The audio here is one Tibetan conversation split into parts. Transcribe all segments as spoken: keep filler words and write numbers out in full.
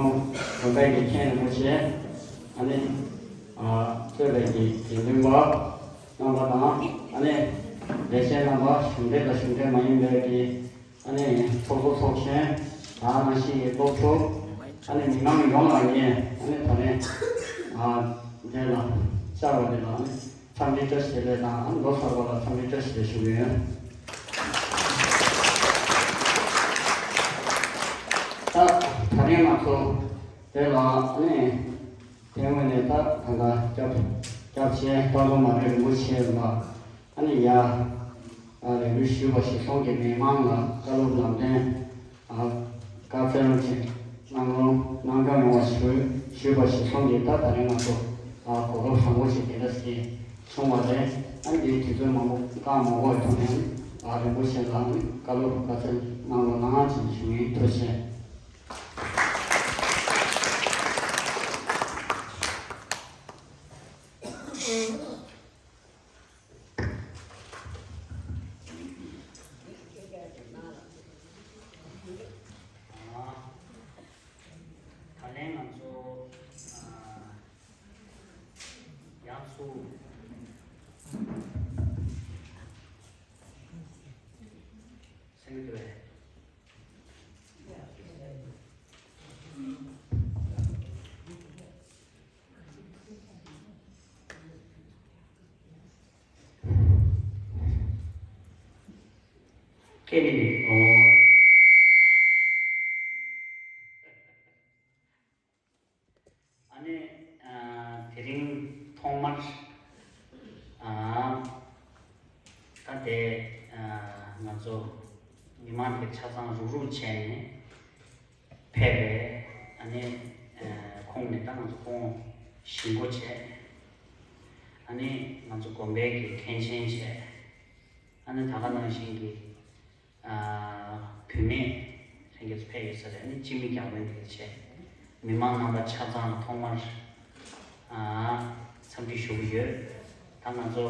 དགོན་པའི་གི་མཁན་རིན་པོ་ཆེ། ཨ་ནི། ཨ། གཙོས་པའི་གི་དགེ་འདུན་པ་རྣམ་པ་དང་། ཨ་ནི། ལས་བྱེད་རྣམ་པ། གཞུང་འབྲེལ་དང་གཞུང་འབྲེལ་མ་ཡིན་པའི་གི། ཨ་ནི། ཚོགས་གཙོ་ཚོགས་གཞོན། དེ་ནང་བཞིན་གྱི་སློབ་ཕྲུག་ཨ་ནི་མི་མང་ཡོངས་ལ་ངས་ཨ་ནི་ད་རེས། ཨ། འདི་ལ་བཅར་བ་འདི་ལ་ཨ་ནི་འཚམས་འདྲི་བཀྲ་ཤིས་བདེ་ལེགས་དང་། ཨ་ནི་ལོ་གསར་པ་ལ་འཚམས་འདྲི་བཀྲ་ཤིས་བདེ་ལེགས་ཞུ་གི་ཡོད། ད་ད་རེས་ང་ཚོ་འདི་ལ་ཨ་ནི། དེ་སྔོན་ནས་ད་ད་ལྟ་སྐྱབས་སྐྱབས་རྗེ་སྟག་རོང་མ་སྤྲེལ་རིན་པོ་ཆེ་ལ་ཨ་ནི་ཡ། ཨ། ལས་འགུལ་ཞུས་པ་གཞིར་བཟུང་གིས་མི་མང་ལ་བཀའ་སློབ་ལམ་སྟོན། ཨ། བཀའ་སྩལ་ཅིག་གནང་རོགས་གནང་ག་ཡོང་བ་ཞུ་ཞུས་པ་གཞིར་བཟུང་གིས། ད་ད་རིང་ང་ཚོ། ཨ། གོ་སྐབས་བཟང་པོ་ཞིག་དེ་འདྲ་ཞིག་བྱུང་བ་རེད། ཨ་ནི་དུས་ཚོད་མང་པོ་བཏང་མ་དགོས་པའི་ཐོག་ནས། ཨ། རིན་པོ་ཆེ་ལ་ནི་བཀའ་སློབ་བཀའ་སྩལ་གནང་རོགས་གནང་ཅེས་ཞུ་ཡིན། ཐུགས་རྗེ་ཆེ། ད་ལན་ང་ཚོ། ཨ། ཡང་སུ་སེང་གེ་དེ་བས། སྐད་ནི། ཨོ། ཨ་ནི། ཨ། དེ་རིང་ཐོག་མར། ཨ། ད་དེ། ཨ། ང་ཚོ་མི་མང་གི་ཆ་ཚང་རུག་རུག་བྱས་ནས་ཕེབས་པས། ཨ་ནི། ཨ། ཁོང་ནས་ད་ང་ཚོ་ཁོང་ཞུ་སྒོ་བྱས། ཨ་ནི་ང་ཚོ་དགོན་པའི་གི་མཁན་ཆེན་བྱས། ཨ་ནི་ད་ག་ནང་བཞིན་གྱི། ཨ། བུད་མེད་ལྷན་རྒྱས་ཚོ་ཕེབས་ཡོད་ས་རེད། ཨ་ནི་སྤྱི་མི་རྒྱ་དཔོན་དེ་འདྲ་བྱས། མི་མང་རྣམ་པ་ཆ་ཚང་ལ་ཐོག་མར། ཨ། འཚམས་འདྲི་ཞུ་གི་ཡོད། ད་ང་ཚོ།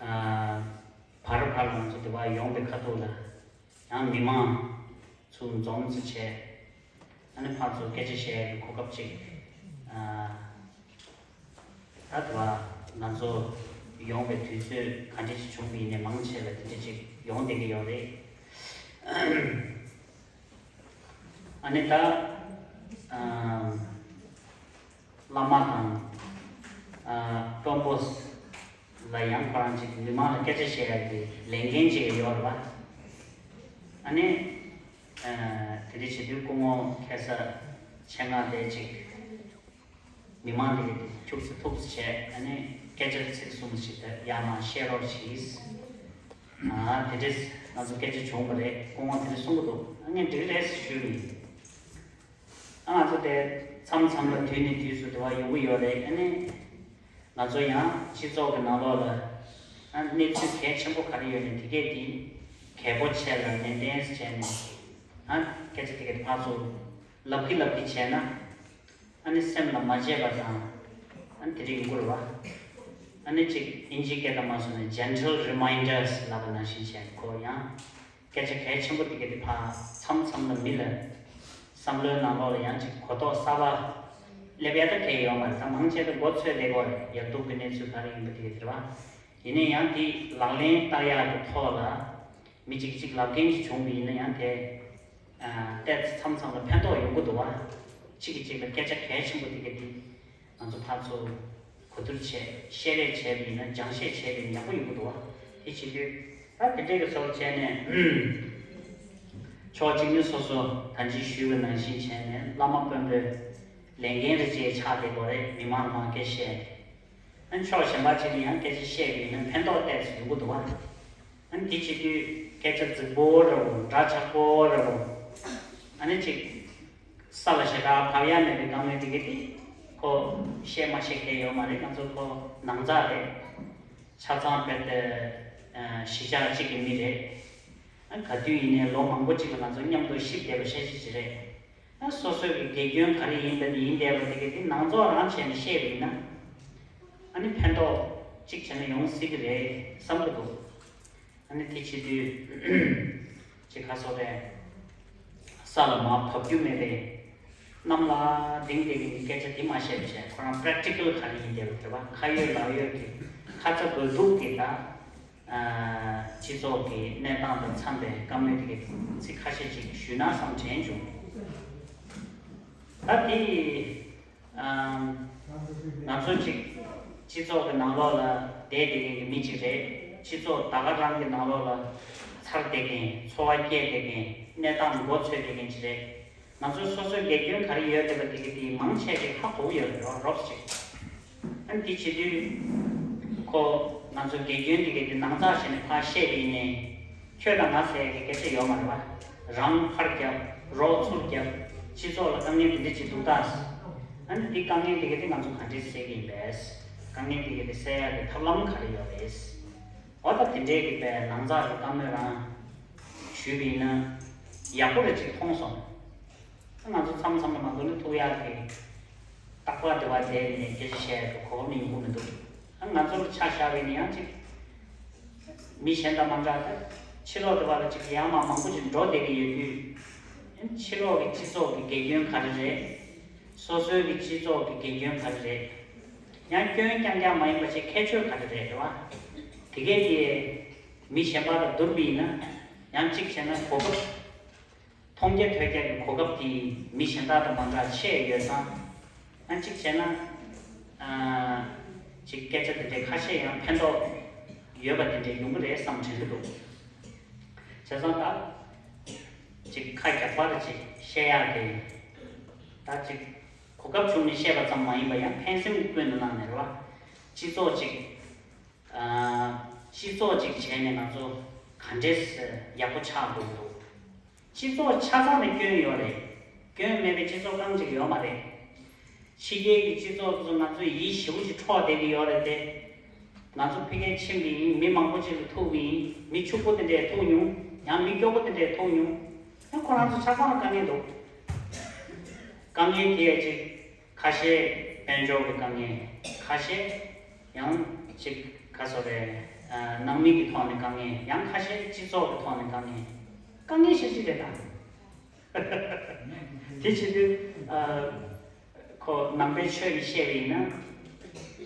ཨ། བར་བར་ལ་ང་ཚོ་དེ་བ་ཡོང་པའི་ཁ་ཐུག་ལ་ཡང་མི་མང་ཚོ་འཛོམས་ཚུལ་བྱས། ཨ་ནི་ཕར་ཚུར་སྐད་ཆ་བཤད་ཡག་གི་གོ་སྐབས་ཅིག་ཨ། ད་དེ་བ་ང་ཚོ་ཡོང་བའི་དུས་ཚོད་ག་འདྲ་ཞིག་བྱུང་བ་ཡིན་ནའི་མང་ཆེ་ལ་དེ་འདྲ་ཅིག་ཡོང་བསྡད་ཀྱི་ཡོད་རེད། ཨ་ནི་ད། ཨ། བླ་མ་དང་། ཨ། དཔོན་པོ་ལ་ཡང་ཁོ་རང་ཅིག་མི་མང་ལ་སྐད་ཆ་བཤད་ཡག་གི་ལས་འགན་ཅིག་ཡོད་རེད་པ། ཨ་ནི། ཨ། དེ་འདྲ་བྱེད་དུས་སྐུ་ངོ་ཁ་སང་ཆེད་མངགས་དེ་ཅིག་མི་མང་དེ་ཁྱུག་ཙམ་ཐུག་ཙམ་བྱས། ཨ་ནི་སྐད་ཆ་ཚིག་གསུམ་ཞིག་ད་ཡར་མར་བཤད་རོགས་གྱིས། ཨ། དེ་འདྲས་ང་ཚོ་སྐད་ཆ་བྱུང་བ་རེད། སྐུ་ངོ་དེ་འདྲས་གསུང་གི་འདུག་ཨ། ངས་འགྲིག་རེད་ཞུས་ཡིན། ཨ། ང་ཚོ་དེ་མཚམས་མཚམས་ལ་དུས་ནས་དུས་སུ་དེ་བ་ཡོང་གི་ཡོད་རེད། ཨ་ནི་ང་ཚོ་ཡང་སྤྱི་ཚོགས་ཀྱི་ནང་ལོགས་ལ། ཨ། གནས་ཚུལ་གལ་ཆེན་པོ་ག་རེ་ཡོད་ནའི་དེ་གས་དེ་གལ་པོ་ཆེ་ལ་ནན་ཏན་བྱས་ནས། ཨ། སྐད་ཆ་དེ་གས་དེ་ཕར་ཚུར་ལབ་ཀྱི་ལབ་ཀྱི་བྱས་ན། ཨ་ནི་སེམས་ལ་མ་བརྗེད་པ་དང་། ཨ་ནི་དེ་རིགས་ཡོང་གི་རེད་པ། ཨ་ནི་གཅིག་དབྱིན་ཇིའི་སྐད་དང་མ་སོང་ནས་gentle reminders ལབ་པ་ནང་བཞིན་བྱས། ཁོ་ཡང་སྐད་ཆ་གལ་ཆེན་པོ་དེ་གས་དེ་ཕར་མཚམས་མཚམས་ལ་མི་ལ་བསམ་བློའི་ནང་ལོགས་ལ་ཡང་ཅིག་གོ་རྟོགས་གསར་པ་སླེབས་ཡ་ད་གལ་ཡོད་མ་རེད། ད་མང་ཆེ་ད་མགོ་ཚོས་བསྡད་ཀྱི་ཡོད་རེད། ཡག་སྡུག་གི་གནས་ཚུལ་ག་རེ་ཡིན་པ་དེ་གས་དེ་རེད་པ། ཡིན་ན་ཡང་དེ་ལག་ལེན་བསྟར་ཡག་གི་ཐོག་ལ་མི་གཅིག་གཅིག་ལབ་མཁན་ཅིག་བྱུང་བ་ཡིན་ན་ཡང་དེ། ཨ། ཏོག་ཙམ་མཚམས་མཚམས་ལ་ཕན་ཐོགས་ཡོང་གི་འདུག་པ། གཅིག་གིས་གཅིག་ལ་སྐད་ཆ་གལ་ཆེན་པོ་དེ་གས་དེ་ང་ཚོ་ཕར་ཚུར་གོ་བསྡུར་བྱས། བཤད་རེས་བྱས་པ་ཡིན་ན། སྦྱང་བཤད་བྱས་པ་ཡིན་ན་ཡག་པོ་ཡོང་གི་འདུག་པ། དེ་བྱེད་དུས་ད་དེ་འདྲས་ཀྱི་བཟོ་བྱས་ནས། ཕྱོགས་གཅིག་ནས་སོ་སོ་ད་ཅི་ཞུས་པ་ནང་བཞིན་བྱས་ནས་བླ་མ་དཔོན་པོའི་ལས་འགན་རེ་བྱས་ཆགས་བསྡད་ཀྱི་ཡོད་རེད། མི་མང་ལ་སྐད་བཤད། ཨ་ནི་ཕྱོགས་གཞན་པ་ཅིག་ལ་ཡང་སྐད་ཆ་བཤད་པ་ཡིན་ན་ཕན་ཐོགས་ཏོག་ཙམ་ཡོང་གི་འདུག་པ། ཨ་ནི་དེ་བྱེད་དུས་སྐད་ཆ་རྫིག་པོ་རེད་པ། འདྲ་ཆགས་པོ་རེད་པ། ཨ་ནི་ཅིག་ས་ལ་ཞེ་དྲག་བབས་ཡ་མེད་པའི་བཀའ་མོལ་དེ་གས་དེ་ཁོ་བཤད་མ་ཤེས་མཁན་ཡོད་མ་རེད། ང་ཚོ་ཁོ་ནང་ཚགས་རེད། ཆ་ཚང་རྦད་དེ་གཞིས་ཆགས་གཅིག་གི་མི་རེད། ཨ། ག་དུས་ཡིན་ནའི་ལོ་མང་པོ་གཅིག་ལ་ང་ཚོ་མཉམ་དུ་གཤིབ་བསྡད་པ་ཤ་ཤ་ཅིག་རེད། ཨ། སོ་སོའི་གི་དགེ་སྐྱོན་ག་རེ་ཡིན་པ་དེ་ཡིན་བསྡད་པ་དེ་གས་དེ་ནང་རྫོགས་རང་བྱས་ནས་བཤད་པ་ཡིན་ན། ཨ་ནི་ཕན་ཐོགས་གཅིག་བྱས་ན་ཡོང་སྲིད་ཀྱི་རེད་བསམ་གྱི་འདུག་ཨ་ནི་དེ་བྱེད་དུས་ཅིག་ག་སོགས་རེད། ས་ལ་མར་བབས་རྒྱུ་མེད་པའི་ གནམ་ལ་ལྡིང་བསྡད་མཁན་གྱི་སྐད་ཆ་དེ་མ་བཤད་པ་བྱས། ཁོ་རང་པེ་རེག་ཊི་ཀལ་ག་རེ་ཡིན་བསྡད་པ་རེད་པ། ཁ་ཡོད་ལག་ཡོད་ཀྱི་ཁ་ཚ་དགོས་གཏུགས་ཀྱི་ད་སྤྱི་ཚོགས་ཀྱི་གནས་སྟངས་དང་འཚམས་པའི་བཀའ་མོལ་དེ་གའི་ཚིག་ཁ་ཤས་ཅིག་ཞུས་ན་བསམ་དྲན་བྱུང་། ད་དེ་ང་ཚོ་ཅིག་སྤྱི་ཚོགས་ཀྱི་ནང་ལོགས་ལ་བསྡད་བསྡད་མཁན་གྱི་མི་ཅིག་རེད། སྤྱི་ཚོགས་ད་ག་རང་གི་ནང་ལོགས་ལ་འཚར་བསྡད་མཁན། འཚོ་བ་སྐྱེལ་བསྡད་མཁན། གནས་སྟངས་མགོ་ཚོས་བསྡད་མཁན་ཅིག་རེད། ང་ཚོ་སོ་སོའི་དགེ་སྐྱོན་ག་རེ་ཡོད་བསྡད་པ་དེ་གི་དེ་མང་ཆེ་ཅིག་ཧ་གོ་གི་ཡོད་རེད་པ། རོབ་ཅིག་ཨ་ནི་དེ་བྱེད་དུས་ཁོ་ང་ཚོ་དགེ་སྐྱོན་དེ་གི་དེ་ནང་ཚགས་བྱས་ནས་ཕར་བཤད་པ་ཡིན་ནའི། ཁྱོད་དང་ང་ཟེར་ཡག་གི་སྐད་ཆ་ཡོད་མ་རེད་པ། རང་ཕར་རྒྱབ། རོགས་ཚུར་རྒྱབ། སྤྱི་ཚོགས་ལ་དཀའ་ངལ་འདི་འདྲ་ཅིག་འདུག་ད། ཨ་ནི་འདི་དཀའ་ངལ་འདི་ག་དེ་ང་ཚོ་ག་འདྲས་སེལ་གྱི་ཡིན་པས། དཀའ་ངལ་འདི་ག་དེ་སེལ་ཡག་གི་ཐབས་ལམ་ག་རེ་ཡོད་རེད། འོ་ད་དེ་འདྲས་ཀྱི་པའི་ནང་ཚགས་ཀྱི་བཀའ་མོལ་རང་ཞུས་པ་ཡིན་ན་ཡག་པོ་རེ་ཅིག་མཐོང་སོང་། ང་ཚོ་མཚམས་མཚམས་ལ་མ་འདུག་ན་ཐུག་ཡག་གི་རྟག་པར་དེ་བ་དེ་ནས་སྐད་ཆ་བཤད་ཡག་གི་གོ་སྐབས་ནི་ཡོང་གི་མི་འདུག་ཨ་ང་ཚོ་ལ་ཆ་བཞག་པ་ཡིན་ན་ཡང་ཅིག་མི་གཞན་དང་མ་འདྲ་སྟེ། ཕྱི་ལོགས་དེ་བ་ལ་ཅིག་ཡར་མར་མང་པོ་ཅིག་འགྲོ་བསྡད་ཀྱི་ཡོད་དུས། ཕྱི་ལོགས་ཀྱི་སྤྱི་ཚོགས་ཀྱི་དགེ་སྐྱོན་ག་རེ་རེད། སོ་སོའི་གི་སྤྱི་ཚོགས་ཀྱི་དགེ་སྐྱོན་ག་རེ་རེད། ཡང་སྐྱོན་རྐྱང་རྐྱང་མ་ཡིན་པ་ཞིག་ཁྱད་ཆོས་ག་རེ་རེད། རེད་བ། དེ་གས་དེ་མི་གཞན་པ་དང་བསྡུར་བ་ཡིན་ན་ཡང་གཅིག་བྱས་ན་གོ་སྐབས། མཐོང་རྒྱ་ཐོས་རྒྱ་གི་གོ་སྐབས་དེ་མི་གཞན་དག་དང་མ་འདྲ་ཆེ་ཡོད་ཙང་། ཡང་གཅིག་བྱས་ན། ཨ། ཅིག་སྐད་ཆ་དེ་འདྲའི་ཁ་ཤས་ཡང་ཕན་ཐོགས་ཡོད་པ་དེ་འདྲའི་ཡོང་གི་རེད་བསམ་དྲན་གྱི་འདུག་བྱས་ཙང་ད་ཅིག་ཁ་རྒྱག་པ་རེ་ཅིག་བཤད་ཡག་གི། ད་ཅིག་གོ་སྐབས་བྱུང་ནས་བཤད་པ་ཙམ་མ་ཡིན་པ་ཡང་ཕན་སེམས་ཀྱི་ཀུན་ཏུ་བླངས་ནས་རེད་བ། སྤྱི་ཚོགས་ཅིག་ཨ། སྤྱི་ཚོགས་ཅིག་བྱས་ནས་ང་ཚོ་ག་འདྲས་ཡག་པོ་ཆགས་དགོས་འདུག་སྤྱི་ཚོགས་ཆ་ཚང་ནས་སྐྱོན་ཡོད་རེད། སྐྱོན་མེད་པའི་སྤྱི་ཚོགས་རྐང་གཅིག་ཡོད་མ་རེད། ཕྱི་རྒྱལ་གྱི་སྤྱི་ཚོགས་ཚོ་ང་ཚོས་ཡིད་ཞེ་པོ་ཅིག་འཕྲོག་བསྡད་ཀྱི་ཡོད་རེད་དེ། ང་ཚོ་ཕ་གིར་ཕྱིན་པ་ཡིན། མི་མང་པོ་ཅིག་ལ་ཐུག་པ་ཡིན། མི་ཕྱུག་པོ་དེ་འདྲས་ཐུག་མྱོང་། ཡང་མི་སྐྱོ་པོ་དེ་འདྲས་ཐུག་མྱོང་། ཡང་ཁོ་རང་ཚོ་ཆ་ཚང་ལ་དཀའ་ངལ་འདུག་དཀའ་ངལ་དེ་ཅིག་ཁ་ཤས་དཔལ་འབྱོར་གྱི་དཀའ་ངལ། ཁ་ཤས་ཡང་ཅིག་ག་ཟེར་རེད། ཨ། ནང་མི་གི་ཐོག་ནས་དཀའ་ངལ། ཡང་ཁ་ཤས་སྤྱི་ཚོགས་ཀྱི་ཐོག་ནས་དཀའ་ངལ། དཀའ་ངལ་ཤ་ཤ་རེད་ད། དེ་བྱེད་དུས། ཨ། ཁོ་ནང་པའི་ཆོས་ཀྱིས་བཤད་པ་ཡིན་ན།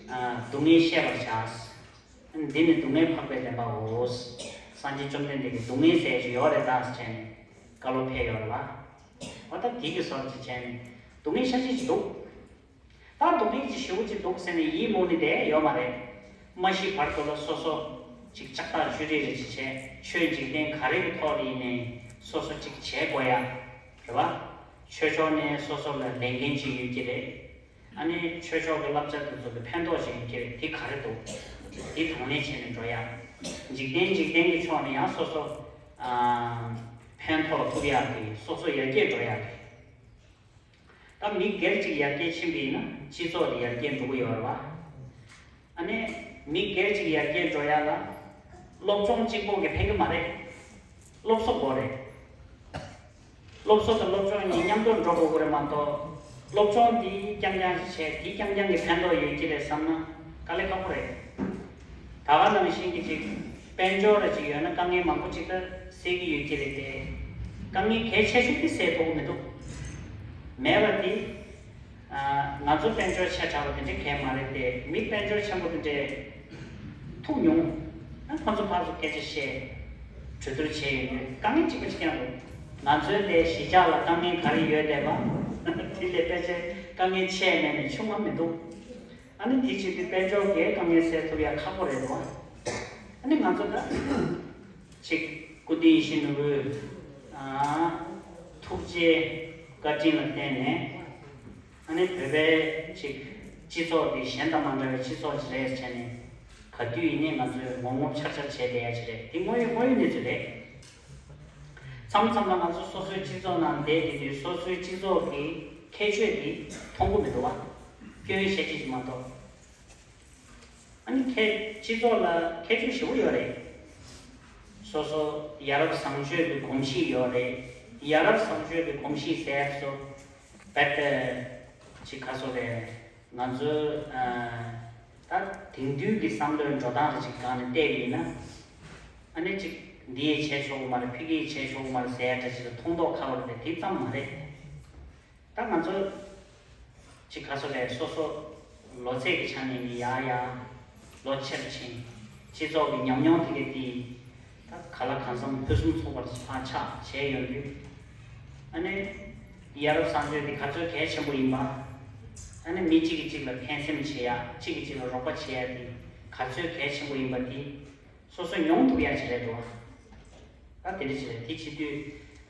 ཨ། སྡུག་བསྔལ་ཤེས་པར་བྱ། འདི་ནི་སྡུག་བསྔལ་འཕགས་པའི་བདེན་པའོ། སངས་རྒྱས་བཅོམ་ལྡན་འདས་ཀྱིས་སྡུག་བསྔལ་ཟེར་ཞིག་ཡོད་རེད་ད་ཟེར་བྱས་ནས་བཀའ་སློབ་ཕེབས་ཡོད་རེད་བ། འོ་ད་དེ་གི་བཟོ་འདྲ་ཅིག་བྱས་ནས་སྡུག་བསྔལ་ཤ་ཤ་ཅིག་འདུག་ད་སྡུག་བསྔལ་ཅིག་ཞེ་པོ་ཅིག་འདུག་ཟེར་ནས་ཡིད་མུག་ནས་བསྡད་ཡོད་མ་རེད། མ་ཤི་བར་དུ་ལ་སོ་སོ་ཅིག་ལྕགས་ཐག་ཆུ་རིས་རེ་ཅིག་བྱས། ཆོས་འཇིག་རྟེན་ག་རེ་གི་ཐོག་ལ་ཡིན་ནའི་སོ་སོ་ཅིག་བྱེད་དགོས་ཡ། རེད་བ། ཆོས་ཕྱོགས་ནས་སོ་སོ་ལ་ལས་འགན་ཅིག་ཡོད་ཀྱི་རེད། ཨ་ནི་ཆོས་ཕྱོགས་ཀྱི་བསླབ་བྱ་དེ་ཚོ་གི་ཕན་ཐོགས་ཅིག་ཡོད་ཀྱི་རེད། དེ་ག་རེ་འདུག་དེ་དང་ལེན་བྱས་ནས་འགྲོ་ཡ། འཇིག་རྟེན་འཇིག་རྟེན་གྱི་ཕྱོགས་ནས་ཡང་སོ་སོ། ཨ། ཕན་ཐོགས་ཐུབ་ཡག་གི་སོ་སོ་ཡར་རྒྱས་འགྲོ་ཡག་གི། ད་མི་སྒེར་གཅིག་ཡར་རྒྱས་ཕྱིན་པ་ཡིན་ན་སྤྱི་ཚོགས་དེ་ཡར་རྒྱས་འགྲོ་གི་ཡོད་རེད་བ། ཨ་ནི་མི་སྒེར་གཅིག་ཡར་རྒྱས་འགྲོ་ཡག་ལ་སློབ་སྦྱོང་གཅིག་པོ་གིས་ཕན་གི་མ་རེད། སློབ་གསོ་དགོས་རེད། སློབ་གསོ་དང་སློབ་སྦྱོང་གཉིས་མཉམ་དུ་འགྲོ་དགོས་ཀྱི་རེད་མ་གཏོགས། སློབ་སྦྱོང་འདི་རྐྱང་རྐྱང་ཞིག་བྱས། འདི་རྐྱང་རྐྱང་གིས་ཕན་ཐོགས་ཡོད་ཀྱི་རེད་བསམ་ན་དཀའ་ལས་ཁག་པོ་རེད། ད་ག་ནང་བཞིན་གྱི་ཅིག་དཔལ་འབྱོར་རེ་ཅིག་ཡོད་ན་དཀའ་ངལ་མང་པོ་ཅིག་ད་སེལ་གྱི་ཡོད་ཀྱི་རེད་དེ། དཀའ་ངལ་གལ་ཆེ་ཤོས་དེ་སེལ་ཐུབ་ཀྱི་མི་འདུག་མེད་པ་དེ། ཨ། ང་ཚོ་དཔལ་འབྱོར་ཆེ་དྲགས་པ་དེ་འདྲ་གལ་མ་རེད་དེ། མི་དཔལ་འབྱོར་ཆེན་པོ་དེ་འདྲས་ཐུག་མྱོང་། ཨ། ཁོ་ཚོ་ཕར་ཚུར་སྐད་ཆ་བཤད། གྲོས་བསྡུར་བྱས་ཡོང་དུས་དཀའ་ངལ་གཅིག་པ་གཅིག་རྐྱང་རེད། ང་ཚོའི་འདི་གཞིས་ཆགས་ལ་དཀའ་ངལ་ག་རེ་ཡོད་བསྡད་པ། དེ་ལས་ཕལ་ཆེར་དཀའ་ངལ་ཆེ་མེད་ནས་ཆུང་ང་མི་འདུག་ཨ་ནི་དེ་བྱེད་དུས་དཔལ་འབྱོར་གྱི་དཀའ་ངལ་སེལ་ཐུབ་ཡ་ཁག་པོ་རེད་འདུག་ཨ་ནི་ང་ཚོ་ད་ཅིག་སྐུ་མདུན་ཡིད་བཞིན་ནོར་བུའི། ཨ། ཐུགས་རྗེ་བཀའ་དྲིན་ལ་བརྟེན་ནས། ཨ་ནི་བོད་པའི་ཅིག་སྤྱི་ཚོགས་འདི་གཞན་དང་མ་འདྲ་བའི་སྤྱི་ཚོགས་ཅིག་རེད་ཟེར་ནས། ག་དུས་ཡིན་ནའི་ང་ཚོས་ངོ་ངོ་འཆར་འཆར་བྱས་བསྡད་ཡ་ཅིག་རེད། འདི་དངོས་ཡོད་དངོས་ཡོད་གནས་ཚུལ་རེད། མཚམས་མཚམས་ལ་ང་ཚོ་སོ་སོའི་སྤྱི་ཚོགས་ནང་བསྡད་བསྡད་དུས་སོ་སོའི་སྤྱི་ཚོགས་ཀྱི་ཁྱད་ཆོས་འདི་མཐོང་གི་མི་འདུག་བ། སྐྱོན་ཤས་ཆེ་ཅིག་མ་གཏོགས། ཨ་ནི་ཁྱད། སྤྱི་ཚོགས་ལ་ཁྱད་ཆོས་ཞེ་པོ་ཡོད་རེད། སོ་སོ་ཡ་རབས་བཟང་སྤྱོད་ཀྱི་གོམས་གཤིས་ཡོད་རེད། ཡ་རབས་བཟང་སྤྱོད་ཀྱི་གོམས་གཤིས་ཟེར་སོ། རྦད་དེ་ཅིག་ག་ཟེར་རེད། ང་ཚོའི། ཨ། ད་དེང་དུས་ཀྱི་བསམ་བློའི་འགྲོ་སྟངས་རེ་ཅིག་སྒང་ནས་བལྟས་པ་ཡིན་ན། ཨ་ནི་ཅིག་འདི་ཡས་བྱས་ཆོག་གི་མ་རེད། ཕ་གི་ཡས་བྱས་ཆོག་གི་མ་རེད་ཟེར་ཡ་འདྲ་ཅིག་ལ་མཐོང་མདོག་ཁ་པོ་རེད་དེ། དེ་ཙམ་མ་རེད། ད་ང་ཚོ་ཅིག་ག་ཚོད་རེད། སོ་སོ་ལོ་ཚད་ཀྱི་ཆ་ནས་ནི་ཡར་ཡར་ལོ་ཆེར་ཕྱིན། སྤྱི་ཚོགས་ཀྱི་ཉམས་མྱོང་དེ་ག་དེ་ད་ག་ལ་གང་འཚམ་ཕུན་སུམ་ཚོགས་པར་ཕར་ཆགས་བྱས་ཡོང་དུས། ཨ་ནི་ཡ་རབས་གསར་གཏོད་དེ་ག་ཚོད་གལ་ཆེན་པོ་ཡིན་པ། ཨ་ནི་མི་གཅིག་གིས་གཅིག་ལ་ཕན་སེམས་བྱེད་ཡ། གཅིག་གིས་གཅིག་ལ་རོགས་པ་བྱེད་ཡ་དེ་ག་ཚོད་གལ་ཆེན་པོ་ཡིན་པ་དེ། སོ་སོ་མྱོང་ཐུབ་ཡ་ཅིག་རེད་འགྲོ། ད་དེ་འདྲ་ཅིག་རེད། དེ་བྱེད་དུས།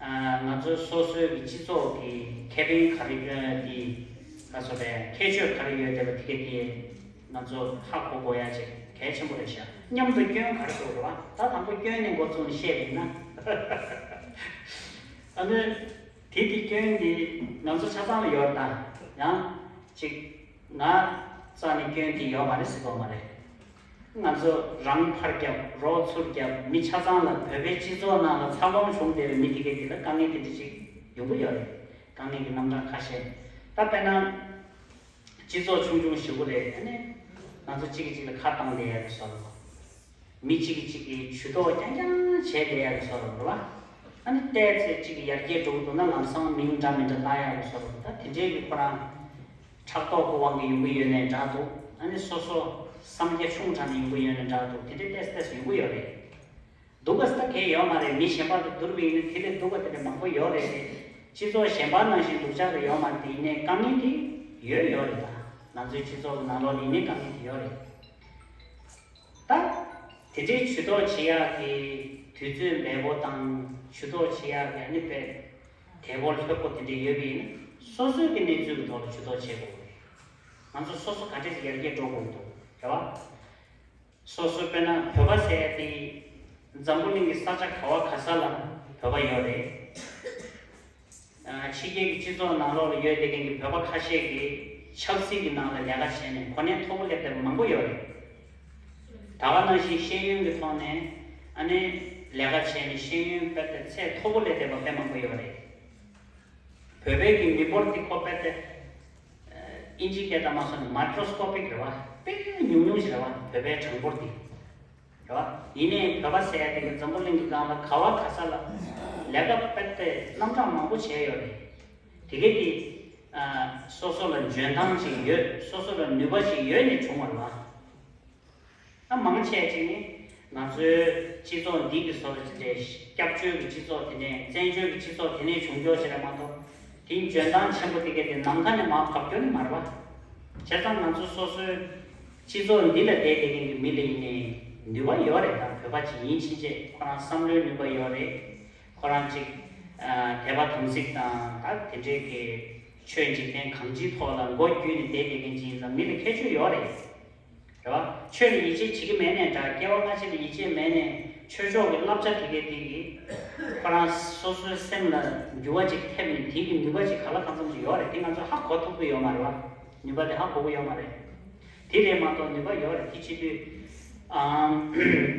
ང་ཚོ་སོ་སོའི་གི་སྤྱི་ཚོགས་ཀྱི་ཁེ་ཕན་ག་རེ་ཡོད་དེ། ང་ཚོ་རེད། ཁྱད་ཆོས་ག་རེ་ཡོད་དེ་བ་དེ་ག་དེ་ང་ཚོ་ཧ་གོ་དགོས་ཡ་ཅིག་གལ་ཆེན་པོ་རེད་ཤག་མཉམ་དུ་སྐྱོན་ག་རེ་འདུག་རེད་བ། ད་དང་པོ་སྐྱོན་ནས་འགོ་བཙུགས་ནས་བཤད་པ་ཡིན་ན། ཨ་ནི། དེ་དེ་སྐྱོན་དེ་ང་ཚོ་ཆ་ཚང་ལ་ཡོད་ད། ཡང་ཅིག་ང་རྩ་ནས་སྐྱོན་དེ་ཡོད་མ་རེད་ཟེར་གྱི་ཡོད་མ་རེད། ང་ཚོ་རང་ཕར་རྒྱབ་རོགས་ཚུར་རྒྱབ། མི་ཆ་ཚང་ལ་བོད་པའི་སྤྱི་ཚོགས་ནང་ལ་འཚར་ལོངས་བྱུང་བསྡད་པའི་མི་དེ་གས་དེ་ལ་དཀའ་ངལ་དེ་འདྲ་ཅིག་ཡོང་གི་ཡོད་རེད། དཀའ་ངལ་གྱི་རྣམ་གྲངས་ཁ་ཤས། ད་དཔེར་ན། སྤྱི་ཚོགས་ཆུང་ཆུང་ཞིག་པོ་རེད། ཨ་ནི་ང་ཚོ་གཅིག་གིས་གཅིག་ལ་ཁ་བཏང་བསྡད་ཡ་གི་བཟོ་འདྲ། མི་གཅིག་གིས་གཅིག་གི་ཇུས་གཏོགས་རྐྱང་རྐྱང་བྱས་བསྡད་ཡ་གི་བཟོ་འདྲ་རེད་བ། ཨ་ནི་བལྟས་ཚེ་གཅིག་གི་ཡར་རྒྱས་འགྲོ་གི་འདུག་ན་ལམ་སང་མིང་འདྲ་མི་འདྲ་བཏགས་ཡ་གི་བཟོ་འདྲ། ད་དེ་འདྲའི་གི་ཁོ་རང་ཕྲག་དོག་གི་དབང་གིས་ཡོང་གི་ཡོད་ནའི་འདྲ་འདུག་ཨ་ནི་སོ་སོ་བསམ་རྒྱ་ཆུང་དྲགས་ནས་ཡོང་གི་ཡོད་ནའི་འདྲ་འདུག་དེ་འདྲའི་ཏོག་ཙམ་ཡོང་གི་ཡོད་རེད། སྡུག་པ་ཟེར་ན་གང་ཡང་ཡོད་མ་རེད། མི་གཞན་པ་དང་བསྡུར་བ་ཡིན་ན་དེ་ལས་སྡུག་པ་དེ་འདྲ་མང་པོ་ཡོད་རེད་དེ། སྤྱི་ཚོགས་གཞན་པ་ནང་བཞིན་སྡུག་ཅག་ཏུ་ཡོད་མ་རེད་དེ། ཡིན་ནའི་དཀའ་ངལ་དེ་ཡོད་ཡོད་རེད། ད་ང་ཚོའི་སྤྱི་ཚོགས་ཀྱི་ནང་ལོགས་ལ་ཡིན་ནའི་དཀའ་ངལ་དེ་ཡོད་རེད། ད་དེ་འདྲའི་ཇུས་གཏོགས་བྱེད་ཡག་གི་དུས་ཚོད་འབེལ་པོ་དང་། ཇུས་གཏོགས་བྱེད་ཡག་གི་ཨ་ནི་དཔེ་དལ་པོ་ལྷོད་པོ་དེ་འདྲ་ཡོད་པ་ཡིན་ན། སོ་སོའི་གི་གནས་ཚུལ་གྱི་ཐོག་ལ་ཇུས་གཏོགས་བྱེད་དགོས་རེད། ང་ཚོ་སོ་སོ་ག་འདྲས་ཡར་རྒྱས་འགྲོ་དགོས་འདུག་རེད་བ། སོ་སོ་དཔེར་ན་བོད་པ་ཟེར་ཡ་དེ་འཛམ་བུ་གླིང་གི་ས་ཆ་ག་བ་ག་ས་ལ་བོད་པ་ཡོད་རེད། ཕྱི་རྒྱལ་གྱི་སྤྱི་ཚོགས་ནང་ལོགས་ལ་ཡོད་བསྡད་མཁན་གྱི་བོད་པ་ཁ་ཤས་ཀྱིས་ཆབ་སྲིད་ཀྱི་ནང་ལ་ལས་ཀ་བྱས་ནས་གོ་གནས་མཐོ་པོ་སླེབས་བསྡད་པ་མང་པོ་ཡོད་རེད། ད་ག་ནང་བཞིན་ཤེས་ཡོན་གྱི་ཐོག་ནས་ཨ་ནི་ལས་ཀ་བྱས་ནས་ཤེས་ཡོན་དཔེ་དེ་ཚད་མཐོ་པོ་སླེབས་བསྡད་པ་དཔེ་མང་པོ་ཡོད་རེད། བོད་པའི་གི་མི་འབོར་དེ་ཁོ་དཔེ་དེ། ཨིན་ཇིའི་སྐད་དང་མ་སོང་ན་མའི་ཀྲོ་སི་ཀོ་པིག་རེད་བ། དཔེ་ཉུང་ཉུང་ཞིག་རེད་བ། བོད་པའི་གྲངས་འབོར་དེ། རེད་བ། ཡིན་ནའི་བོད་པ་ཟེར་ཡ་དེ་གི་འཛམ་བུ་གླིང་གི་སྒང་ལ་ག་བ་ག་ས་ལ་ལས་ཀ་དཔེ་དེ་རྣམ་གྲངས་མང་པོ་བྱས་ཡོད་རེད། དེ་གི་དེ། ཨ། སོ་སོ་ལ་འཇོན་ཐང་ཅིག་ཡོད། སོ་སོ་ལ་ནུས་པ་ཅིག་ཡོད་ནས་བྱུང་བ་རེད་བ། ད་མང་ཆེ་ཅིག་ནི་ང་ཚོའི་སྤྱི་ཚོགས་འདི་གི་བཟོ་འདྲ་ཅིག་རེད། སྐྱབས་བཅོལ་གྱི་སྤྱི་ཚོགས་དེ་ནས། བཙན་བྱོལ་གྱི་སྤྱི་ཚོགས་དེ་ནས་བྱུང་ཆོག་ཅིག་རེད་མ་གཏོགས། དེའི་འཇོན་ཐང་ཆེན་པོ་དེ་གས་དེ་ནམ་མཁའ་ནས་མར་བབས་རྒྱུ་ནི་མ་རེད་བ། བྱས་ཙང་ང་ཚོ་སོ་སོའི་སྤྱི་ཚོགས་འདི་ལ་བསྡད་བསྡད་མཁན་གྱི་མི་ལ་ཡིན་ནའི་ནུས་པ་ཡོད་རེད། ད་བོད་པ་ཅིག་ཡིན་ཕྱིན་ཆད་ཁོ་རང་བསམ་བློའི་ནུས་པ་ཡོད་རེད། ཁོ་རང་ཅིག་ཨ། དད་པ་དམ་ཚིག་དང་ད་དེ་འདྲའི་གི་ཆོས་འཇིག་རྟེན་གང་ཅིའི་ཐོག་ལ་མགོ་བརྒྱུས་ནས་བསྡད་བསྡད་མཁན་ཅིག་ཡིན་ཙང་མི་ལ་ཁྱད་ཆོས་ཡོད་རེད། རེད་བ། ཆོས་ལ་ཡིད་ཆེས་བྱེད་ཀྱི་མེད་ནའི་འདྲ། སྐྱེ་བ་སྔ་ཕྱི་ལ་ཡིད་ཆེས་མེད་ནའི་ཆོས་ཕྱོགས་ཀྱི་བསླབ་བྱ་དེ་གའི་དེ་གིས་ཁོ་རང་སོ་སོའི་སེམས་ལ་འགྱུར་བ་ཅིག་ཐེབས་ནས་དེ་གི་ནུས་པ་ཅིག་ག་ལ་གང་འཚམ་ཅིག་ཡོད་རེད། དེ་ང་ཚོས་ཧ་གོ་ཐུབ་ཀྱི་ཡོད་མ་རེད་བ། ནུས་པ་དེ་ཧ་གོ་གི་ཡོད་མ་རེད། དེ་རེད་མ་གཏོགས་ནུས་པ་ཡོད་རེད། དེ་བྱེད་དུས། ཨམ།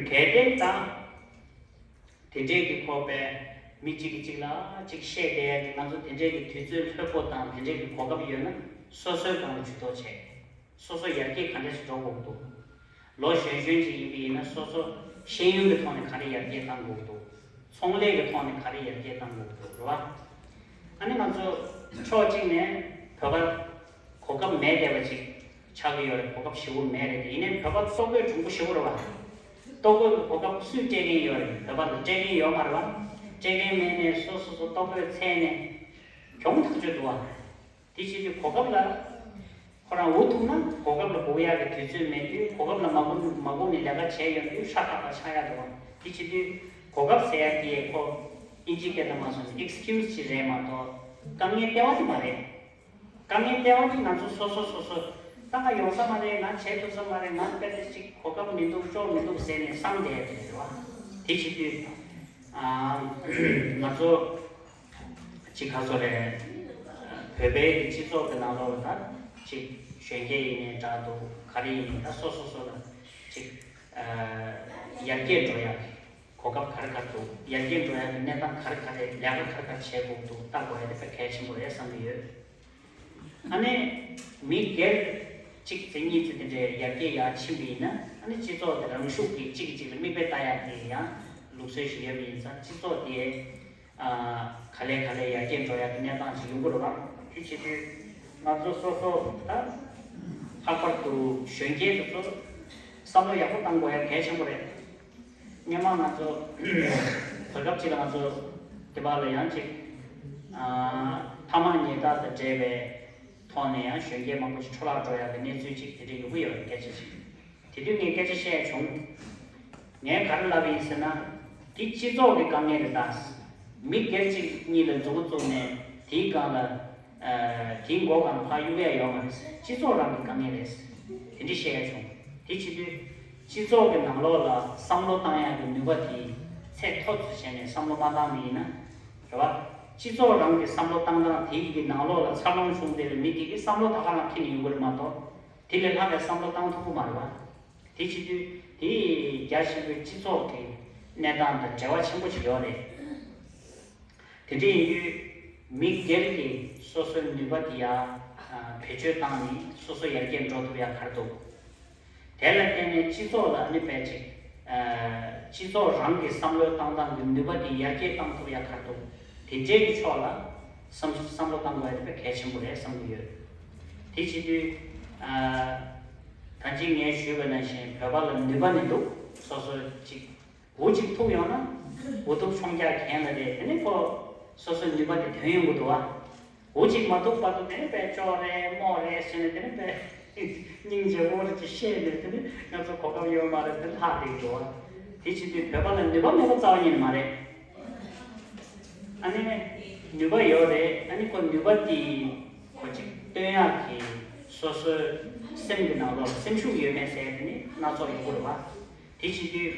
གལ་ཏེ་ད། དེ་འདྲའི་གི་ཁོ་པས་མི་གཅིག་གིས་གཅིག་ལ་གཅིག་བཤད་བསྡད་ཡ་དེ། ང་ཚོ་དེ་འདྲའི་གི་དུས་ཚོད་ལྷོད་པོ་དང་དེ་འདྲའི་གི་གོ་སྐབས་ཡོད་ན་སོ་སོའི་སྒང་ལ་ཇུས་གཏོགས་བྱས། སོ་སོ་ཡར་རྒྱས་ག་འདྲ་ཞིག་འགྲོ་དགོས་ཀྱི་འདུག་ལོ་གཞོན་གཞོན་ཅིག་ཡིན་པ་ཡིན་ན་སོ་སོ་ཤེས་ཡོན་གྱི་ཐོག་ནས་ག་རེ་ཡར་རྒྱས་གཏང་དགོས་ཀྱི་འདུག་ཚོང་ལས་ཀྱི་ཐོག་ནས་ག་རེ་ཡར་རྒྱས་གཏང་དགོས་ཀྱི་འདུག་རེད་བ། ཨ་ནི་ང་ཚོ་ཕྱོགས་གཅིག་ནས་བོད་པ་གོ་སྐབས་མེད་བསྡད་པ་ཅིག་ཆགས་ཀྱི་ཡོད་རེད། གོ་སྐབས་ཞེ་པོ་མེད་རེད་དེ། ཡིན་ནའི་བོད་པ་ལྟོ་གོས་གྲུང་པོ་ཞེ་པོ་རེད་བ། ལྟོ་གོས་ཀྱི་གོ་སྐབས་སུས་སྤྲད་མཁན་ཡོད་རེད། བོད་པ་ལ་སྤྲད་མཁན་ཡོད་མ་རེད་བ། སྤྲད་མཁན་མེད་ནའི་སོ་སོ་སོ་ལྟོ་གོས་འཚོལ་ནས་གྱོང་ཐག་ཆོད་འདུག་བ། དེ་བྱེད་དུས་གོ་སྐབས་ལ་ཁོ་རང་འུ་ཐུག་ན་གོ་སྐབས་ལ་སྒུག་ཡག་གི་དུས་ཚོད་མེད་དུས། གོ་སྐབས་ལ་མ་སྒུག་མ་སྒུག་ནས་ལས་ཀ་བྱས་ཡོང་དུས་ཧྲ་ཐག་ཐག་ཆགས་ཡག་འདུག་བ། དེ་བྱེད་དུས་གོ་སྐབས་ཟེར་ཡག་དེ་ཁོ་ཨིན་ཇིའི་སྐད་དུ་མ་སོང་ན་ཨེག་སི་ཀིའུ་སི་ཅིག་རེད་མ་གཏོགས་དཀའ་ངལ་སྟེར་བ་དེ་མ་རེད། དཀའ་ངལ་སྟེར་བ་དེ་ང་ཚོ་སོ་སོ་སོ་སོ། ད་ང་ཡོང་ས་མ་རེད། ང་བྱེད་ཐུབ་ས་མ་རེད། ང་དཔེ་དེ་ཅིག་གོ་སྐབས་མི་འདུག་ཅོག་མི་འདུག་ཟེར་ནས་བསམ་བསྡད་ཡ་དེ་རེད་བ། དེ་བྱེད་དུས། ཨ། ང་ཚོ་ཅིག་ག་ཚོད་རེད། བོད་པའི་གི་སྤྱི་ཚོགས་ཀྱི་ནང་ལོགས་ལ་ད་ཅིག་གཞོན་སྐྱེས་ཡིན་ནའི་འདྲ་འདུག་ག་རེ་ཡིན་ནའི་ད་སོ་སོ་སོ་ལ་ཅིག་ཨ། ཡར་རྒྱས་འགྲོ་ཡག་གི་གོ་སྐབས་ག་རེ་ག་རེ་འདུག་ཡར་རྒྱས་འགྲོ་ཡག་གི་གནས་སྟངས་ག་རེ་ག་རེ། ལས་ཀ་ག་རེ་ག་རེ་བྱེད་དགོས་འདུག་ལྟ་དགོས་ཡ་དེ་དཔེ་གལ་ཆེན་པོ་རེད་བསམ་གྱི་ཡོད། ཨ་ནི་མི་སྒེར་གཅིག་ཙམ་གཉིས་ཙམ་དེ་འདྲའི་ཡར་རྒྱས་ཡར་ཕྱིན་པ་ཡིན་ན། ཨ་ནི་སྤྱི་ཚོགས་དེ་རང་ཤུགས་ཀྱིས་གཅིག་གིས་གཅིག་ལ་མིག་དཔེ་ལྟ་ཡག་དེ་ཡང་ལུགས་སྲོལ་ཞིག་ཡོད་པ་ཡིན་ཙང་། སྤྱི་ཚོགས་དེ་ཨ། ག་ལེ་ག་ལེ་ཡར་རྒྱས་འགྲོ་ཡག་གི་གནས་སྟངས་ཅིག་ཡོང་གི་རེད་བ། དེ་བྱེད་དུས་ང་ཚོ་སོ་སོ་ད་ལྷག་པར་དུ་གཞོན་སྐྱེས་དེ་ཚོ་བསམ་བློ་ཡག་པོ་བཏང་དགོས་ཡ་གལ་ཆེན་པོ་རེད། སྔོན་མ་ང་ཚོ་བར་སྐབས་ཅིག་ལ་ང་ཚོ་དེ་བར་ལ་ཡང་ཅིག་ཨ་ཐ་མག་ཉལ་ཐ་དང་འབྲེལ་བའི་ཐོག་ནས་ཡང་གཞོན་སྐྱེས་མང་པོ་ཞིག་འཕྲོ་བརླག་འགྲོ་ཡག་གི་གནས་ཚུལ་ཅིག་དེ་འདྲ་ཡོང་གི་ཡོད་རེད། སྐད་ཆ་ཅིག་དེ་དུས་ངས་སྐད་ཆ་བཤད་བྱུང་། ངས་ག་རེ་ལབ་ཡིན་ཟེར་ན། འདི་སྤྱི་ཚོགས་ཀྱི་དཀའ་ངལ་རེད་ད། མི་སྒེར་གཅིག་གཉིས་ལ་མཛུབ་གུ་བཙུགས་ནས་དེའི་སྒང་ལ་ཨ་དེའི་མགོ་སྒང་ཕར་གཡུག་ཡ་ཡོད་མ་རེད། སྤྱི་ཚོགས་རང་གི་དཀའ་ངལ་རེད། དེ་འདྲ་བཤད་ཡ་བྱུང་། དེ་བྱེད་དུས་སྤྱི་ཚོགས་ཀྱི་ནང་ལོགས་ལ་བསམ་བློ་བཏང་ཡག་གི་ནུས་པ་དེ་ཚད་མཐོ་ཙམ་བྱས་ནས་བསམ་བློ་མ་བཏང་ནི་ཡིན་ན། རེད་བ། སྤྱི་ཚོགས་རང་གི་བསམ་བློ་བཏང་སྟངས་དེའི་གི་ནང་ལོགས་ལ་འཚར་ལོངས་བྱུང་བསྡད་པའི་མི་དེ་གི་བསམ་བློ་ད་ག་རང་འཁྱེར་ནས་ཡོང་གི་རེད་མ་གཏོགས། དེ་ལས་ལྷག་པའི་བསམ་བློ་བཏང་ཐུབ་ཀྱི་མ་རེད་བ། དེ་བྱེད་དུས་དེ་རྒྱ་ཆེན་པོའི་སྤྱི་ཚོགས་ཀྱི་གནས་སྟངས་དང་འབྲེལ་བ་ཆེན་པོ་ཞིག་ཡོད་རེད། དེ་འདྲ་ཡིན་དུས་མི་སྒེར་གྱིས་སོ་སོའི་ནུས་པ་དེ་ཡར་ཨ་བེད་སྤྱོད་བཏང་ནས་སོ་སོ་ཡར་རྒྱས་འགྲོ་ཐུབ་ཡག་ག་རེ་འདུག་དེ་ལ་བརྟེན་ནས་སྤྱི་ཚོགས་ལ་ནི་ཕལ་ཆེར་ཨ་སྤྱི་ཚོགས་རང་གི་བསམ་བློའི་བཏང་སྟངས་ཀྱི་ནུས་པ་དེ་ཡར་རྒྱས་བཏང་ཐུབ་ཡག་ག་རེ་འདུག་དེ་འདྲའི་གི་ཕྱོགས་ལ་བསམ་བསམ་བློ་བཏང་དགོས་ཡག་དེ་དཔེ་གལ་ཆེན་པོ་རེད་བསམ་གྱི་ཡོད། དེ་བྱེད་དུས་ཨ་ད་གིན་ངས་ཞུས་པ་ནང་བཞིན་བོད་པ་ལ་ནུས་པ་ནི་འདུག་སོ་སོ་ཅིག་འུ་ཅིག་ཐུག་ཡོང་ན་འུ་ཐུག་མཆོང་རྒྱག་གན་ལ་རེད། དེ་ནི་ཁོ་སོ་སོའི་ནུས་པ་དེ་ཐོན་ཡོང་གི་འདུག་བ། འུ་ཅིག་མ་ཐུག་བར་དུ་དེ་ནི་དཔེ་ཅོག་རེད་མོག་རེད་ཟེར་ནས་དེ་ནི་དཔེ་སྙིང་རྗེ་བོ་རེད་ཅེས་བཤད་ནས་དེ་ནི་ང་ཚོ་གོ་སྐབས་ཡོད་མ་རེད། དེ་ལྷག་བསྡད་ཀྱི་འདུག་བ། དེ་བྱེད་དུས་བོད་པ་ལ་ནུས་པ་མེད་པ་རྩ་བ་ཉིད་ནས་མ་རེད། ཨ་ནི་ནུས་པ་ཡོད་རེད། ཨ་ནི་ཁོ་ནུས་པ་དེ་ཁོ་ཅིག་སྟོན་ཡག་གི་སོ་སོའི་སེམས་ཀྱི་ནང་ལོགས་སེམས་ཤུགས་ཡོད་མེད་ཟེར་དེ་ནི་སྣ་ཚོགས་ཡོང་གི་རེད་བ། དེ་བྱེད་དུས་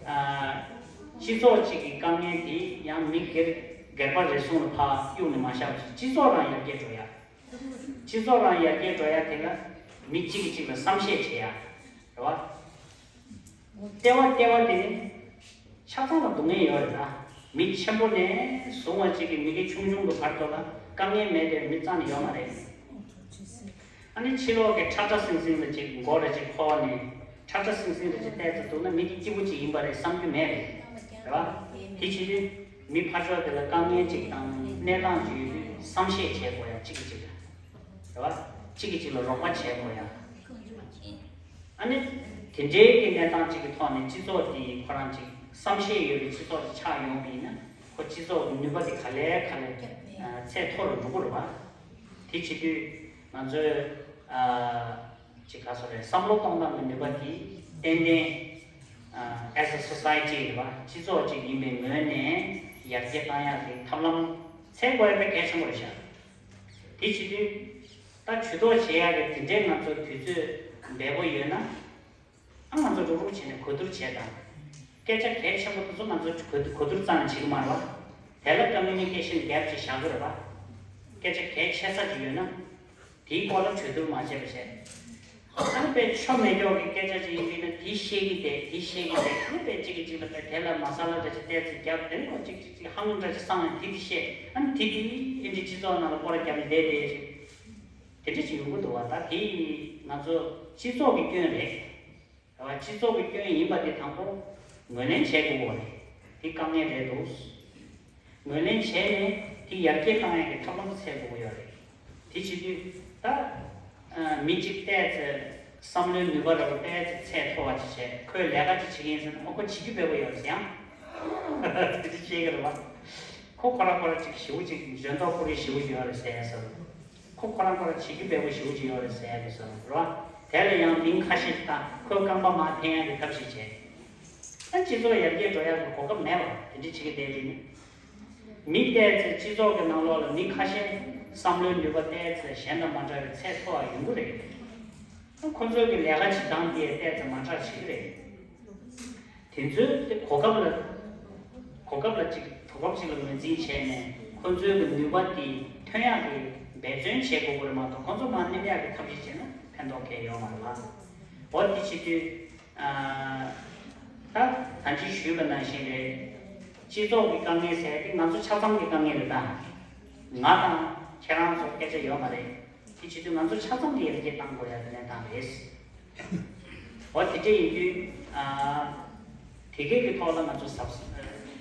ཨ་སྤྱི་ཚོགས་གཅིག་གི་དཀའ་ངལ་དེ་ཡང་མི་སྒེར་སྒེར་པ་རེ་ཟུང་ལ་ཕར་གཡུགས་ནས་མ་བཞག་པ་བྱས་སྤྱི་ཚོགས་རང་ཡར་རྒྱས་འགྲོ་ཡག་སྤྱི་ཚོགས་རང་ཡར་རྒྱས་འགྲོ་ཡག་དེ་ལ་མི་གཅིག་གིས་གཅིག་ལ་བསམ་ཤེས་བྱེད་ཡག་རེད་བ། ལྟེ་བ་ལྟེ་བ་དེ་ནི་ཆ་ཚང་ལ་སྡུག་བསྔལ་ཡོད་རེད་ད། མི་ཆེན་པོ་ནས་བཟུང་བ་གཅིག་གི་མི་སྐྱ་ཆུང་ཆུང་གི་བར་དུ་ལ་དཀའ་ངལ་མེད་པའི་མི་རྩ་ནས་ཡོད་མ་རེད། ཨ་ནི་ཕྱི་ལོགས་ཀྱི་ཁྲ་ཁྲ་སིང་སིང་ལ་ཅིག་མགོ་རེ་ཅིག་འཁོར་ནས་ཁྲ་ཁྲ་སིང་སིང་རེ་ཅིག་བལྟས་ཚེ་འདུག་ན་མི་དེ་སྐྱིད་པོ་ཅིག་ཡིན་པ་རེད་བསམ་རྒྱུ་མེད་རེད། རེད་བ། དེ་བྱེད་དུས་མི་ཕར་ཕྱོགས་དེ་ལ་དཀའ་ངལ་ཅིག་དང་གནས་སྟངས་ཅིག་ཡོད་དུས་བསམ་ཤེས་བྱེད་དགོས་ཡ་གཅིག་གིས་གཅིག་ལ། རེད་བ། གཅིག་གིས་གཅིག་ལ་རོགས་པ་བྱེད་དགོས་ཡ། ཨ་ནི། དེ་འདྲའི་གི་གནས་སྟངས་ཅིག་གི་ཐོག་ནས་སྤྱི་ཚོགས་དེ་ཁོ་རང་ཅིག་བསམ་ཤེས་ཡོད་པའི་སྤྱི་ཚོགས་ཅིག་ཆགས་ཡོང་བ་ཡིན་ན་ཁོ་སྤྱི་ཚོགས་ཀྱི་ནུས་པ་དེ་ག་ལེ་ག་ལེ་ཚད་མཐོ་རུ་འགྲོ་གི་རེད་བ། དེ་བྱེད་དུས་ང་ཚོས་ཨ་ཅིག་ག་ཚོད་རེད། བསམ་བློ་གཏོང་སྟངས་ཀྱི་ནུས་པ་དེ་ཏན་ཏན་ཨ་as a society རེད་བ། སྤྱི་ཚོགས་ཅིག་ཡིན་པའི་ངོས་ནས་ཡར་རྒྱས་བཏང་ཡག་གི་ཐབས་ལམ་འཚོལ་དགོས་ཡག་དཔེ་གལ་ཆེན་པོ་རེད་ཤག་དེ་བྱེད་དུས་ད་ཇུས་གཏོགས་བྱེད་ཡག་གི་དེ་འདྲའི་ང་ཚོ་དུས་ཚོད་འབེལ་པོ་ཡོད་ན། ཨ་ང་ཚོ་རུག་རུག་བྱས་ནས་གོ་བསྡུར་བྱས་དང་། སྐད་ཆ་གལ་ཆེན་པོ་དེ་ཚོ་ང་ཚོ་གོ་བསྡུར་རྩ་ནས་བྱེད་ཀྱི་མ་རེད་བ། དེ་ལ་ཀ་མུ་ནི་ཀེ་ཤན་གེབ་ཅིག་བཞག་གི་རེད་བ། སྐད་ཆ་གལ་ཆེ་ས་ཅིག་ཡོད་ན། དེའི་སྐོར་ལ་གྲོས་བསྡུར་མ་བྱས་པ་བྱས། ཨ་ནི་དཔེ་ཆོ་མེད་སྐྱོག་གི་སྐད་ཆ་ཅིག་ཡིན་དུས་ན་དེ་བཤད་ཀྱི་བསྡད་དེ་བཤད་ཀྱི་བསྡད་ཨ་ནི་དཔེ་གཅིག་གིས་གཅིག་ལ་དཔེ་དེ་ལ་མ་ས་ལ་འདྲ་ཅིག་བལྟས་ཚེ་རྒྱབ་དེ་ནི་ཁོ་གཅིག་གཅིག་གཅིག་ཧང་འདྲ་ཅིག་སངས་ནས་དེ་དེ་བཤད་ཨ་ནི་དེ་དེ་ཨིན་འདྲ་སྤྱི་ཚོགས་ནང་ལ་སྐོར་ར་བརྒྱབ་ནས་བསྡད་བསྡད་ཅིག་དེ་འདྲ་ཅིག་ཡོང་གི་འདུག་བ། ད་དེ་ང་ཚོ་སྤྱི་ཚོགས་ཀྱི་སྐྱོན་རེད། རེད་བ། སྤྱི་ཚོགས་ཀྱི་སྐྱོན་ཡིན་པ་དེ་དང་པོ་ངོས་ལེན་བྱེད་དགོས་པ་རེད། དེ་དཀའ་ངལ་རེད་འདུག་ངོས་ལེན་བྱས་ནས་དེ་ཡར་རྒྱས་བཏང་ཡག་གི་ཐབས་ལམ་འཚོལ་དགོས་ཀྱི་ཡོད་རེད། དེ་བྱེད་དུས་ད་ཨ་མི་གཅིག་བལྟས་ཚེ་བསམ་བློའི་ནུས་པ་རེད་བ། བལྟས་ཚེ་ཚད་མཐོ་བ་ཅིག་བྱས། ཁོས་ལས་ཀ་ཅིག་བྱེད་ཀྱི་ཡིན་ཟེར་ན་ཨོ་ཁོ་བྱེད་རྒྱུ་འབེལ་པོ་ཡོད་རེད་ཟེར་ཡང་དེ་འདྲ་བཤད་ཀྱི་རེད་བ། ཁོ་ཁོ་རང་ཁོ་རང་ཅིག་ཞེ་པོ་ཅིག་འཇོན་ཐོག་ཁོ་རང་ཞེ་པོ་ཅིག་ཡོད་རེད་ཟེར་ཡ་ཟེར། ཁོ་ཁོ་རང་ཁོ་རང་བྱེད་རྒྱུ་འབེལ་པོ་ཞེ་པོ་ཅིག་ཡོད་རེད་ཟེར་ཡ་གི་བཟོ་འདྲ་བ། དེ་ལ་ཡང་མིང་ཁ་ཤས་དང་ཁོའི་རྐང་པ་མར་འཐེན་ཡ་གི་ཐབས་ཤེས་བྱས། ད་སྤྱི་ཚོགས་ཡར་རྒྱས་འགྲོ་ཡ་གི་གོ་སྐབས་མེད་པ་དེ་འདྲ་བྱེད་ཀྱི་བསྡད་དེ་ནི། མི་བལྟས་ཚེ་སྤྱི་ཚོགས་ཀྱི་ནང་ལོགས་ལ་མི་ཁ་ཤས་བསམ་བློའི་ནུས་པ་བལྟས་ཚེ་གཞན་དང་མ་འདྲ་བའི་ཚད་མཐོ་བ་ཡོང་གི་རེད། ད་ཁོ་ཚོའི་གི་ལས་ཀ་བྱེད་སྟངས་དེ་བལྟས་ཚེ་མ་འདྲ་བྱེད་ཀྱི་རེད། དེ་ཚོའི་གོ་སྐབས་ལ། གོ་སྐབས་ལ་གཅིག་གོ་སྐབས་གཅིག་ལ་ངོས་འཛིན་བྱས་ནས་ཁོ་ཚོའི་གི་ནུས་པ་དེ་ཐོན་ཡག་གི་འབད་བརྩོན་བྱེད་དགོས་ཀྱི་རེད་མ་གཏོགས་ཁོ་ཚོ་མར་མནན་ཡག་གི་ཐབས་ཤེས་བྱས་ན་ཕན་ཐོགས་གང་ཡང་ཡོད་མ་རེད་བ། འོ་དེ་བྱེད་དུས་ཨ་ད་ད་ཅི་ཞུས་པ་ནང་བཞིན་རེད། སྤྱི་ཚོགས་ཀྱི་དཀའ་ངལ་ཟེར་ཡག་དེ་ང་ཚོ་ཆ་ཚང་གི་དཀའ་ངལ་རེད་ད། ང་དང་ཁྱེད་རང་ཚོ་སྐད་ཆ་ཡོད་མ་རེད། དེ་བྱེད་དུས་ང་ཚོ་ཆ་ཚང་གི་ཡར་རྒྱས་གཏང་དགོས་ཡ་གི་གནས་སྟངས་རེད། འོ་དེ་འདྲ་ཡིན་དུས་ཨ་དེ་གའི་གི་ཐོག་ལ་ང་ཚོ་གཟབ་གཟབ་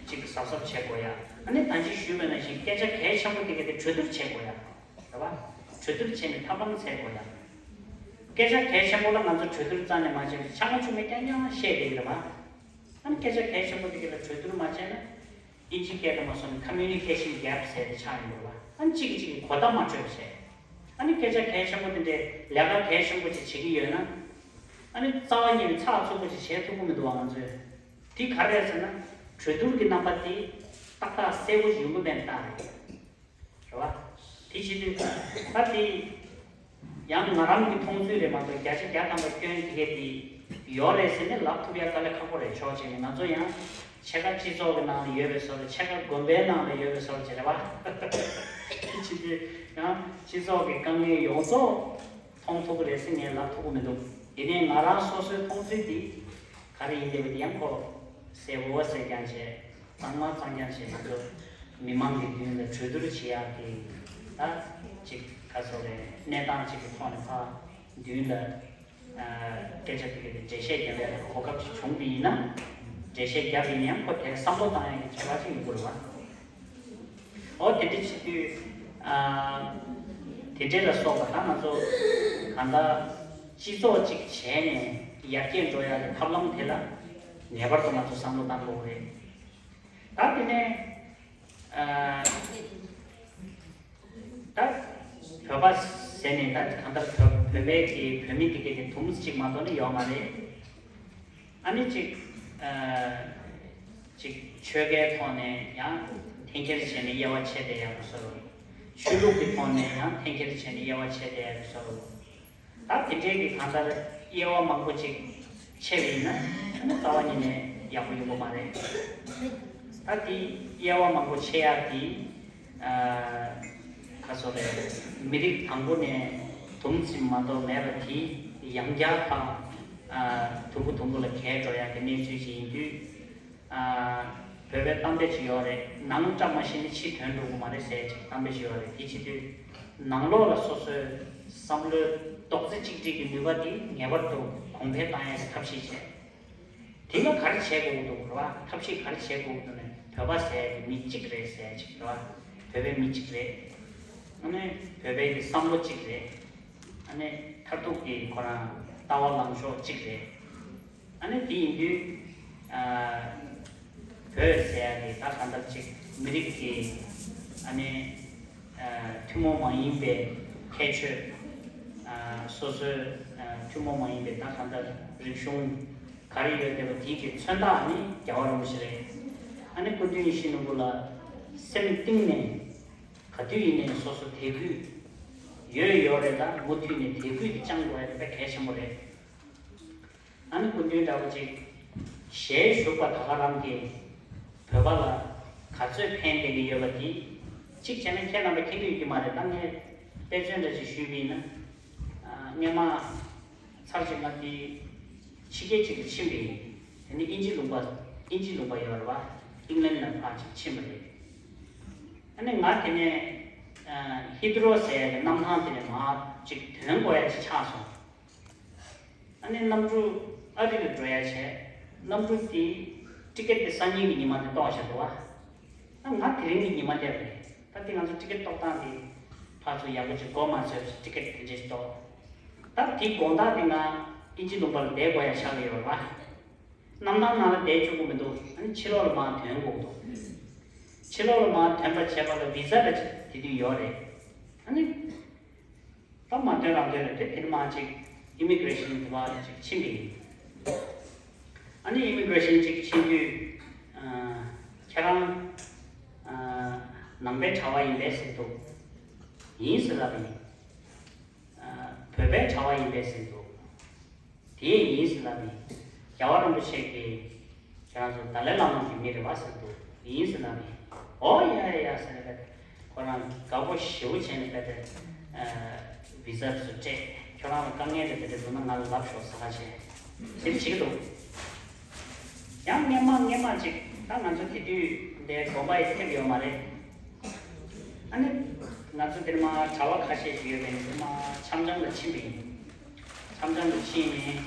ཅིག་གཟབ་གཟབ་བྱེད་དགོས་ཡ། ཨ་ནི་ད་ཅི་ཞུས་པ་ནང་བཞིན་སྐད་ཆ་གལ་ཆེན་པོ་དེ་གའི་དེ་གྲོས་བསྡུར་བྱེད་དགོས་ཡ། རེད་ གྲོས་བསྡུར་བྱས་ནས་ཐབས་ལམ་འཚོལ་དགོས་ལ། སྐད་ཆ་གལ་ཆེན་པོ་ལ་ང་ཚོ་གྲོས་བསྡུར་རྩ་ནས་མ་བྱས་པར་ཆང་ཆུང་མའི་རྐྱང་རྐྱང་བཤད་བསྡད་ཀྱི་རེད་བ། ཨ་ནི་སྐད་ཆ་གལ་ཆེན་པོ་དེ་ག་ལ་གྲོས་བསྡུར་མ་བྱས་ན། ཨིན་ཇི་སྐད་དུ་མ་སོང་ནས་communication gap ཟེར་ཏེ་ཆགས་ཡོང་གི་རེད་བ། ཨ་ནི་གཅིག་གིས་གཅིག་གི་གོ་བརྡ་མ་འཕྲོད་པ་བྱས། ཨ་ནི་སྐད་ཆ་གལ་ཆེན་པོ་དེ་འདྲའི་ལས་ཀ་གལ་ཆེན་པོ་ཅིག་བྱེད་ཀྱི་ཡོད་ན། ཨ་ནི་རྩ་བ་ཉིད་ནས་ཚགས་ཚུད་པོ་ཅིག་བྱེད་ཐུབ་ཀྱི་མི་འདུག་བ། ང་ཚོས་དེ་ག་རེ་རེད་ཟེར་ན། གྲོས་བསྡུར་གྱི་རྣམ་པ་དེ་ཏག་ཏག་གསལ་པོ་ཞིག་ཡོང་གི་མེད་པ་རེད། རེད་བ། དེ་བྱེད་དུས་ད་དེ་ཡང་ང་རང་གི་མཐོང་ཚུལ་རེད་མ་གཏོགས། བརྒྱ་ཆ་བརྒྱ་ཐམ་པ་སྐྱོན་དེ་གས་དེ་ཡོད་རེད་ཟེར་ནས་ལབ་ཐུབ་ཡ་དཀའ་ལས་ཁག་པོ་རེད། ཕྱོགས་གཅིག་ནས་ང་ཚོ་ཡང་ཕྱེད་ཀ་སྤྱི་ཚོགས་ཀྱི་ནང་ལ་ཡོད་པའི་བཟོ་འདྲ། ཕྱེད་ཀ་དགོན་པའི་ནང་ལ་ཡོད་པའི་བཟོ་འདྲ་བྱེད་རེད་བ། དེ་བྱེད་དུས་ཡང་སྤྱི་ཚོགས་ཀྱི་དཀའ་ངལ་ཡོངས་རྫོགས་མཐོང་ཐུབ་ཀྱི་རེད་ཟེར་ངས་ལབ་ཐུབ་ཀྱི་མི་འདུག། ཡིན་ནའི་ང་རང་སོ་སོའི་མཐོང་ཚུལ་འདི་ག་རེ་ཡིན་བསྡད་པ་དེ་ཡང་ཁོ་གསལ་པོ་གསལ་རྐྱང་བྱས། གཙང་མ་གཙང་རྐྱང་བྱས། ང་ཚོ་མི་མང་གི་མདུན་ལ་གྲོས་བསྡུར་བྱེད་ཡག་གི་ད་ཅིག་ག་ཚོད་རེད། གནས་སྟངས་ཅིག་གི་ཐོག་ནས་ཕར་མདུན་ལ་ཨ་སྐད་ཆ་དེ་ག་དེ་འགྲེལ་བཤད་རྒྱབ་ཡག་གི་གོ་སྐབས་ཅིག་བྱུང་བ་ཡིན་ན། འགྲེལ་བཤད་རྒྱབ་པ་ཡིན་ན་ཡང་ཁོ་དེར་བསམ་བློ་བཏང་ཡག་གི་བྱ་བ་ཅིག་ཡིན་དགོས་རེད་བ། འོ་དེ་འདྲ་བྱེད་དུས། ཨ་དེ་འདྲ་ལ་སོགས་པ་ད་ང་ཚོ་གང་ལྟར་སྤྱི་ཚོགས་གཅིག་བྱས་ནས་ཡར་རྒྱས་འགྲོ་ཡག་གི་ཐབས་ལམ་དེ་ལ་ངེས་པར་དུ་ང་ཚོ་བསམ་བློ་བཏང་དགོས་རེད། ད་དེ་ནས་ཨ་ད་བོད་པ་ཟེར་ནས་ད་གང་ལྟར་བོད་བོད་པའི་གི་བོད་མི་དེ་གའི་གི་དུམ་བུ་གཅིག་མ་གཏོགས་ནི་ཡོད་མ་རེད། ཨ་ནི་གཅིག་ཨ་གཅིག་ཆོལ་ཁའི་ཐོག་ནས་ཡང་འཐེན་འཁྱེར་བྱས་ནས་དབྱེ་བ་ཕྱེ་བསྡད་ཡག་གི་བཟོ་འདྲ། ཆོས་ལུགས་ཀྱི་ཐོག་ནས་ཡང་འཐེན་འཁྱེར་བྱས་ནས་དབྱེ་བ་ཕྱེ་བསྡད་ཡག་གི་བཟོ་འདྲ། ད་དེ་འདྲའི་གི་གང་ལྟར་དབྱེ་བ་མང་པོ་ཅིག་ཕྱེ་བ་ཡིན་ན། ཨ་ནི་རྩ་བ་ཉིད་ནས་ཡག་པོ་ཡོང་གི་མ་རེད། ད་དེ་དབྱེ་བ་མང་པོ་ཕྱེ་ཡག་དེ་ཨ་ག་ཚོད་རེད། མི་རིགས་དང་པོ་ནས་དུམ་ཙམ་མ་གཏོགས་མེད་པ་དེ་ཡང་བསྐྱར་ཕར་ཨ་དུམ་བུ་དུམ་བུ་ལ་གས་འགྲོ་ཡག་གི་གནས་ཚུལ་ཅིག་ཡིན་དུས། ཨ་བོད་པའི་གཏམ་དཔེ་ཅིག་ཡོད་རེད། ནང་བཀྲ་མ་ཤིས་ན་ཕྱི་དོན་འགྲུབ་ཀྱི་མ་རེད་ཟེར་ཅིག་གཏམ་དཔེ་ཅིག་ཡོད་རེད། དེ་བྱེད་དུས་ནང་ལོགས་ལ་སོ་སོའི་བསམ་བློའི་རྡོག་རྩ་གཅིག་སྒྲིལ་གྱི་ནུས་པ་དེ་ངེས་པར་དུ་གོང་འཕེལ་བཏང་ཡག་གི་ཐབས་ཤེས་བྱས། དེ་ལ་ག་རེ་བྱེད་དགོས་ཀྱི་འདུག་རེད་བ། ཐབས་ཤེས་ག་རེ་བྱེད་དགོས་ཀྱི་འདུག་ནས། བོད་པ་ཟེར་ཡག་གི་མི་གཅིག་རེད་ཟེར་ཅིག་རེད་བ། བོད་པའི་མི་གཅིག་རེད། ཨ་ནི་བོད་པའི་གི་བསམ་བློ་གཅིག་རེད། ཨ་ནི་མཐར་ཐུག་གི་ཁོ་རང་ལྟ་བ་ལངས་ཕྱོགས་གཅིག་རེད། ཨ་ནི་དེ་ཡིན་དུས། ཨ་བོད་ཟེར་ཡག་གི་ད་གང་ལྟར་ཅིག་མི་རིགས་ཀྱི་ཨ་ནི་ཨ་ཐུན་མོང་མ་ཡིན་པའི་ཁྱད་ཆོས། ཨ་སོ་སོའི་ཨ་ཐུན་མོང་མ་ཡིན་པའི་ད་གང་ལྟར་རིག་གཞུང་ག་རེ་ཡོད་བསྡད་པ་དེ་གི་མཚོན་རྟགས་ནི་རྒྱལ་བ་རིན་པོ་ཆེ་རེད། ཨ་ནི་སྐུ་མདུན་ཡིད་བཞིན་ནོར་བུ་ལ་སེམས་གཏིང་ནས་ག་དུས་ཡིན་ནའི་སོ་སོ་དད་གུས་ཡོད་ཡོད་རེད་ལ། མུ་མཐུད་ནས་དད་གུས་དེ་བཅངས་དགོས་ཡ་དེ་དཔེ་གལ་ཆེན་པོ་རེད། ཨ་ནི་སྐུ་མདུན་འདྲ་པོ་ཅིག་ཞལ་བཞུགས་པ་ད་ག་རང་གིས་བོད་པ་ལ་ག་ཚོད་ཕན་བསྡད་ཀྱི་ཡོད་པ་དེ་གཅིག་བྱས་ན་ཁྱེད་རྣམ་པ་མཁྱེན་གྱི་ཡོད་ཀྱི་མ་རེད། ད་ངས་དཔེ་མཚོན་འདྲ་ཅིག་ཞུས་པ་ཡིན་ན། ཨ་སྔོན་མ་ཚར་གཅིག་ང་དེ་ཕྱི་རྒྱལ་ཅིག་ལ་ཕྱིན་པ་ཡིན། དེ་ནི་དབྱིན་ཇི་ལུང་པ་དབྱིན་ཇི་ལུང་པ་ཡོད་རེད་བ། ཨིང་ལན་ལ་ཕར་ཅིག་ཕྱིན་པ་རེད། ཨ་ནི་ང་དེ་ནས་ཨ་ཧི་ཏི་རོ་ཟེར་ཡ་གི་གནམ་ཐང་དེ་ནས་མར་ཅིག་ཐོན་དགོས་ཡ་ཅིག་ཆགས་སོང་། ཨ་ནི་གནམ་གྲུ་ཨ་རི་ལ་འགྲོ་ཡ་བྱས། གནམ་གྲུ་དེ་ཊི་ཀེ་ཊི་དེ་སང་ཉིན་གྱི་ཉི་མ་དེ་གཏོང་བཞག་འདུག་བ། ཨ་ང་དེ་རིང་གི་ཉི་མ་དེ་རེད། ད་དེ་ང་ཚོ་ཊི་ཀེ་ཊི་གཏོང་སྟངས་དེ་ཕར་ཚུར་ཡག་པོ་ཅིག་མགོ་མ་ཚོས་ཊི་ཀེ་ཊི་དེ་འདྲས་གཏོང་། ད་དེ་དགོང་དག་དེ་ང་དབྱིན་ཇི་ལུང་པ་ལ་བསྡད་དགོས་ཡ་ཆགས་ཀྱི་ཡོད་རེད་བ། གནམ་ཐང་ནང་ལ་བསྡད་བཅུག་གི་མི་འདུག་ཨ་ནི་ཕྱི་ལོགས་ལ་མར་ཐོན་དགོས་འདུག་ཕྱི་ལོགས་ལ་མར་ཐོན་པ་བྱས་པ་ལ་བི་ཟ་འདྲ་ཅིག་དེ་དུས་ཡོད་རེད། ཨ་ནི་ད་མར་ཐོན་རང་ཐོན་རེད་དེ། དེ་ནས་མར་ཅིག་ཨི་མི་གྷི་རེ་ཤན་དེ་བར་ཅིག་ཕྱིན་པ་ཡིན། ཨ་ནི་ཨི་མི་གྷི་རེ་ཤན་ཅིག་ཕྱིན་དུས། ཨ་ཁྱེད་རང་ཨ་ནང་པའི་གྲྭ་པ་ཡིན་པས་ཟེར་འདུག་ཡིན་ཟེར་ལབ་པ་ཡིན། ཨ་བོད་པའི་གྲྭ་པ་ཡིན་པས་ཟེར་འདུག་དེ་ཡིན་ཟེར་ལབ་པ་ཡིན། རྒྱལ་བ་རིན་པོ་ཆེ་གིས་ཁྱེད་རང་ཚོ་ཏཱ་ལའི་བླ་མ་གི་མི་རེད་བ་ཟེར་འདུག་ཡིན་ཟེར་ལབ་པ་ཡིན། ཨོ་ཡ་ཡ་ཡ་ཟེར་ནས་ཁོ་རང་དགའ་པོ་ཞེ་པོ་བྱས་ནས་བི་ཟ་དེ་ཚོ་སྤྲད། ཁྱོད་རང་ལ་དཀའ་ངལ་རེ་དེ་འདྲ་འདུག་ན་ང་ལ་ལབ་ཤོག་ཟེར་ཁ་བྱས། དེ་བྱེད་ཀྱི་འདུག་ཡང་སྔོན་མ་སྔོན་མ་ཅིག་ད་ང་ཚོ་དེ་དུས་འདའི་དགོན་པ་ཡི་ཐེབས་ཡོད་མ་རེད། ཨ་ནི་ང་ཚོ་དེར་མ་གྲྭ་པ་ཁ་ཤས་ཤིག་ཡོད་པས་ནི་དེར་མ་འཆམ་འཆམ་ལ་ཕྱིན་པ་ཡིན། འཆམ་འཆམ་ལ་ཕྱིན་ནས་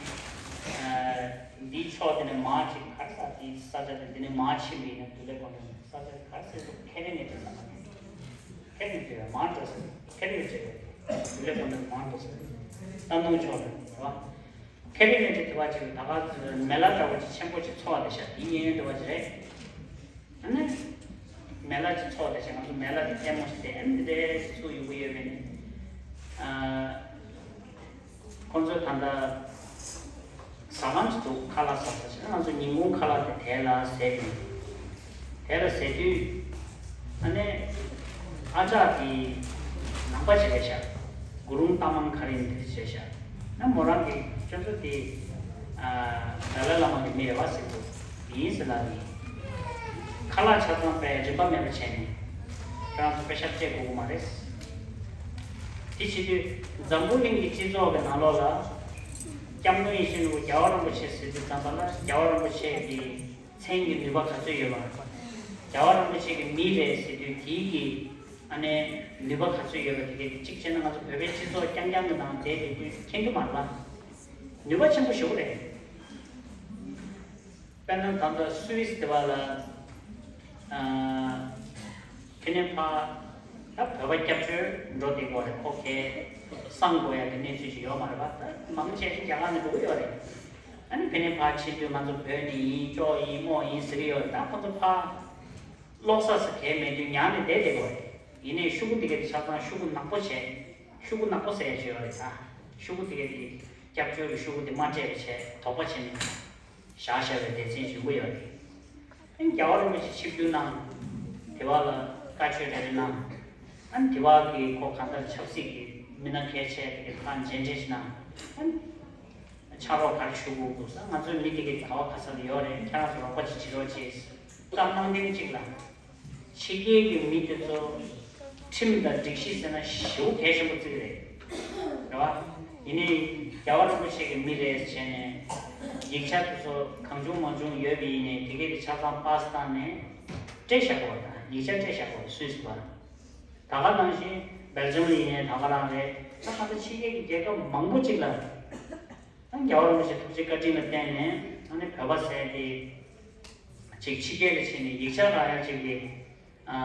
ཨ་འདིའི་ཕྱོགས་དེ་ནས་མར་ཅིག་གར་ས་དེའི་ས་ཆ་དེ་འདི་ནས་མར་ཕྱིན་པ་ཡིན་ན་དུ་ལེ་གོང་དུ་ས་ཆ་གར་སེ་སུ་ཁེ་རེ་ནས་དེ་ས་མ་རེད། ཁེ་རིང་དེ་བས་མང་འགྲོ་ཟེར། ཁེ་རིང་དེ་བས་ལས་ཁོ་ན་མང་འགྲོ་ཟེར། ད་ནུ་ཆོག་རེད་བ། ཁེ་རིང་དེ་དེ་བ་ཅིག་ད་ག་མེ་ལ་འདྲ་བོ་ཅིག་ཆེན་པོ་ཅིག་ཚོགས་དེ་ཤ་དེ་ཉེ་དེ་བ་ཅིག་རེད། ཨ་ནི་མེ་ལ་ཅིག་ཚོགས་དེ་ཤ་ང་ཚོ་མེ་ལ་དེ་ལྟད་མོ་ཞིག་དེ་ཨ་ནི་དེ་ཚུགས་ཡོང་གི་ཡོད་པས་ནི། ཨ། ཁོང་ཚོས་ད་ལྟ་ཟ་ཁང་ཅིག་འདུག་ཁ་ལག་ཟ་ས་ཞིག་ང་ཚོ་ཉིན་གུང་ཁ་ལག་དེ་དེ་ལ་ཟས་ནས། དེ་ལ་ཟས་དུས། ཨ་ནི། ཨ་ཅག་གིས་ནང་པ་ཞིག་རེད་ཤག་གུ་རུང་ཏ་མང་ཁ་རིན་དེ་ཞེས་ཤག་ན་མོ་རང་གི་ཁྱོད་ཚོ་དེ། ཨ། ཏཱ་ལའི་བླ་མ་གི་མི་རེད་བ་ཟེར་དུས། ཡིན་ཟེར་ལབ་ནས། ཁ་ལག་ཆ་ཚང་པས་རིན་པ་མེད་པ་བྱས་ནས། ཁྱོད་རང་ཚོ་པེ་ཤག་སྤྲད་དགོས་ཀྱི་མ་རེད། དེ་བྱེད་དུས་འཛམ་བུ་གླིང་གི་སྤྱི་ཚོགས་ཀྱི་ནང་ལོགས་ལ། སྐྱབས་མགོན་ཡིད་བཞིན་ནོར་བུ་རྒྱལ་བ་རིན་པོ་ཆེ་ཟེར་དུས་ཙམ་པ་ལ་རྒྱལ་བ་རིན་པོ་ཆེ་གི་མཚན་གྱི་ནུས་པ་ག་ཚོད་ཡོད་པ། རྒྱལ་བ་རིན་པོ་ཆེ་གི་མི་རེད་ཟེར་དུས་དེའི་གི་ཨ་ནི་ནུས་པ་ག་ཚོད་ཡོད་པ་དེ་གའི་གཅིག་བྱས་ན་ང་ཚོ་བོད་པའི་སྤྱི་ཚོགས་རྐྱང་རྐྱང་གི་ནང་བསྡད་བསྡད་དུས་མཁྱེན་གྱི་མ་རེད་པ། ནུས་པ་ཆེན་པོ་ཞེ་པོ་རེད། དཔེར་ན་ད་ལྟ་སུད་སི་དེ་བ་ལ། ཨ། ཁེ་ནེ་ཕ། ད་བོད་པ་སྐྱབས་བཅོལ་འགྲོ་བསྡད་ཀྱི་ཡོད་རེད། ཁོ་གས་གསང་དགོས་ཡ་གི་གནས་ཚུལ་ཞིག་ཡོད་མ་རེད་པ། ད་མང་ཆེ་ཤོས་རྒྱ་གར་ནས་འགྲོ་གི་ཡོད་རེད། ཨ་ནི་ཁེ་ནེ་ཕ་ཕྱིན་དུས་ང་ཚོ་བོད་ནས་ཡིན་ཅོག་ཡིན་རྨོག་ཡིན་ཟེར་གི་ཡོད་རེད། ད་ཁོ་ཚོ་ཕ། ལོག་ས་ས་གས་མེད་དུས་ཉར་ནས་བསྡད་བསྡད་ཀྱི་ཡོད་རེད། ཡིན་ནའི་ཤོག་གུ་དེ་ག་དེ་ཆ་ཚང་ཤོག་གུ་ནག་པོ་བྱས། ཤོག་གུ་ནག་པོ་ཟེར་ཡ་ཅིག་ཡོད་རེད་ད། ཤོག་གུ་དེ་ག་དེ་སྐྱབས་བཅོལ་གྱི་ཤོག་གུ་དེ་མ་སྤྲད་པ་བྱས་དོགས་པ་བྱས་ནས། བཞག་བཞག་པའི་སྡེ་ཚན་ཞིག་ཡོད་རེད། ཨ་ནི་རྒྱལ་བ་རིན་པོ་ཆེ་ཆིབས་བསྒྱུར་གནང་། དེ་བ་ལ་བཀའ་ཆོས་རེ་རེ་གནང་། ཨ་ནི་དེ་བ་གི་ཁོ་གང་ལྟར་ཆབ་སྲིད་ཀྱི་མི་སྣ་གལ་ཆེ་དེ་གི་ཕར་མཇལ་འཕྲད་ཞིག་གནང་། ཨ་ནི་ཕྱག་རོགས་ག་རེ་ཞུ་དགོས་འདུག་ས། ང་ཚོའི་མི་དེ་གི་ག་བ་ག་ས་ལ་ཡོད་རེད། ཁྱེད་རང་ཚོ་རོགས་པ་ཅིག་བྱེད་རོགས་བྱེད། བཀའ་གནང་དོན་གཅིག་ལ། ཕྱི་རྒྱལ་གྱི་མི་དེ་ཚོ་ཁྲིམས་དང་སྒྲིག་གཞི་ཟེར་ན་ཞེ་པོ་གལ་ཆེན་པོ་བརྩི་གི་རེད། རེད་བ། ཡིན་ནའི་རྒྱལ་བ་རིན་པོ་ཆེ་གི་མི་རེད་བྱས་ནས་ཡིག་ཆ་དེ་ཚོ་གང་བྱུང་མང་བྱུང་ཡོད་པ་ཡིན་ནའི་དེ་གའི་དེ་ཆ་ཚང་པཱ་སི་བཏང་ནས་སྤྲད་བཞག་གོ། ད་ཡིག་ཆ་སྤྲད་བཞག་གོ་སུད་སི་བ། ད་ག་ནང་བཞིན་སྦེལ་ཇམ་ལ་ཡིན་ནའི་ད་ག་རང་རེད། ད་ག་ད་ཕྱི་རྒྱལ་གྱི་རྒྱལ་ཁབ་མང་པོ་ཅིག་ལ། ཨ་ནི་རྒྱལ་བ་རིན་པོ་ཆེ་ཐུགས་རྗེ་བཀའ་དྲིན་ལ་བརྟེན་ནས་ཨ་ནི་བོད་པ་ཟེར་དེ་ཅིག་ཕྱི་རྒྱལ་ལ་ཕྱིན་ནས་ཡིག་ཆ་རག་ཡ་ཅིག་གི་ཨ་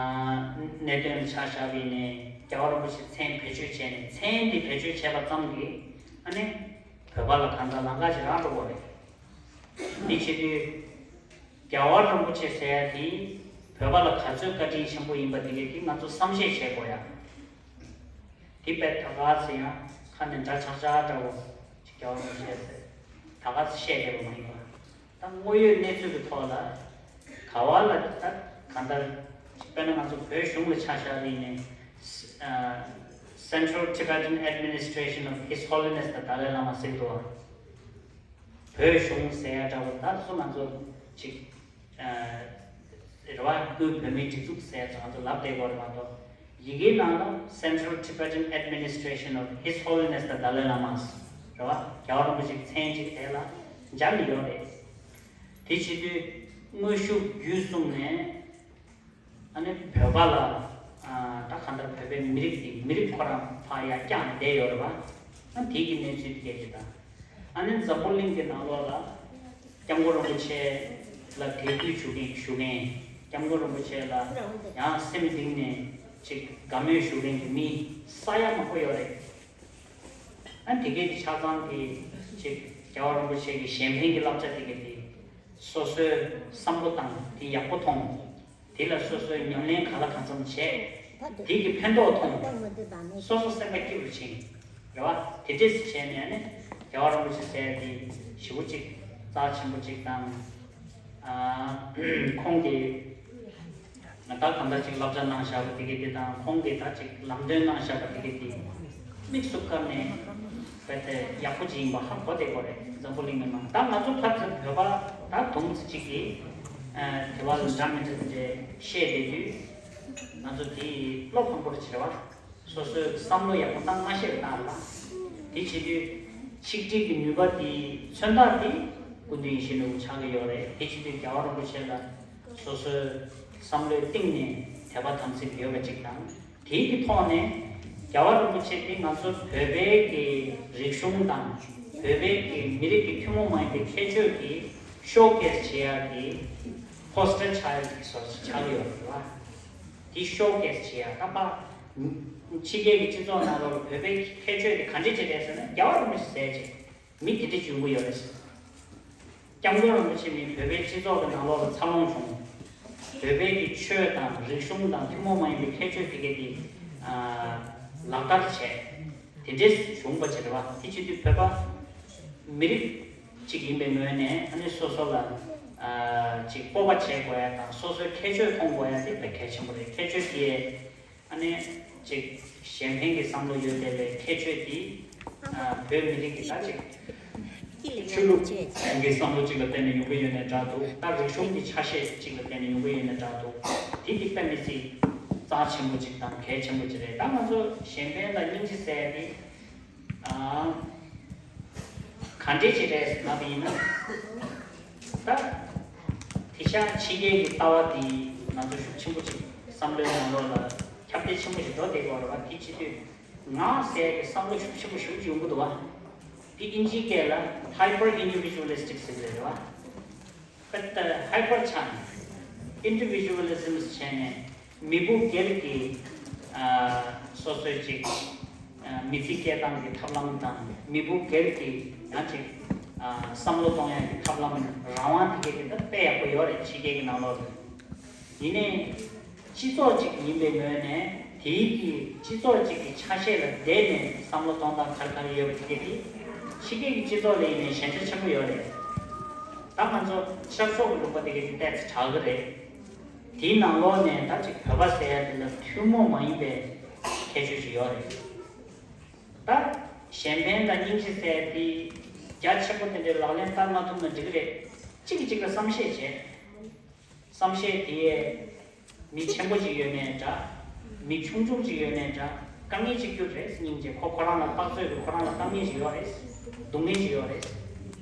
གནད་དོན་ལ་ཆ་བཞག་པ་ཡིན་ནའི་རྒྱལ་བ་རིན་པོ་ཆེ་མཚན་བེད་སྤྱོད་བྱས་ནས་མཚན་དེ་བེད་སྤྱོད་བྱས་པ་ཙམ་གྱིས་ཨ་ནི་བོད་པ་ལ་གང་ལྟར་ལམ་ཁ་ཅིག་རག་འགྲོ་གི་རེད། འདི་བྱེད་དུས་རྒྱལ་བ་རིན་པོ་ཆེ་ཟེར་ཡ་དེ་བོད་པ་ལ་ག་ཚོད་བཀའ་དྲིན་ཆེན་པོ་ཡིན་པ་དེ་གས་དེ་ང་ཚོ་བསམ་ཤེས་བྱེད་དགོས་ཡ། དེ་དཔེ་ད་ག་ཚོད་ཡང་ཁ་ནས་འདྲ་ཆགས་ཆགས་འདྲ་བོ་ཅིག་རྒྱལ་བ་རིན་པོ་ཆེ་ཟེར་ད་ག་ཚོད་བཤད་བསྡད་པ་མ་ཡིན་པ། ད་དངོས་ཡོད་གནས་ཚུལ་གྱི་ཐོག་ལ་ག་བ་ལ་ད་གང་ལྟར་དཔེར་ན་ང་ཚོ་བོད་གཞུང་ལ་ཆ་བཞག་པ་ཡིན་ནའི་Central Tibetan Administration of His Holiness the Dalai Lama ཟེར་འདུག་བ། བོད་གཞུང་ཟེར་ཡ་འདྲ་བོ་ད་སུ་ང་ཚོ་ཅིག་རེད་བ། སྐུའི་བོད་མིའི་སྒྲིག་འཛུགས་ཟེར་ཡ་ཚོ་ང་ཚོ་ལབ་བསྡད་ཡོད་རེད་མ་གཏོགས། ཡི་གེའི་ནང་ལ་Central Tibetan Administration of His Holiness the Dalai Lama རེད་བ། རྒྱལ་བ་རིན་པོ་ཆེའི་མཚན་ཅིག་དེ་ལ་སྦྱར་ནས་ཡོད་རེད། དེ་བྱེད་དུས་དངོས་ཤུགས་བརྒྱུད་གསུམ་ནས། ཨ་ནི་བོད་པ་ལ་ཨ་ད་གང་ལྟར་བོད་པའི་མི་རིགས་འདི་མི་རིགས་ཁོ་རང་ཕར་ཡར་བཀྱགས་ནས་བསྡད་ཡོད་རེད་བ། ཨ་དེའི་གི་གནས་ཚུལ་དེ་གས་ཅིག་དང་། ཨ་ནི་འཛམ་བུ་གླིང་གི་ནང་ལོགས་ལ་སྐྱབས་མགོན་རིན་པོ་ཆེ་ལ་དད་གུས་ཞུ་མཁན་ཞུ་མཁན། སྐྱབས་མགོན་རིན་པོ་ཆེ་ལ་ཡང་སེམས་གཏིང་ནས་ཅིག་དགའ་མོས་ཞུ་མཁན་གྱི་མི་ས་ཡ་མང་པོ་ཡོད་རེད། ཨ་དེ་གས་དེ་ཆ་ཚང་གི་ཅིག་རྒྱལ་བ་རིན་པོ་ཆེ་གི་གཞན་ཕན་གྱི་བསླབ་བྱ་དེ་གས་དེ་སོ་སོའི་བསམ་བློ་བཏང་དེ་ཡག་པོ་མཐོང་། དེ་ལ་སོ་སོའི་ཉམས་ལེན་གང་ལ་གང་འཚམ་བྱས། དེ་གི་ཕན་ཐོགས་མཐོང་། སོ་སོ་སེམས་པ་སྐྱིད་པོ་ཕྱིན། རེད་བ། དེ་འདྲས་སུ་བྱས་ནས་ནི་རྒྱལ་བ་རིན་པོ་ཆེ་ཟེར་དེ་ཞེ་པོ་ཅིག་རྩ་ཆེན་པོ་ཅིག་དང་། ཨ་ཁོང་གིས་ད་གང་ལྟར་ཅིག་བསླབ་བྱ་གནང་བཞག་པ་དེ་གི་དེ་དང་ཁོང་གིས་ད་ཅིག་ལམ་སྟོན་གནང་བཞག་པ་དེ་གི་དེ་དམིགས་སུ་བཀར་ནས་རྦད་དེ་ཡག་པོ་ཅིག་ཡིན་པ་ཧ་གོ་བསྡད་ཡོད་རེད། འཛམ་བུ་གླིང་གི་ནང་ད་ང་ཚོ་ཕར་ཚུར་བོད་པ་ད་དུང་ཙི་གཅིག་གིས་དེ་བ་ལ་འདྲ་མི་འདྲ་དེ་འདྲས་བཤད་བསྡད་དུས་ང་ཚོ་དེ་བློ་ཕམ་པོ་རེད་བྱེད་བ། སོ་སོའི་བསམ་བློ་ཡག་པོ་བཏང་མ་ཤེས་པ་བཏང་ལ། དེ་བྱེད་དུས་ཆིག་སྒྲིལ་གྱི་ནུས་པ་དེ་མཚོན་རྟགས་དེ་སྐུ་མདུན་ཡིད་བཞིན་ནོར་བུ་ཆགས་ཀྱི་ཡོད་རེད། དེ་བྱེད་དུས་རྒྱལ་བ་རིན་པོ་ཆེ་ལ་སོ་སོའི་བསམ་བློའི་གཏིང་ནས་དད་པ་དམ་ཚིག་ཡོད་པ་གཅིག་དང་། དེའི་གི་ཐོག་ནས་རྒྱལ་བ་རིན་པོ་ཆེ་དེ་ང་ཚོ་བོད་པའི་གི་རིག་གཞུང་དང་བོད་པའི་གི་མི་རིགས་ཀྱི་ཐུན་མོང་མ་ཡིན་པའི་ཁྱད་ཆོས་ཀྱི་ཤོ་ཀེས་བྱེད་ཡག་གི་ཕོ་སི་ཊར་ཆགས་ཡག་གི་བཟོ་ཞིག་ཆགས་ཀྱི་ཡོད་རེད་བ། དེ་ཤོ་ཀེས་བྱེད་ཡག་ད་པ་ ཕྱི་རྒྱལ་གྱི་སྤྱི་ཚོགས་ནང་ལོགས་ལ་བོད་པའི་ཁྱད་ཆོས་དེ་ག་འདྲས་ཅིག་རེད་ཟེར་ན། རྒྱལ་བ་རིན་པོ་ཆེ་ཟེར་ཅིག་མི་དེ་འདྲས་ཅིག་ཡོང་གི་ཡོད་རེད་ཟེར། སྐྱབས་མགོན་རིན་པོ་ཆེ་ནི་བོད་པའི་སྤྱི་ཚོགས་ཀྱི་ནང་ལོགས་ལ་འཚར་ལོངས་བྱུང་། བོད་པའི་གི་ཆོས་དང་རིག་གཞུང་དང་ཐུན་མོང་མ་ཡིན་པའི་ཁྱད་ཆོས་དེ་གས་དེ་ལག་བསྟར་བྱས། དེ་འདྲས་བྱུང་བ་ཅིག་རེད་བ། དེ་བྱེད་དུས་བོད་པ་མི་རིགས་གཅིག་ཡིན་པའི་ངོས་ནས་ཨ་ནི་སོ་སོ་ལ་ཅིག་སྤོབས་པ་བྱེད་དགོས་ཡ་དང་སོ་སོའི་ཁྱད་ཆོས་མཐོང་དགོས་ཡ་དེ་དཔེ་གལ་ཆེན་པོ་རེད། ཁྱད་ཆོས་དེ་ཨ་ནི་ཅིག་གཞན་ཕན་གྱི་བསམ་བློ་ཡོད་བསྡད་པའི་ཁྱད་ཆོས་དེ་བོད་མི་རིགས་ཀྱི་ད་ཅིག་ཆོས་ལུགས་ཀྱི་བསམ་བློ་གཅིག་ལ་བརྟེན་ནས་ཡོང་གི་ཡོད་ནའི་འདྲ་འདུག་ད་རིག་གཞུང་གི་ཆ་ཤས་གཅིག་ལ་བརྟེན་ནས་ཡོང་གི་ཡོད་ནའི་འདྲ་འདུག་དེ་དེ་དཔེ་མི་སྲིད་རྩ་ཆེན་པོ་གཅིག་དང་གལ་ཆེན་པོ་གཅིག་རེད། ད་ང་ཚོ་གཞན་ཕན་དང་སྙིང་རྗེ་ཟེར་ཡ་དེ་ཨ་ག་འདྲས་ཅིག་རེད་ལབ་པ་ཡིན་ན། ད་དེང་སང་ཕྱི་རྒྱལ་གྱི་ལྟ་བ་དེ་ང་ཚོ་ཤུགས་ཆེན་པོ་ཅིག་བསམ་བློའི་ནང་ལོགས་ལ་ཁྱབ་གདལ་ཆེན་པོ་ཞིག་འགྲོ་བསྡད་ཀྱི་ཡོད་རེད་བ། དེ་བྱེད་དུས་ང་ཟེར་གྱི་བསམ་བློ་ཤུགས་ཆེན་པོ་ཞེ་པོ་ཅིག་ཡོང་གི་འདུག་བ། དེ་ཨིན་ཇིའི་སྐད་ལ་hyper individualistic ཟེར་གྱི་རེད་བ། ད་hyper ཆགས་ནས་individualism བྱས་ནས་མི་བུ་སྒེར་གྱི་ཨ་སོ་སོའི་ཅིག་ཨ་མི་ཚེ་སྐྱེལ་སྟངས་ཀྱི་ཐབས་ལམ་དང་མི་བུ་སྒེར་གྱི་ཡང་ཅིག་ཨ་བསམ་བློ་གཏོང་ཡག་གི་ཐབས་ལམ་རང་དབང་དེ་གས་དེ་ད་དཔེ་ཡག་པོ་ཡོད་རེད། ཕྱི་རྒྱལ་གྱི་ནང་ལོགས་ལ། ཡིན་ནའི་སྤྱི་ཚོགས་གཅིག་ཡིན་པའི་ངོས་ནས་དེའི་གི་སྤྱི་ཚོགས་གཅིག་གི་ཆ་ཤས་ལ་བསྡད་ནས་བསམ་བློ་གཏོང་སྟངས་ག་རེ་ག་རེ་ཡོད་པ་དེ་གས་དེ་ཕྱི་རྒྱལ་གྱི་སྤྱི་ཚོགས་ལ་ཡིན་ནའི་ཞན་ཆ་ཆེན་པོ་ཡོད་རེད། ད་ང་ཚོ་ཤར་ཕྱོགས་ཀྱི་ལུང་པ་དེ་གས་དེ་ཏོག་ཙམ་དྲག་གི་རེད། དེའི་ནང་ལོགས་ནས་ད་ཅིག་བོད་པ་ཟེར་ཡ་དེ་ལ་ཐུན་མོང་མ་ཡིན་པའི་ཁྱད་ཆོས་ཤིག་ཡོད་རེད། ད་གཞན་ཕན་དང་སྙིང་རྗེ་ཟེར་ཡ་དེ་རྒྱ་ཆེན་པོ་དེ་འདྲའི་ལག་ལེན་བསྟར་མ་ཐུབ་ན་འགྲིག་གི་རེད། གཅིག་གིས་གཅིག་ལ་བསམ་ཤེས་བྱས། བསམ་ཤེས་དེ་མི་ཆེན་པོ་ཅིག་ཡོད་ནའི་འདྲ། མི་ཆུང་ཆུང་ཅིག་ཡོད་ནའི་འདྲ། དཀའ་ངལ་ཅིག་གྱུར་རེད་སྙིང་རྗེ། ཁོ་ཁོ་རང་ལ་དཔག་ཚོད་ཀྱི་ཁོ་རང་ལ་དཀའ་ངལ་ཅིག་ཡོད་རེད། སྡུག་བསྔལ་ཅིག་ཡོད་རེད།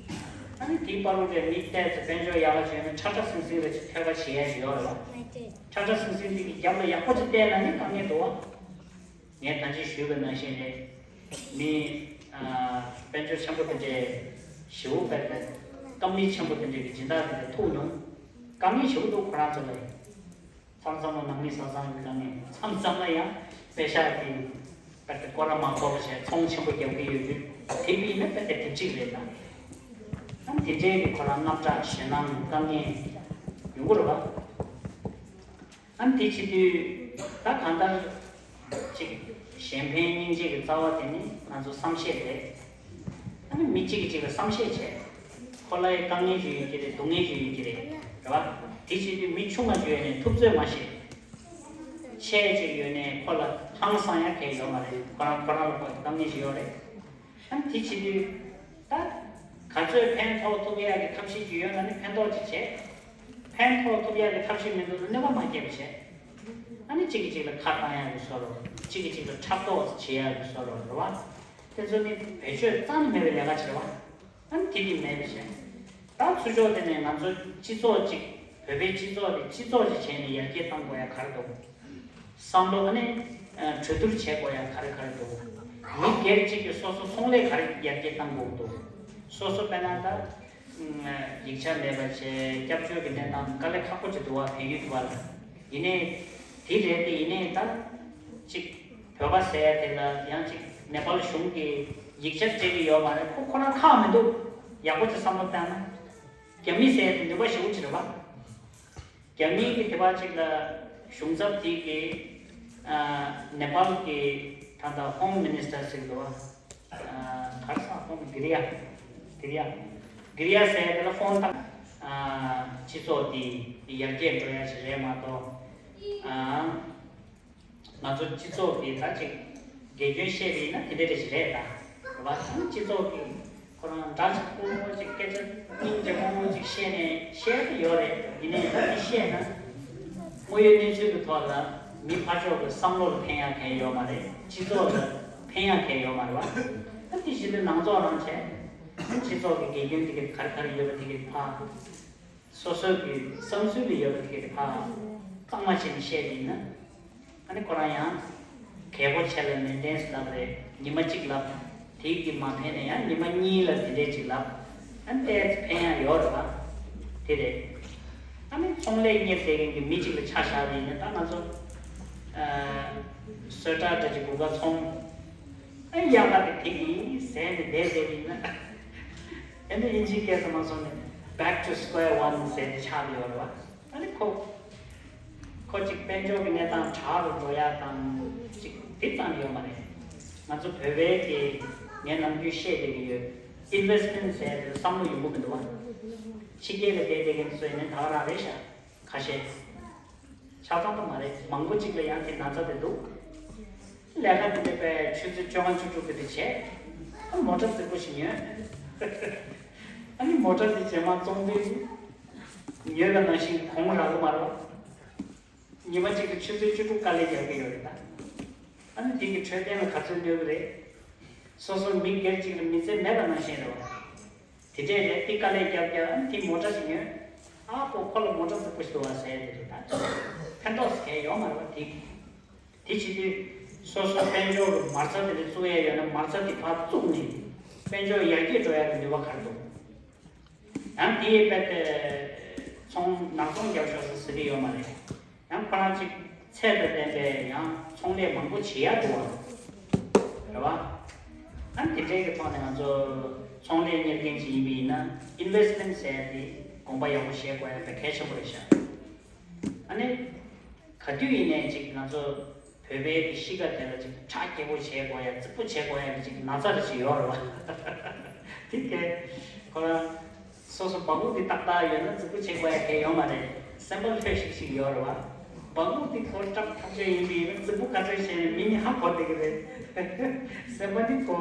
ཨ་ནི་དེའི་བར་དུ་རེད་མི་ཏོག་ཙམ་དཔལ་འབྱོར་ཡག་ག་ཅིག་ཡོད་ན་ཁྲ་ཁྲ་ཟིང་ཟིང་རེད་ཅིག་ཐོས་པ་བྱེད་ཡ་ཅིག་ཡོད་རེད་བ། ཁྲ་ཁྲ་ཟིང་ཟིང་དེ་གི་རྒྱབ་ལ་ཡག་པོ་ཅིག་བལྟས་ན་ནི་དཀའ་ངལ་འདུག་བ། ངས་ད་ཅི་ཞུས་པ་ནང་བཞིན་རེད། མི་ཨ་དཔལ་འབྱོར་ཆེན་པོ་དེ་འདྲས་ཞེ་པོ་དཔེ་དཔེ་ཀམ་པ་ནི་ཆེན་པོ་དེ་འདྲས་ཀྱི་སྦྱིན་བདག་དེ་འདྲས་ཐུག་ན་དཀའ་ངལ་ཞེ་པོ་འདུག་ཁོ་རང་ཚོ་ལ་ཡང་། མཚམས་མཚམས་ལ་ནང་མི་ཟ་ཟང་གི་དཀའ་ངལ། མཚམས་མཚམས་ལ་ཡང་པེ་ཤག་གི་དཔེ་དེ་སྐོར་ར་མ་གོ་བ་བྱས་ཚོང་ཆེན་པོ་རྒྱག་གི་ཡོད་དུས་དེ་བས་ན་དཔེ་དེ་དེབ་གཅིག་རེད་ད། ཨ་དེ་འདྲས་ཀྱི་ཁོ་རང་དངངས་སྐྲག་ཞེད་སྣང་དཀའ་ངལ་ཡོང་གི་རེད་བ། ཨ་ནི་དེ་བྱེད་དུས་ད་གང་ལྟར་ཅིག་གཞན་ཕན་སྙིང་རྗེ་གི་རྩ་བ་དེ་ནི་ང་ཚོ་བསམ་ཤེས་རེད། ཨ་ནི་མི་གཅིག་གིས་གཅིག་ལ་བསམ་ཤེས་བྱས། ཁོ་ལ་ཡི་དཀའ་ངལ་ཞིག་ཡོད་ཀྱི་རེད། སྡུག་བསྔལ་ཞིག་ཡོད་ཀྱི་རེད། རེད་བ། དེ་བྱེད་དུས་མི་ཆུང་བ་ཅིག་ཡོད་ནས་ཐུབ་ཚོད་མ་བྱེད། ཆེ་ཅིག་ཡོད་ནས་ཁོ་ལ་ཧང་སང་ཡ་གལ་ཡོད་མ་རེད། ཁོ་རང་ཁོ་རང་ལ་ཁོ་དཀའ་ངལ་ཞིག་ཡོད་རེད། ཨ་ནི་དེ་བྱེད་དུས་ད་ག་ཚོད་ཕན་ཐོགས་ཐུབ་ཡག་གི་ཐབས་ཤེས་ཅིག་ཡོད་ན་ནི་ཕན་ཐོགས་ཅིག་བྱས། ཕན་ཐོགས་ཐུབ་ཡག་གི་ཐབས་ཤེས་མི་འདུག་ན་གནོད་པ་མ་སྐྱེལ་བ་བྱས། ཨ་ནི་གཅིག་གིས་གཅིག་ལ་ཁ་བཏང་ཡག་གི་བཟོ་འདྲ། གཅིག་གིས་གཅིག་ལ་ཕྲག་དོག་བྱེད་ཡག་གི་བཟོ་འདྲ་རེད་བ། དེ་ཚོ་ནི་བེད་སྤྱོད་རྩ་ནས་མེད་པའི་ལས་ཀ་བྱེད་བ། ཨ་ནི་དེ་དེ་མེད་པ་བྱས། ད་ཚུར་ཕྱོགས་དེ་ནས་ང་ཚོ་སྤྱི་ཚོགས་གཅིག་བོད་པའི་སྤྱི་ཚོགས་དེ་སྤྱི་ཚོགས་ཅིག་བྱས་ནས་ཡར་རྒྱས་གཏང་དགོས་ཡག་ག་རེ་འདུག་བསམ་བློ་ཨ་ནི་གྲོས་བསྡུར་བྱེད་དགོས་ཡག་ག་རེ་ག་རེ་འདུག་མི་སྒེར་གཅིག་གིས་སོ་སོ་ཚོང་ལས་ག་རེ་ཡར་རྒྱས་གཏང་དགོས་འདུག་སོ་སོ་དཔེར་ན་ད་ཡིག་ཆ་མེད་པ་བྱས། སྐྱབས་བཅོལ་གྱི་གནས་སྟངས་དཀའ་ལས་ཁག་པོ་ཅིག་འདུག་བ། བལ་ཡུལ་དུ་བ་ལ་ཡིན་ནའི་དེ་རེད། དེ་ཡིན་ནའི་ད་གཅིག་བོད་པ་ཟེར་ཡ་དེ་ལ་ཡང་གཅིག་ནེ་པཱལ་གཞུང་གིས་ཡིག་ཆ་སྤྲད་ཀྱི་ཡོད་མ་རེད། ཁོ་ཁོ་རང་ཁག་མི་འདུག་ཡག་པོ་ཅིག་བསམ་བློ་བཏང་ན་རྒྱ་མི་ཟེར་ཡ་དེ་ནུས་པ་ཞེ་པོ་ཅིག་རེད་བ། རྒྱ་མིའི་གི་དེ་བ་གཅིག་ལ་གཞུང་ཚབ་དེ་གི་ཨ་ནེ་པཱལ་གི་ད་ལྟ་ཧོམ་མི་ནི་སི་ཊར་ཟེར་འདུག་བ། ཨ་ག་རེ་ཟེར། ཧོམ་གི་རི་ཡ། གི་རི་ཡ། གི་རི་ཡ་ཟེར་དེ་ལ་ཧོམ་ད་ཨ་སྤྱི་ཚོགས་དེ་ཡར་རྒྱས་འགྲོ་ཡ་ཞིག་རེད་མ་གཏོགས། ཨ་ང་ཚོ་སྤྱི་ཚོགས་དེ་ད་ཅིག་དགེ་སྐྱོན་བཤད་པ་ཡིན་ན་དེ་འདྲ་རེ་ཞིག་རེད་ད། རེད་བ། སྤྱི་ཚོགས་ཀྱི་ཁོ་རང་འདྲ་ཆགས་སྤོ་བོ་ཅིག་སྐད་ཆ་སྙིང་རྗེ་སྤོ་བོ་ཅིག་བཤད་ནས་བཤད་ཀྱི་ཡོད་རེད། ཡིན་ནའི་ད་དེ་བཤད་ན་དངོས་ཡོད་གནས་ཚུལ་གྱི་ཐོག་ལ་མི་ཕར་ཕྱོགས་ཀྱི་བསམ་བློ་ལ་ཕན་ཡག་གང་ཡང་ཡོད་མ་རེད། སྤྱི་ཚོགས་ལ་ཕན་ཡག་གང་ཡང་ཡོད་མ་རེད་བ། ད་དེ་བཞིན་དུ་ནང་ཚོགས་རང་བྱས། སྤྱི་ཚོགས་ཀྱི་དགེ་སྐྱོན་དེ་ག་རེ་ག་རེ་ཡོད་པ་དེ་ག་ཕར། སོ་སོའི་གི་བསམ་ཚུལ་ལ་ཡོད་པ་དེ་ག་ཕར་གཙང་མ་བྱས་ནས་བཤད་པ་ཡིན་ན། ཨ་ནི་ཁོ་རང་ཡང་གལ་པོ་ཆེ་ལ་ནན་ཏན་ལབ་རེད། ཉི་མ་གཅིག་ལབ། དེ་གི་མ་ཕན་ནས་ཡང་ཉི་མ་གཉིས་ལ་དེ་འདྲས་ཅིག་ལབ། ཨ་ནི་ཏོག་ཙམ་ཕན་ཡག་ཡོད་རེད་བ། དེ་རེད། ཨ་ནི་ཚོང་ལས་གཉེར་བསྡད་མཁན་གྱི་མི་གཅིག་ལ་ཆ་བཞག་པ་ཡིན་ན་ད་ང་ཚོ་ཨ་ གསོལ་ཁྲག་འདྲ་ཅིག་དགུན་ཁ་ཚོང་། ཨ་ཡག་ག་དེ་དེ་གི་ཟས་དེ་བསྡད་བསྡད་ཡིན་ན། ཨ་ནི་དབྱིན་ཇིའི་སྐད་ཚོ་མ་སོང་ནས་back to square one ཟེར་དེ་ཆགས་ཡོད་རེད་བ། ཨ་ནི་ཁོ། ཁོ་ཅིག་དཔལ་འབྱོར་གྱི་གནས་སྟངས་དྲག་རུ་འགྲོ་ཡ་དང་ཅིག་དེ་ཙམ་ཡོད་མ་རེད། ང་ཚོ་བོད་པའི་གི་ངས་ནམ་རྒྱུན་བཤད་བསྡད་ཀྱི་ཡོད། investment ཟེར་དེ་བསམ་བློ་ཡོང་གི་མི་འདུག་བ། ཕྱི་རྒྱལ་ལ་བསྡད་བསྡད་མཁན་ཚོ་ཡིན་ན་ད་ག་རང་རེད་ཤག་ཁ་ཤས། ཆ་ཚང་དུ་མ་རེད། མང་པོ་ཅིག་ལ་ཡང་དེ་ན་ཚ་དེ་འདུག་ལས་ཀ་དེ་འདྲ་པའི་ཆུ་ཚོད་བཅོ་ལྔ་བཅུ་དྲུག་གི་དེ་བྱས། ཨ་མོ་ཊ་རྫིག་པོ་ཞིག་ཉོས། ཨ་ནི་མོ་ཊ་དེ་རྗེས་མ་བཙོང་དུས་ཉོས་པ་ནང་བཞིན་གོང་རག་གི་མ་རེད། ཉི་མ་གཅིག་ཏུ་ཆུ་ཚོད་བཅུ་དྲུག་དཀའ་ལས་རྒྱག་གི་ཡོད་རེད་ད། ཨ་ནི་དེ་གི་འཕྲོད་བསྟེན་ལ་ག་ཚོད་གནོད་གི་རེད། སོ་སོ་མི་སྒེར་གཅིག་ལ་མི་ཚེ་མེད་པ་ནང་བཞིན་རེད་བ། དེ་འདྲས་རེད། དེ་དཀའ་ལས་རྒྱབ་རྒྱབ་ཨ་ནི་དེ་མོ་ཊ་ཞིག་ཉོས། ཨ་ཁོ་ཁོ་ལ་མོ་ཊ་རྫིག་པོ་ཞིག་འདུག་བ་ཟེར་དེ་རེད་ད། ཕན་ཐོགས་ཟེར་ཡོད་མ་རེད་བ་དེ། དེ་བྱེད་དུས་སོ་སོ་དཔལ་འབྱོར་གྱི་མ་རྩ་དེ་འདྲ་བཙུགས་ཡ་ཡོད་ན་མ་རྩ་དེ་ཕར་བཙུགས་ནས་དཔལ་འབྱོར་ཡར་རྒྱས་འགྲོ་ཡ་གི་ནུས་པ་ག་རེ་འདུག་ཡང་དེའི་རྦད་དེ་ཚོང་ནག་ཚོང་རྒྱབ་ཤོག་ཟེར་ཟེར་གྱི་ཡོད་མ་རེད། ཡང་ཁོ་རང་གཅིག་ཚད་དང་ལྡན་པའི་ཡང་ཚོང་ལས་མང་པོ་བྱེད་ཡག་འདུག་བ། རེད་བ། ཨ་ནི་དེ་འདྲའི་གི་ཐོག་ནས་ང་ཚོ་ཚོང་ལས་གཉེར་མཁན་ཅིག་ཡིན་པ་ཡིན་ན་ཨིན་ཝེ་སི་མེན་ཊི་ཟེར་ཡ་དེ་དགོངས་པ་ཡག་པོ་བཞེས་དགོས་ཡ་དཔེ་གལ་ཆེན་པོ་རེད་ཤག་ཨ་ནི་ག་དུས་ཡིན་ནའི་ཅིག་ང་ཚོ་བོད་པའི་གི་གཤིས་ཀ་དེ་ལ་ཅིག་ཁྲག་སྐྱེད་པོ་བྱེད་དགོས་ཡ་རྫིག་པོ་བྱེད་དགོས་ཡ་གི་ཅིག་ན་ཚ་རེ་ཞིག་ཡོད་རེད་བ། དེ་གས་ཁོ་རང་སོ་སོ་སྦ་ཁུག་དེ་ཏག་ཏག་ཡོད་ན་རྫིག་པོ་བྱེད་དགོས་ཡ་གས་ཡོད་མ་རེད། སེམས་པ་ལྷོད་ཤིག་ཤིག་ཡོད་རེད་བ། སྦ་ཁུག་དེ་ཁོ་སྐྲག་ཐག་ཆོད་ཡིན་པ་ཡིན་ན་རྫིག་པོ་ག་ཚོད་བྱས་ནས་མི་ནི་ཧ་གོ་བསྡད་ཀྱི་རེད། སེམས་པ་ནི་ཁོ་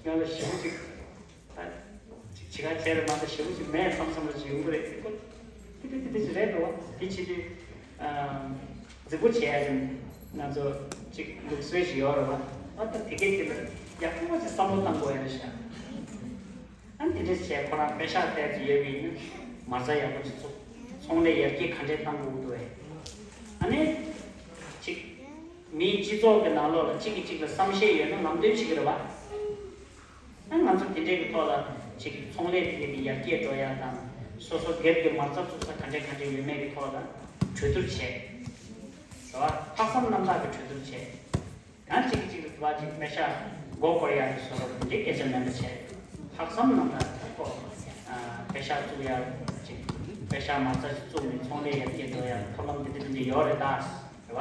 ང་ལ་ཞེ་པོ་ཅིག་ད་ཅིག་བྱེད་ག་བྱས་རེད་མ་གཏོགས་ཞེ་པོ་ཅིག་མེད་བསམ་བསམ་རེ་ཅིག་ཡོང་གི་རེད། ཁོ་དེ་དེ་དེ་དེ་ཅིག་རེད་འགྲོ་བ། དེ་བྱེད་དུས་རྫིག་པོ་བྱས་ཡ་ཅིག་ང་ཚོ་ཅིག་ལུགས་སྲོལ་ཞིག་ཡོད་རེད་བ། ཨ་ད་དེ་གས་དེ་ལ་ཡག་པོ་ཅིག་བསམ་བློ་བཏང་དགོས་ཡ་རེད་ཤག་ཨ་ནི་དེ་འདྲས་བྱས་ཁོ་རང་པེ་ཤག་སྟེར་གྱི་ཡོད་པ་ཡིན་ན་མ་རྩ་ཡག་པོ་ཅིག་བཙུགས། ཚོང་ལས་ཡར་རྒྱས་ག་འདྲས་བཏང་དགོས་འདུག་བས། ཨ་ནི་ཅིག་མིའི་སྤྱི་ཚོགས་ཀྱི་ནང་ལོགས་ལ་གཅིག་གིས་གཅིག་ལ་བསམ་ཤེས་ཡོད་ན་ལམ་སྟོན་བྱེད་ཀྱི་རེད་བ། ཨ་ང་ཚོ་དེ་འདྲས་ཀྱི་ཐོག་ལ་ཅིག་ཚོང་ལས་དེ་གའི་ཡར་རྒྱས་འགྲོ་ཡ་དང་སོ་སོ་སྒེར་གྱི་མ་རྩ་བཙུགས་ས་ག་འདྲས་ག་འདྲས་ཡོད་མེད་ཀྱི་ཐོག་ལ་གྲོས་བསྡུར་བྱས། རེད་བ། ལྷག་བསམ་རྣམ་དག་གི་གྲོས་བསྡུར་བྱས། ཡང་གཅིག་གིས་གཅིག་ལ་དུ་བ་ཅིག་པེ་ཤག་མགོ་སྐོར་ཡག་གི་བཟོ་འདྲ་དེ་སྐད་ཆ་མེད་པ་བྱས། ལྷག་བསམ་རྣམ་དག་གི་ཐོག་པེ་ཤག་བཙུགས་ཡག་ཅིག་པེ་ཤག་མ་རྩ་ཅིག་བཙུགས་ནས་ཚོང་ལས་ཡར་རྒྱས་འགྲོ་ཡག་ཐབས་ལམ་འདི་འདྲ་འདི་འདྲ་ཡོད་རེད་ད། རེད་བ།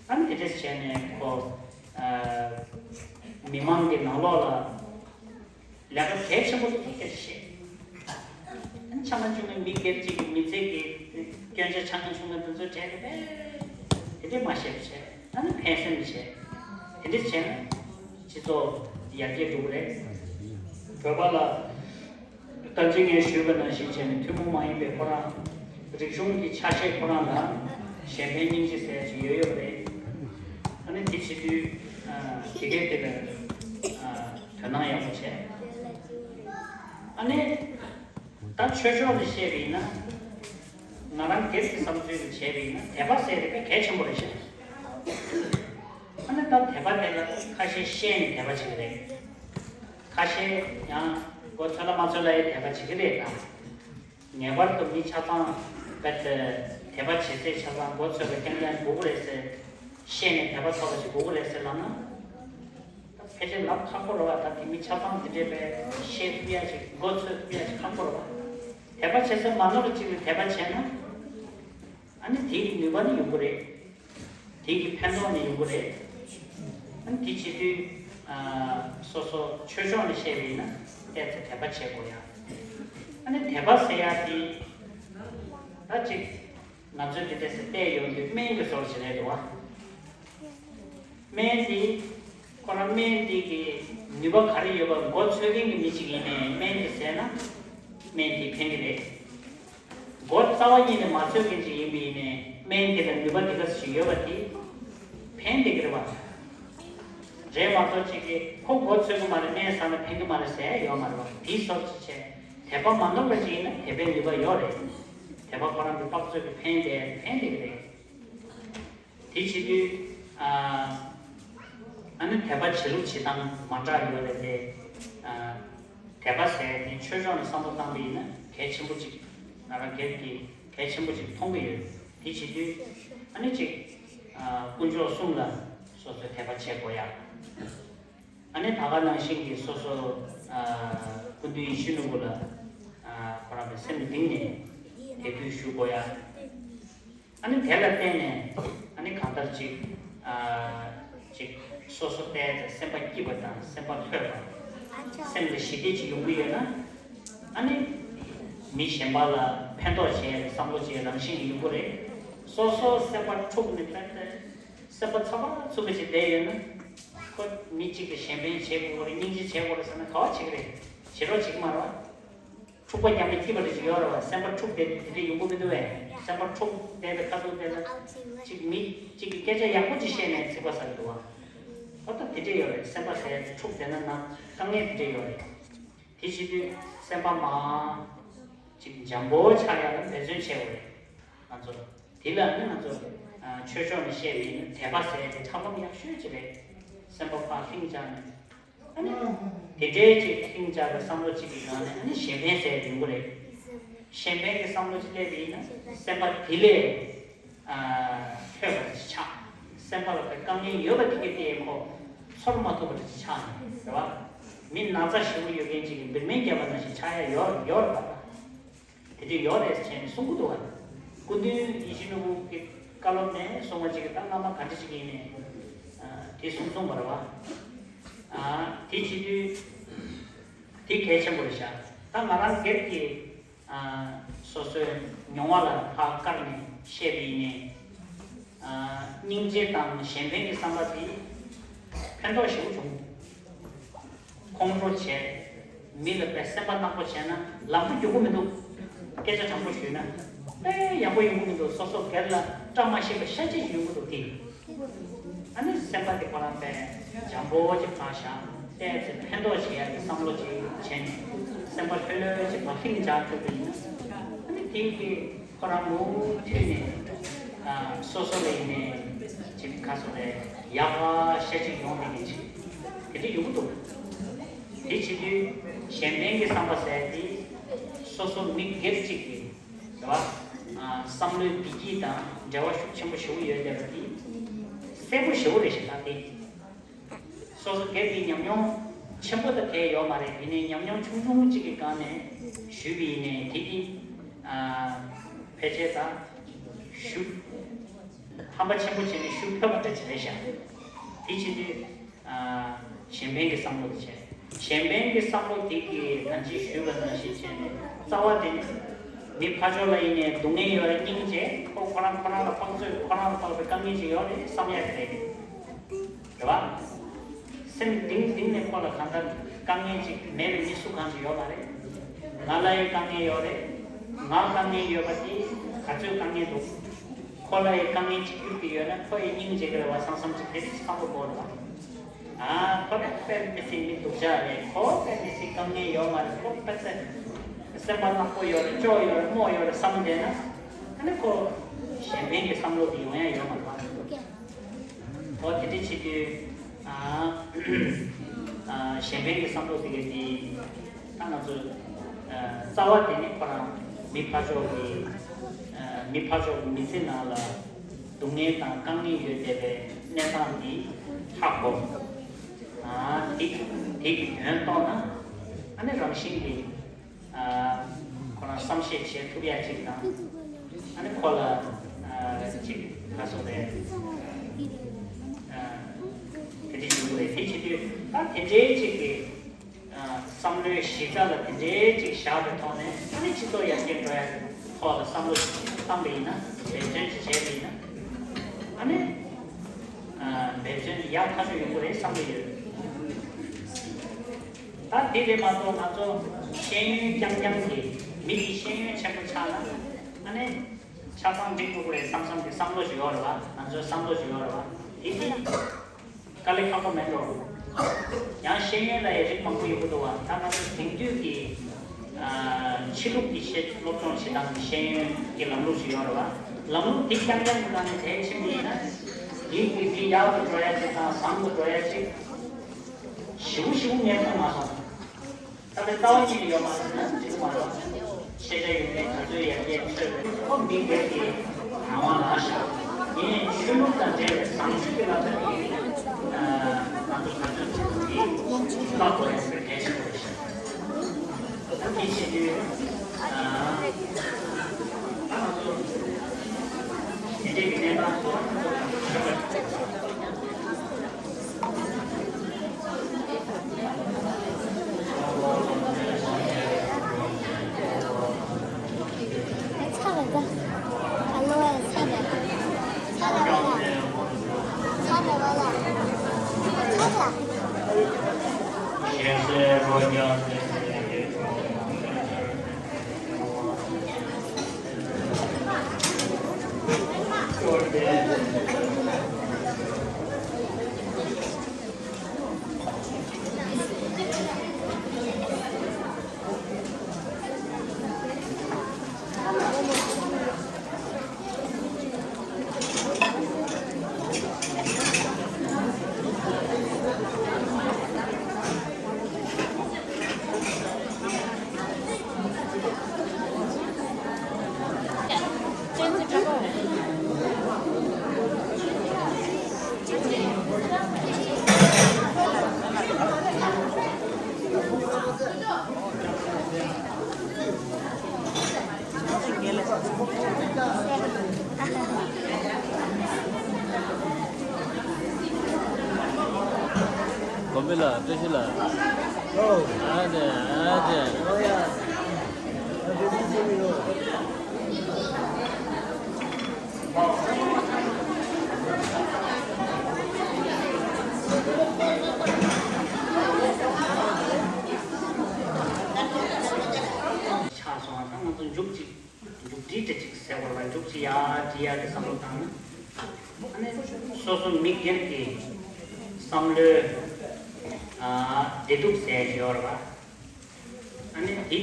ཨ་ནི་དེ་འདྲ་བྱས་ནས་ཁོ་མི་མང་གི་ནང་ལོགས་ལ་ལས་ཀ་གལ་ཆེན་པོ་འདུག་སྐད་ཆ་བཤད། ཆ་ཚང་ཆུང་ངུའི་མི་སྒེར་གཅིག་གི་མི་ཚེ་གི་སྐྱོན་ཆ་ཆ་ཚང་ཆུང་ངུ་འདི་ཚོ་གྲས་ཀྱི་དཔེ་དེ་འདྲས་མ་བཤད་པ་བྱས། ཨ་ནི་ཕན་སེམས་བྱས། དེ་འདྲས་བྱས་ན་སྤྱི་ཚོགས་ཡར་རྒྱས་འགྲོ་གི་རེད། བོད་པ་ལ་ད་ཅི་ངས་ཞུས་པ་ནང་བཞིན་བྱས་ནས་ཐུན་མོང་མ་ཡིན་པའི་ཁོ་རང་རིག་གཞུང་གི་ཆ་ཤས་ཁོ་རང་ལ་གཞན་ཕན་སྙིང་རྗེ་ཟེར་ཞིག་ཡོད་ཡོད་རེད། ཨ་ནི་དེ་བྱེད་དུས་དེ་གས་དེ་ལ་དོ་སྣང་ཡག་པོ་བྱས། ཨ་ནི། ད་ཆོས་ཕྱོགས་ནས་བཤད་པ་ཡིན་ན། ང་རང་སྒེར་གྱི་བསམ་ཚུལ་ལ་བྱས་པ་ཡིན་ན་དད་པ་ཟེར་དེ་དཔེ་གལ་ཆེན་པོ་རེད་ཤག་ཨ་ནི་ད་དད་པ་དེ་ལ་ཁ་ཤས་བཤད་ནས་དད་པ་བྱེད་ཀྱི་རེད། ཁ་ཤས་ཡང་མགོ་ཚོས་ལ་མ་ཚོས་ལ་ཡང་དད་པ་བྱེད་ཀྱི་རེད་ད། ངེས་པར་དུ་མི་ཆ་ཚང་དཔེ་དེ་དད་པ་བྱེད་སའི་ཆ་ཚང་མགོ་ཚོས་པ་རྐྱང་རྐྱང་དགོས་ཀྱི་རེད་ཟེར། བཤད་ནས་དད་པ་ཐོབ་པ་ཞིག་དགོས་ཀྱི་རེད་ཟེར་ལབ་ན། ད་ཕལ་ཆེར་ལབ་ཁག་པོ་རེད་བ། ད་དེ་མི་ཆ་ཚང་དེ་འདྲས་པའི་བཤད་ཐུབ་ཡ་ཞིག་མགོ་ཚོས་ཐུབ་ཡ་ཞིག་ཁག་པོ་རེད་བ། དད་པ་བྱེད་ས་མ་ནོར་བ་ཅིག་ལ་དད་པ་བྱས་ན། ཨ་ནི་དེའི་ནུས་པ་ནི་ཡོང་གི་རེད། དེའི་གི་ཕན་ཐོགས་ནི་ཡོང་གི་རེད། ཨ་ནི་དེ་བྱེད་དུས་ཨ་སོ་སོ་ཆོས་ཕྱོགས་ནས་བཤད་པ་ཡིན་ན་ཏོག་ཙམ་དད་པ་བྱེད་དགོས་ཡ། ཨ་ནི་དད་པ་ཟེར་ཡ་དེ་ད་ཅིག་ང་ཚོས་དེ་འདྲས་སེ་བལྟས་ཡོང་དུས་སྨན་གྱི་བཟོ་འདྲ་ཞིག་རེད་འདུག་བ། སྨན་དེ་ཁོ་རང་སྨན་དེ་གི་ནུས་པ་ག་རེ་ཡོད་པ་མགོ་ཚོས་མཁན་གྱི་མི་ཞིག་ཡིན་ནའི་སྨན་དེ་བཟས་ན་སྨན་དེ་ཕན་གྱི་རེད། མགོ་རྩ་བ་ཉིད་ནས་མ་ཚོས་མཁན་ཞིག་ཡིན་པ་ཡིན་ནའི་སྨན་དེ་ལ་ནུས་པ་དེ་ག་ཞིག་ཡོད་པ་དེ་ཕན་བསྡད་ཀྱི་རེད་བ། རེད་མ་གཏོགས་ཅིག་གིས་ཁོ་མགོ་ཚོས་ཀྱི་མ་རེད། སྨན་ཟ་ན་ཕན་གྱི་མ་རེད་ཟེར་ཡ་ཡོད་མ་རེད་བ། དེའི་སོར་ཅིག་བྱས་དད་པ་མ་ནོར་བ་ཅིག་ཡིན་ན་དད་པའི་ནུས་པ་ཡོད་རེད། དད་པ་ཁོ་རང་གི་དཔག་ཚོད་ཀྱི་ཕན་བསྡད་ཕན་བསྡད་ཀྱི་རེད། དེ་བྱེད་དུས་ཨ་ཨ་ནི་དད་པ་བྱེད་ལུགས་བྱེད་སྟངས་མ་འདྲ་ཡོད་རེད་དེ། ཨ་དད་པ་ཟེར་དེ་ཆོས་ཕྱོགས་ནས་བསམ་བློ་བཏང་པ་ཡིན་ན་གལ་ཆེན་པོ་ཅིག་ང་རང་སྒེར་གྱི་གལ་ཆེན་པོ་ཅིག་མཐོང་གི་ཡོད། དེ་བྱེད་དུས་ཨ་ནི་ཅིག་ དཀོན་མཆོག་གསུམ་ལ་སོ་སོའི་དད་པ་བྱེད་དགོས་ཡ། ཨ་ནི་ད་ག་ནང་བཞིན་གྱི་སོ་སོ་སྐུ་མདུན་ཡིད་བཞིན་ནོར་བུ་ལ་ཁོ་རང་གི་སེམས་གཏིང་ནས་དད་གུས་ཞུ་དགོས་ཡ། ཨ་ནི་དེ་ལ་བརྟེན་ནས་ཨ་ནི་གང་ལྟར་ཅིག་ཅིག་སོ་སོ་བལྟས་ཏེ་སེམས་པ་སྐྱིད་པ་དང་སེམས་པ་ལྷོད་པ། སེམས་ལ་ཞི་བདེ་ཅིག་ཡོང་གི་ཡོད་ན། ཨ་ནི་མི་གཞན་པ་ལ་ཕན་ཐོགས་བྱེད་ཡ་གི་བསམ་བློ་ཅིག་རང་བཞིན་གྱིས་ཡོང་གི་རེད། སོ་སོ་སེམས་པ་འཁྲུགས་ནས་བལྟས་ཏེ་སེམས་པ་ཚ་བ་ཚུབ་པ་ཅིག་བསྡད་ཡོད་ན། ཁོ་མི་གཅིག་གིས་གཞན་ཕན་བྱེད་དགོས་རེད། སྙིང་རྗེ་བྱེད་དགོས་རེད་ཟེར་ན་ག་བ་བྱེད་ཀྱི་རེད། བྱེད་རོགས་བྱེད་ཀྱི་མ་རེད་བ། འཁྲུག་པ་རྒྱབ་ནས་སྐྱིད་པ་རེ་ཞིག་ཡོད་རེད་བ། སེམས་པ་འཁྲུག་བསྡད་དེ་འདྲ་ཡོང་གི་མི་འདུག་བས། སེམས་པ་འཁྲུག་བསྡད་པའི་ཁ་ཐུག་དེ་ལ་ཅིག་མི་གཅིག་གིས་སྐད་ཆ་ཡག་པོ་ཅིག་བཤད་ནས་ཚིག་པ་ཟ་གི་འདུག་བ། ཨོ་ད་དེ་འདྲ་ཡོད་རེད། སེམས་པ་ཟེར་ཡ་དེ་འཁྲུག་བསྡད་ན་ན་དཀའ་ངལ་དེ་འདྲ་ཡོད་རེད། དེ་བྱེད་དུས་སེམས་པ་མ་ཅིག་འཇམ་པོ་ཆགས་ཡ་ལ་འབད་བརྩོན་བྱེད་དགོས་རེད། ང་ཚོ་དེ་ལ་ནི་ང་ཚོ་ཆོས་ཕྱོགས་ནས་བཤད་པ་ཡིན་ན་དད་པ་ཟེར་ཡ་དེ་ཐབས་ལམ་ཡག་ཤོས་ཅིག་རེད། སེམས་པ་ཕར་ལྷིང་འཇགས་ནས། ཨ་ནི། དེ་འདྲའི་ཅིག་ལྷིང་འཇགས་པའི་བསམ་བློ་གཅིག་གི་སྒང་ནས་ཨ་ནི་གཞན་ཕན་ཟེར་ཡོང་གི་རེད། གཞན་ཕན་གྱི་བསམ་བློ་གཅིག་སླེབས་པ་ཡིན་ན་སེམས་པ་དེ་ལས། ཨ། ལྷོད་པ་ཅིག་ཆགས། སེམས་པ་ལ་དཀའ་ངལ་ཡོད་པ་དེ་གས་དེ་ཁོ་ཚོར་མ་ཐུབ་པ་ཅིག་ཆགས་ནས་རེད་བ། མི་ན་ཚ་ཞེ་པོ་ཡོད་མཁན་ཅིག་གིས་འབུར་སྨན་བརྒྱབ་པ་ནང་བཞིན་ཆགས་ཡ་ཡོད་ཡོད་རེད་བ། དེ་འདྲ་ཡོད་རེད་ཟེར་ནས་གསུང་གི་འདུག་བ། སྐུ་མདུན་ཡིད་བཞིན་ནོར་བུ་གི་བཀའ་སློབ་ནས་གསུངས་པ་ཅིག་གི་ད་སྔ་མ་ག་འདྲ་ཅིག་ཡིན་ནས་དེ་གསུངས་སོང་བ་རེད་བ། དེ་བྱེད་དུས་དེ་གལ་ཆེན་པོ་རེད་ཤག་ད་ང་རང་སྒེར་གྱི་སོ་སོའི་མྱོང་བ་ལ་ཕར་བཀར་ནས་བཤད་པ་ཡིན་ནས། སྙིང་རྗེ་དང་གཞན་ཕན་གྱི་བསམ་པ་དེ་ཕན་ཐོགས་ཞེ་པོ་བྱུང་། ཁོང་ཁྲོ་བྱས། མི་ལ་དཔེ་སེམས་པ་ནག་པོ་བྱས་ན་ལམ་ཁ་རྒྱུག་གི་མི་འདུག་སྐད་ཆ་དྲང་པོ་ཞུས་ན་དཔེ་ཡག་པོ་ཡོང་གི་མི་འདུག་སོ་སོ་སྒེར་ལ་བཀྲ་མ་ཤིས་པ་ཤ་ཅིག་ཡོང་གི་འདུག་དེ། ཨ་ནི་སེམས་པ་དེ་ཁོ་རང་དཔེ་འཇམ་པོ་ཅིག་ཕར་བཞག་བལྟས་ཚེ་ཕན་ཐོགས་བྱེད་ཡག་གི་བསམ་བློ་ཅིག་བྱས་ནས་སེམས་པ་ལྷོད་ལྷོད་ཅིག་ཕར་ལྷིང་འཇགས་ཐུབ་པ་ཡིན་ན། ཨ་ནི་དེ་གི་ཁོ་རང་མུ་མཐུད་ནས་ཨ་སོ་སོ་ལ་ཡིན་ནས་ཅིག་ཁ་སོ་ལས་ཡག་པ་ཤ་ཅིག་ཡོང་བསྡད་མཁན་ཅིག་དེ་འདྲ་ཡོང་གི་འདུག་དེ་བྱེད་དུས་གཞན་ཕན་གྱི་བསམ་པ་ཟེར་དེ་སོ་སོ་མི་སྒེར་གཅིག་གི་རེད་བ། བསམ་བློའི་བདེ་སྐྱིད་དང་འབྲེལ་བ་ཤུགས་ཆེན་པོ་ཞེ་པོ་ཡོད་བསྡད་པ་དེ་གསལ་པོ་ཞེ་པོ་རེད་ཤག་ད་དེ། སོ་སོ་སྒེར་གྱི་ཉམས་མྱོང་ཆེན་པོ་དང་གལ་ཡོད་མ་རེད། ཡིན་ནའི་ཉམས་མྱོང་ཆུང་ཆུང་གཅིག་གི་སྒང་ནས་ཞུས་པ་ཡིན་ནའི་དེ་གིས་ཕལ་ཆེར་ད་ཤུགས་ཧམ་པ་ཆེན་པོ་བྱས་ནས་ཤུགས་ཐོན་པ་འདྲ་ཅིག་རེད་ཤག་དེ་བྱེད་དུས་གཞན་ཕན་གྱི་བསམ་བློ་དེ་བྱས། གཞན་ཕན་གྱི་བསམ་བློ་དེ་གིས་ད་ཅི་ཞུས་པ་ནང་བཞིན་བྱས་ནས་རྩ་བ་དེ་ནི་མི་ཕར་ཕྱོགས་ལ་ཡིན་ནའི་སྡུག་བསྔལ་ཡོད་རེད། སྙིང་རྗེ་ཁོ་ཁོ་རང་ཁོ་རང་ལ་དཔག་ཚོད་ཁོ་རང་ལ་དཔག་པའི་དཀའ་ངལ་ཅིག་ཡོད་རེད་བསམ་ཡག་གི་རེད། རེད་བ། སེམས་གཏིང་གཏིང་ནས་ཁོ་ལ་གང་ལྟར་དཀའ་ངལ་ཅིག་མེད་པའི་མི་སུ་གང་ཅིག་ཡོད་མ་རེད། ང་ལ་ཡང་དཀའ་ངལ་ཡོད་རེད། ང་དཀའ་ངལ་ཡོད་པ་དེ་ག་ཚོད་དཀའ་ངལ་འདུག་ཁོ་ལ་ཡང་དཀའ་ངལ་ཅིག་གྱུར་གྱི་ཡོད་ན་ཁོ་ཡང་སྙིང་རྗེ་གི་རེད་བ་བསམ་བསམ་ཅིག་དེ་རིགས་བསམ་བློ་འཁོར་བ། ཨ་ཁོ་ལ་དཔེ་མི་སྲིད་མི་སྡུག་ཅག་རེད། ཁོ་དཔེ་མི་སྲིད་དཀའ་ངལ་ཡོད་མ་རེད། ཁོ་དཔེ་ཚེ་སེམས་པ་ནག་པོ་ཡོད་རེད། སྐྱོ་ཡོད་རེད། རྨོངས་ཡོད་རེད་བསམ་བསྡད་ན་ཨ་ནི་ཁོ་གཞན་ཕན་གྱི་བསམ་བློ་དེ་ཡོང་ཡ་ཡོད་མ་རེད་བ། ཨོ་དེ་འདྲ་བྱེད་དུས་ཨ་ཨ་གཞན་ཕན་གྱི་བསམ་བློ་དེ་ག་དེ་ད་ང་ཚོ་ཨ་རྩ་བ་དེ་ནི་ཁོ་རང་མི་ཕར་ཕྱོགས་ཀྱི་ཨ་མི་ཕར་ཕྱོགས་ཀྱི་མི་ཚེ་ནང་ལ་སྡུག་བསྔལ་དང་དཀའ་ངལ་ཡོད་བསྡད་པའི་གནས་སྟངས་འདི་ཧ་གོ། ཨ་དེ་དེ་གི་དོན་རྟོགས་ན་ཨ་ནི་རང་བཞིན་གྱིས། ཁོ་རང་བསམ་ཤེས་བྱེད་ཐུབ་ཡ་ཅིག་དང་། ཨ་ནི་ཁོ་ལ་ཅིག་ལ་སོགས་པའི་དེ་འདྲ་ཡོང་གི་རེད། དེ་བྱེད་དུས་ད་དེ་འདྲའི་ཅིག་གི་བསམ་བློའི་གཞི་རྩ་ལ་དེ་འདྲའི་ཅིག་བཞག་པའི་ཐོག་ནས་ཨ་ནི་སྤྱི་ཚོགས་ཡར་རྒྱས་འགྲོ་ཡ་ཐོག་ལ་བསམ་བློ་བཏང་པ་ཡིན་ན་འབད་བརྩོན་ཅིག་བྱས་པ་ཡིན་ན་ཨ་ནི་འབད་བརྩོན་ཡག་ཐག་ཆོད་ཡོང་གི་རེད་བསམ་གྱི་ཡོད། ད་དེ་ལས་མ་གཏོགས་ང་ཚོ་ཤེས་ཡོན་རྐྱང་རྐྱང་གིས་མི་གི་ཤེས་ཡོན་ཆེན་པོ་ཆགས་ན་ཨ་ནི་ཆ་ཚང་འགྲིག་འགྲོ་གི་རེད་བསམ་བསམ་གྱི་བསམ་བློ་ཞིག་ཡོད་རེད་བ། ང་ཚོའི་བསམ་བློ་ཞིག་ཡོད་རེད་བ། དེ་དེ་དཀའ་ལས་ཁག་པོ་མེད་འགྲོ། ཡང་ཤེས་ཡོན་ལ་ཡང་རིགས་མང་པོ་ཡོད་གི་འདུག་བ། ད་ང་ཚོ་དེང་དུས་ཀྱི་ཨ་ཕྱི་ལུགས་ཀྱི་ཤེས་སློབ་སྦྱོང་བྱེད་སྟངས་ཀྱི་ཤེས་ཡོན་གྱི་ལམ་ལུགས་ཤིག་ཡོད་རེད་བ། ལམ་ལུགས་འདི་རྐྱང་རྐྱང་གི་ནང་ནས་དེ་ཕྱིན་པ་ཡིན་ན་མི་གི་མི་ཡག་ཏུ་འགྲོ་ཡ་ཅིག་དང་བཟང་དུ་འགྲོ་ཡ་ཅིག་ཞེ་པོ་ཞེ་པོ་ངས་མཐོང་མ་སོང་། ད་ལྟ་རྩ་བ་ཉིད་ནས་ཡོད་མ་རེད་ན་འགྲིག་གི་མ་རེད། ཤེས་བྱ་ཡོད་མེད་ག་ཚོད་ཡར་རྒྱས་ཚོད་རེད། ཁོ་མི་སྒེར་གྱི་རང་དབང་ལག་ཤོག་ངས་ཆོས་ལུགས་དང་འབྲེལ་བའི་བཟང་སྤྱོད་ཀྱི་ལག་ཆ་དེ་ང་ཚོ་ག་ཚོད་ཐུབ་ཀྱིས་བཀག་དགོས་ཡ་དེ་གལ་ཆེན་པོ་རེད་ཤག་ད་དེ་བྱེད་དུས་ད་ང་ཚོ་དེ་འདྲའི་གི་གནས་སྟངས་ཐོག་ང་ཚོ་ག་ཚོད་ཆོས་གོམས་པ་ལ་བཀྲ་ཤིས་ལ། ཨ་ཙི་ཨ་ཙི། ཆགས་སོང་བ་དང་ང་ཚོ་མཇུག་ཅིག་མཇུག་སྒྲིལ་དེ་ཅིག་ཟེར་བ་ལ་མཇུག་ཅིག་ཡར་སྒྲིལ་ཡག་གི་བསམ་བློ་བཏང་ན། ཨ་ནི་སོ་སོ་མི་སྒེར་གྱི་བསམ་བློའི་ཨ་བདེ་སྡུག་ཟེར་ཡོད་རེད་བ། ཨ་ནི་དེ་དེ་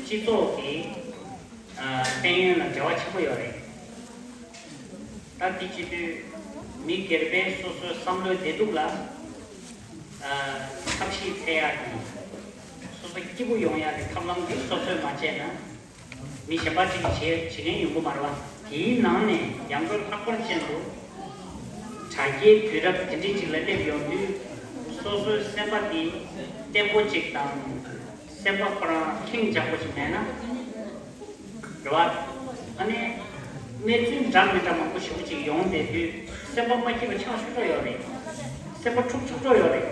སྤྱི་ཚོགས་ཀྱི་ཨ་དཔལ་ཡོན་ལ་འབྲེལ་བ་ཆེན་པོ་ཡོད་རེད། ད་དེ་བྱེད་དུས་མི་སྒེར་པས་སོ་སོའི་བསམ་བློའི་བདེ་སྡུག་ལ་ཨ་ཐབས་ཤེས་འཚོལ་ཡག་དང་། སོ་སོ་སྐྱིད་པོ་ཡོང་ཡག་གི་ཐབས་ལམ་དེ་སོ་སོས་མ་བྱས་ན། མི་གཞན་པ་གཅིག་གིས་བྱེད་བྱེད་མཁན་ཡོང་གི་མ་རེད་བ། དེའི་ནང་ནས་ཡང་སྒོས་ལྷག་པར་ཅན་དུ་དྲ་རྒྱའི་དུས་རབས་དེ་འདྲའི་ཅིག་ལ་སླེབས་ཡོང་དུས། སོ་སོའི་སེམས་པ་འདི་བརྟན་པོ་ཅིག་དང་། སེམས་པ་ཁོ་རང་ཁེངས་འཇགས་པོ་ཅིག་མེད་ན་རེད་བ། ཨ་ནི་གནས་ཚུལ་འདྲ་མི་འདྲ་མང་པོ་ཞེ་པོ་ཅིག་ཡོང་བསྡད་དུས་སེམས་པ་མ་སྐྱིད་པ་ཆགས་ཆོག་ཆོག་ཡོད་རེད། སེམས་པ་འཁྲུག་ཆོག་ཆོག་ཡོད་རེད།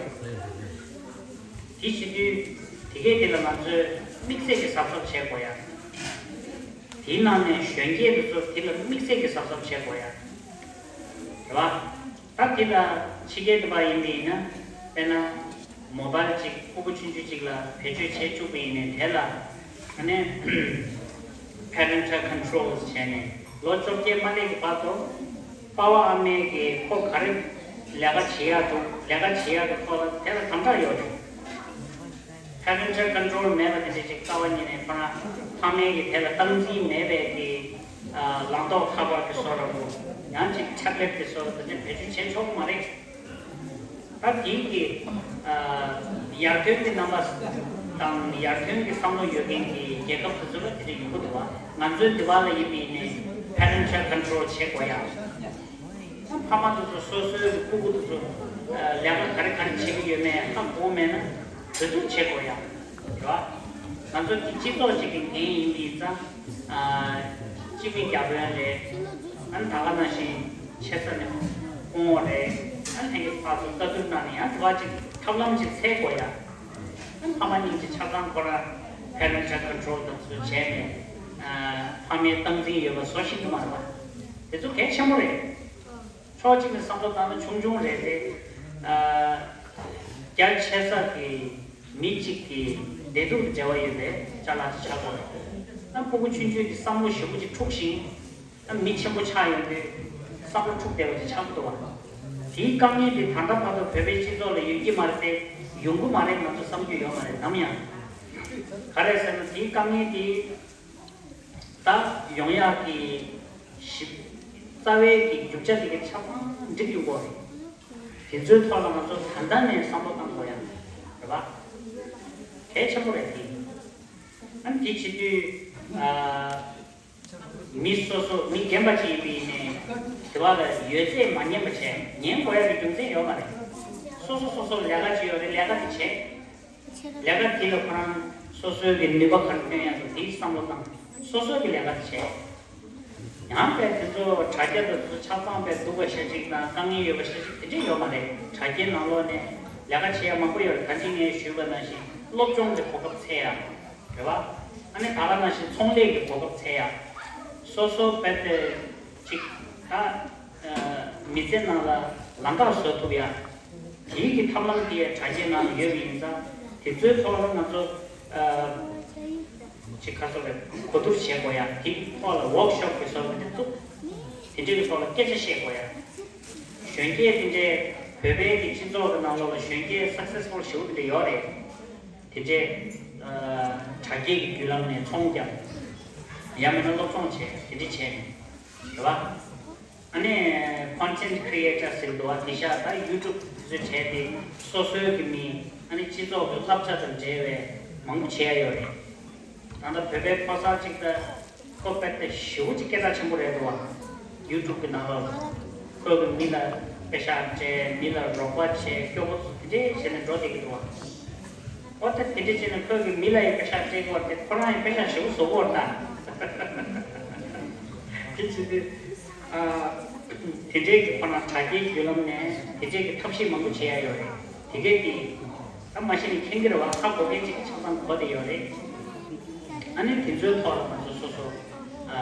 དེ་བྱེད་དུས་དེ་གས་དེ་ལ་ང་ཚོས་དམིགས་བསལ་གྱི་གཟབ་གཟབ་བྱེད་དགོས་ཡ། དེའི་ནང་ནས་གཞོན་སྐྱེས་དེ་ཚོ་དེ་ལ་དམིགས་བསལ་གྱི་གཟབ་གཟབ་བྱེད་དགོས་ཡ། རེད་བ། ད་དེ་ལ་ཕྱི་རྒྱལ་དུ་བ་ཡིན་པ་ཡིན་ན། དཔེར་ན་མོ་བལ་གཅིག་ཕྲུ་གུ་ཆུང་ཆུང་གཅིག་ལ་བེད་སྤྱོད་བྱེད་བཅུག་པ་ཡིན་ནའི་དེ་ལ་ཨ་ནི་parental controls བྱས་ནས་ལོ་བཅོ་བརྒྱད་མ་སླེབས་ཀྱི་བར་དུ་པ་ཕ་ཨ་མས་ཀྱིས་ཁོ་ག་རེ་ལས་ཀ་བྱེད་ཡག་འདུག་ལས་ཀ་བྱེད་ཡག་གི་ཐོག་ལ་དེ་ལ་དམ་དྲག་ཡོད་རེད། parental control མེད་པ་དེ་འདྲ་ཅིག་རྩ་བ་ཉིད་ནས་ཁོ་རང་ཕ་མའི་གི་དེ་ལ་སྟངས་འཛིན་མེད་པའི་གི་ལངས་ཐོག་ཁ་པར་གི་བཟོ་འདྲ་པོ། ཡང་ཅིག་ཐེབ་ལེཊ་གི་བཟོ་འདྲ་དེ་འདྲ་བེད་སྤྱོད་བྱེད་ཆོག་གི་མ་རེད། ད་དེའི་གི་ཡར་ཐོན་གི་རྣམ་པ་དང་ཡར་ཐོན་གི་བསམ་བློ་ཡོད་མཁན་གི་རྒྱལ་ཁབ་དེ་ཚོ་ལ་དེ་འདྲ་ཡོང་གི་འདུག་བ། ང་ཚོའི་འདི་བ་ལ་ཡིན་པ་ཡིན་ནའི་parental control བྱེད་དགོས་ཡ། ཕ་མ་དེ་ཚོ་སོ་སོའི་སྤུ་གུ་དེ་ཚོ་ལས་ཀ་ག་རེ་ག་རེ་བྱེད་ཀྱི་ཡོད་མེད་ཧ་གོ་མེད་ན་གྲོས་བསྡུར་བྱེད་དགོས་ཡ། རེད་བ། ང་ཚོ་འདི་སྤྱི་ཚོགས་གཅིག་གི་འགན་ཡིན་པའི་ཙང་། སྤྱི་མི་བརྒྱ་དཔོན་རེད། ཨ་ནི་ད་ག་ནང་བཞིན་ཆེ་ས་ནས་སྐུ་ངོ་རེད། ཨ་ནི་ལྷན་རྒྱས་ཕར་ཚུར་ལྟ་སྡུར་གནང་ནས་ཡང་དེ་བ་གཅིག་ཐབས་ལམ་གཅིག་འཚོལ་དགོས་ཡ། ཨ་ནི་ཕ་མ་གཉིས་ཀྱི་ཆ་ཚང་ཁོ་ར་parental control དང་ཚུལ་བྱས་ནས། ཕ་མའི་སྟངས་འཛིན་ཡོད་པ་བཟོ་ཤེས་ཀྱི་མ་རེད་པ། དེ་ཚོ་གལ་ཆེན་པོ་རེད། ཕྱོགས་གཅིག་ནས་བསམ་བློ་བཏང་ན་ཆུང་ཆུང་རེད་དེ། རྒྱ་ཆེ་ས་གི་མི་གཅིག་གི་བདེ་སྡུག་འབྲེལ་བ་ཡོད་པའི་ཅ་ལག་ཅིག་ཆགས་དགོས་རེད། ཨ་ཕྲུ་གུ་ཆུང་ཆུང་གི་བསམ་བློ་ཞེ་པོ་ཅིག་འཁྲུགས་ཤིང་། ཨ་མི་ཆེན་པོ་ཆགས་ཡོང་དུས་བསམ་བློ་འཁྲུགས་བསྡད་པ་ཅིག་ཆགས་ཀྱི་འདུག་བ། དེའི་དཀའ་ངལ་དེ་ད་ལྟ་བར་དུ་བོད་པའི་སྤྱི་ཚོགས་ལ་ཡོད་ཀྱི་མ་རེད་དེ། ཡོང་གི་མ་རེད། ང་ཚོ་བསམ་རྒྱུ་ཡོད་མ་རེད་ནམ་ཡང་། ག་རེ་ཟེར་ན་དེའི་དཀའ་ངལ་དེ། ད་ཡོང་ཡག་གི་ཞིབ་རྩ་བའི་གི་རྒྱུ་ཆ་དེ་གའི་ཆ་ཚང་འགྲིག་ཡོང་གི་རེད། དེ་ཚོའི་ཐོག་ལ་ང་ཚོ་ད་ལྟ་ནས་བསམ་བློ་བཏང་དགོས་ཡ་རེད་པ། གལ་ཆེན་པོ་རེད་དེ། ཨ་ནི་དེ་བྱེད་དུས་ཨ་མི་སོ་སོ་མི་རྒན་པ་ཅིག་ཡིན་པ་ཡིན་ནའི་ དེ་བ་ལ་ཡོད་ཚད་མ་ཉན་པ་བྱས། ཉན་དགོས་ཡ་གི་རྒྱུ་མཚན་ཡོད་མ་རེད། སོ་སོ་སོ་སོ་ལས་ཀ་བྱེད་ཡོད་རེད། ལས་ཀ་དེ་བྱས། ལས་ཀ་དེ་ལ་ཁོ་རང་སོ་སོའི་གི་ནུས་པ་ག་རེ་ཐོན་ཡ་འདུག་དེའི་བསམ་བློ་བཏང་། སོ་སོའི་གི་ལས་ཀ་དེ་བྱས། ཡང་པས་དེ་ཚོ་དྲ་རྒྱ་དང་ཚོ་ཆ་ཚང་པས་སྡུག་པ་ཤ་ཅིག་དང་དཀའ་ངལ་ཡོད་པ་ཤ་ཅིག་དེ་འདྲས་ཡོད་མ་རེད། དྲ་རྒྱའི་ནང་ལོགས་ནས་ལས་ཀ་བྱེད་ཡ་མང་པོ་ཡོད་རེད། ད་ཅི་ངས་ཞུས་པ་ནང་བཞིན་སློབ་སྦྱོང་གི་གོ་སྐབས་འཚོལ་ཡ་རེད་བ། ཨ་ནི་ད་ག་ནང་བཞིན་ཚོང་ལས་ཀྱི་གོ་སྐབས་འཚོལ་ཡ། སོ་སོ་རྦད་དེ་ཅིག་ད་མི་ཚེ་ནང་ལ་ལམ་ཁ་བཟོ་ཐུབ་ཡ། དེའི་གི་ཐབས་ལམ་དེ་དྲ་རྒྱའི་ནང་ལ་ཡོད་པ་ཡིན་ཙང་། དེ་ཚོའི་ཐོག་ལ་ང་ཚོ་ཅིག་ཁ་སོ་རེ་གོ་བསྡུར་བྱེད་དགོས་ཡ། དེ་གི་ཐོག་ལ་ཝོག་ཤོབ་ཀྱི་བཟོ་འདྲ་བཙུགས། དེ་འདྲའི་གི་ཐོག་ལ་སྐད་ཆ་བཤད་དགོས་ཡ། གཞོན་སྐྱེས་དེ་འདྲའི་བོད་པའི་གི་སྤྱི་ཚོགས་ཀྱི་ནང་ལོགས་ལ་གཞོན་སྐྱེས་སག་སེ་སི་ཕུལ་ཞེ་པོ་དེ་འདྲ་ཡོད་རེད། དེ་འདྲའི་དྲ་རྒྱའི་གི་བརྒྱུད་ལམ་ནས་ཚོང་རྒྱབ། ཡང་མིན་ན་སློབ་སྦྱོང་བྱས། དེ་འདྲ་བྱས་ནས་རེད་བ། ཨ་ནི་content creator ཟེར་འདུག་བ། དེ་ཤ་ད་ཡུ་ཊུབ་དེ་ཚོ་བྱས་ཏེ་སོ་སོའི་གི་མི། ཨ་ནི་སྤྱི་ཚོགས་ཀྱི་བསླབ་བྱ་དང་འབྲེལ་བའི་མང་པོ་བྱས་ཡོད་རེད། ད་ལྟ་བོད་པའི་ཕོ་གསར་ཅིག་ད་ཁོ་དཔེ་དེ་ཞེ་པོ་ཅིག་སྐད་གྲགས་ཆེན་པོ་རེད་འདུག་བ། ཡུ་ཊུབ་གི་ནང་ལོགས་ལ་ཁོ་གི་མི་ལ་པེ་ཤག་སྤྲད། མི་ལ་རོགས་པ་བྱས། སྐྱོ་པོ་དེ་འདྲས་བྱས་ནས་འགྲོ་བསྡད་ཀྱི་འདུག་བ། ཨོ་ད་དེ་འདྲས་བྱས་ནས་ཁོ་གི་མི་ལ་ཡང་པེ་ཤག་སྤྲད་ཀྱི་ཡོད་རེད་དེ། ཁོ་རང་ཡང་པེ་ཤག་ཞེ་པོ་བཟོ་གི་ཡོད་རེད་ད། དེ་བྱས་ཏེ། ཨ། དེ་འདྲའི་གི་ཁོ་ན་དྲ་རྒྱའི་བརྒྱུད་ལམ་ནས་དེ་འདྲའི་གི་ཐབས་ཤེས་མང་པོ་བྱེད་ཡ་ཡོད་རེད། དེ་གས་དེ་ད་མ་གཞི་ནས་མཁྱེན་གྱི་རེད་བ། ཧ་གོ་མཁན་ཅིག་གི་ཆ་ཚང་གོ་བསྡད་ཡོད་རེད། ཨ་ནི་དེ་ཚོའི་ཐོག་ལ་ང་ཚོ་སོ་སོ་ཨ་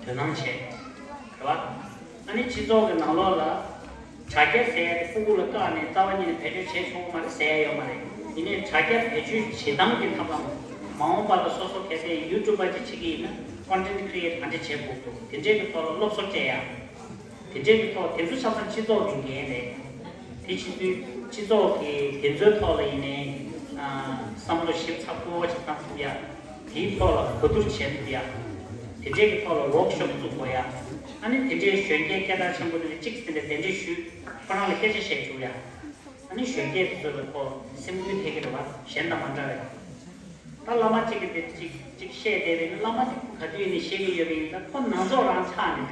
དོ་སྣང་བྱས་རེད་བ། ཨ་ནི་སྤྱི་ཚོགས་ཀྱི་ནང་ལོགས་ལ་དྲ་རྒྱ་ཟེར་ཡ་དེ་ཕྲུ་གུ་ལ་བཀག་ནས་རྩ་བ་ཉིད་ནས་བེད་སྤྱོད་བྱེད་ཆོག་གི་མ་རེད་ཟེར་ཡ་ཡོད་མ་རེད། ཡིན་ནའི་དྲ་རྒྱ་བེད་སྤྱོད་བྱེད་སྟངས་ཀྱི་ཐབས་ལམ། མ་འོངས་པ་ལ་སོ་སོ་གལ་སྲིད་ཡུ་ཊུབ་པ་ཅིག་བྱེད་ཀྱི་ཡིན་ན། ཀོན་ཊེན་ཊི་ཀི་རི་ཨེ་ཊི་ག་འདྲ་བྱེད་དགོས་འདུག་དེ་འདྲའི་གི་ཐོག་ལ་སློབ་གསོ་སྤྲད་ཡ། དེ་འདྲའི་གི་ཐོག་དེ་ཚོ་ཆ་ཚང་སྤྱི་ཚོགས་ཀྱི་འགན་རེད། དེ་བྱེད་དུས་སྤྱི་ཚོགས་ཀྱི་དེ་ཚོའི་ཐོག་ལ་ཡིན་ནའི་ཨ་བསམ་བློ་ཞིབ་ཚགས་པོ་ཞིག་བཏང་ཐུབ་ཡ། དེའི་ཐོག་ལ་གོ་བསྡུར་བྱེད་ཐུབ་ཡ། དེ་འདྲའི་གི་ཐོག་ལ་ཝོག་ཤོབ་བཙུགས་དགོས་ཡ། ཨ་ནི་དེ་འདྲའི་གཞོན་སྐྱེས་སྐད་གྲགས་ཆེན་པོ་དེ་འདྲ་གཅིག་དེ་འདྲ་གདན་འདྲེན་ཞུས། ཁོ་རང་ལ་སྐད་ཆ་བཤད་བཅུག་ཡ། ཨ་ནི་གཞོན་སྐྱེས་དེ་ཚོ་ལ་ཁོ་སེམས་འགུལ་ཐེབས་ཀྱི་རེད་བ། གཞན་དང་མ་འདྲ་བས། ད་བླ་མ་གཅིག་གིས་དེ་གཅིག་གཅིག་བཤད་བསྡད་པས་ན། བླ་མ་དེ་ག་དུས་ནས་བཤད་ཀྱི་ཡོད་པ་ཡིན་ད། ཁོ་ནང་ཚོགས་རང་ཆགས་ནས།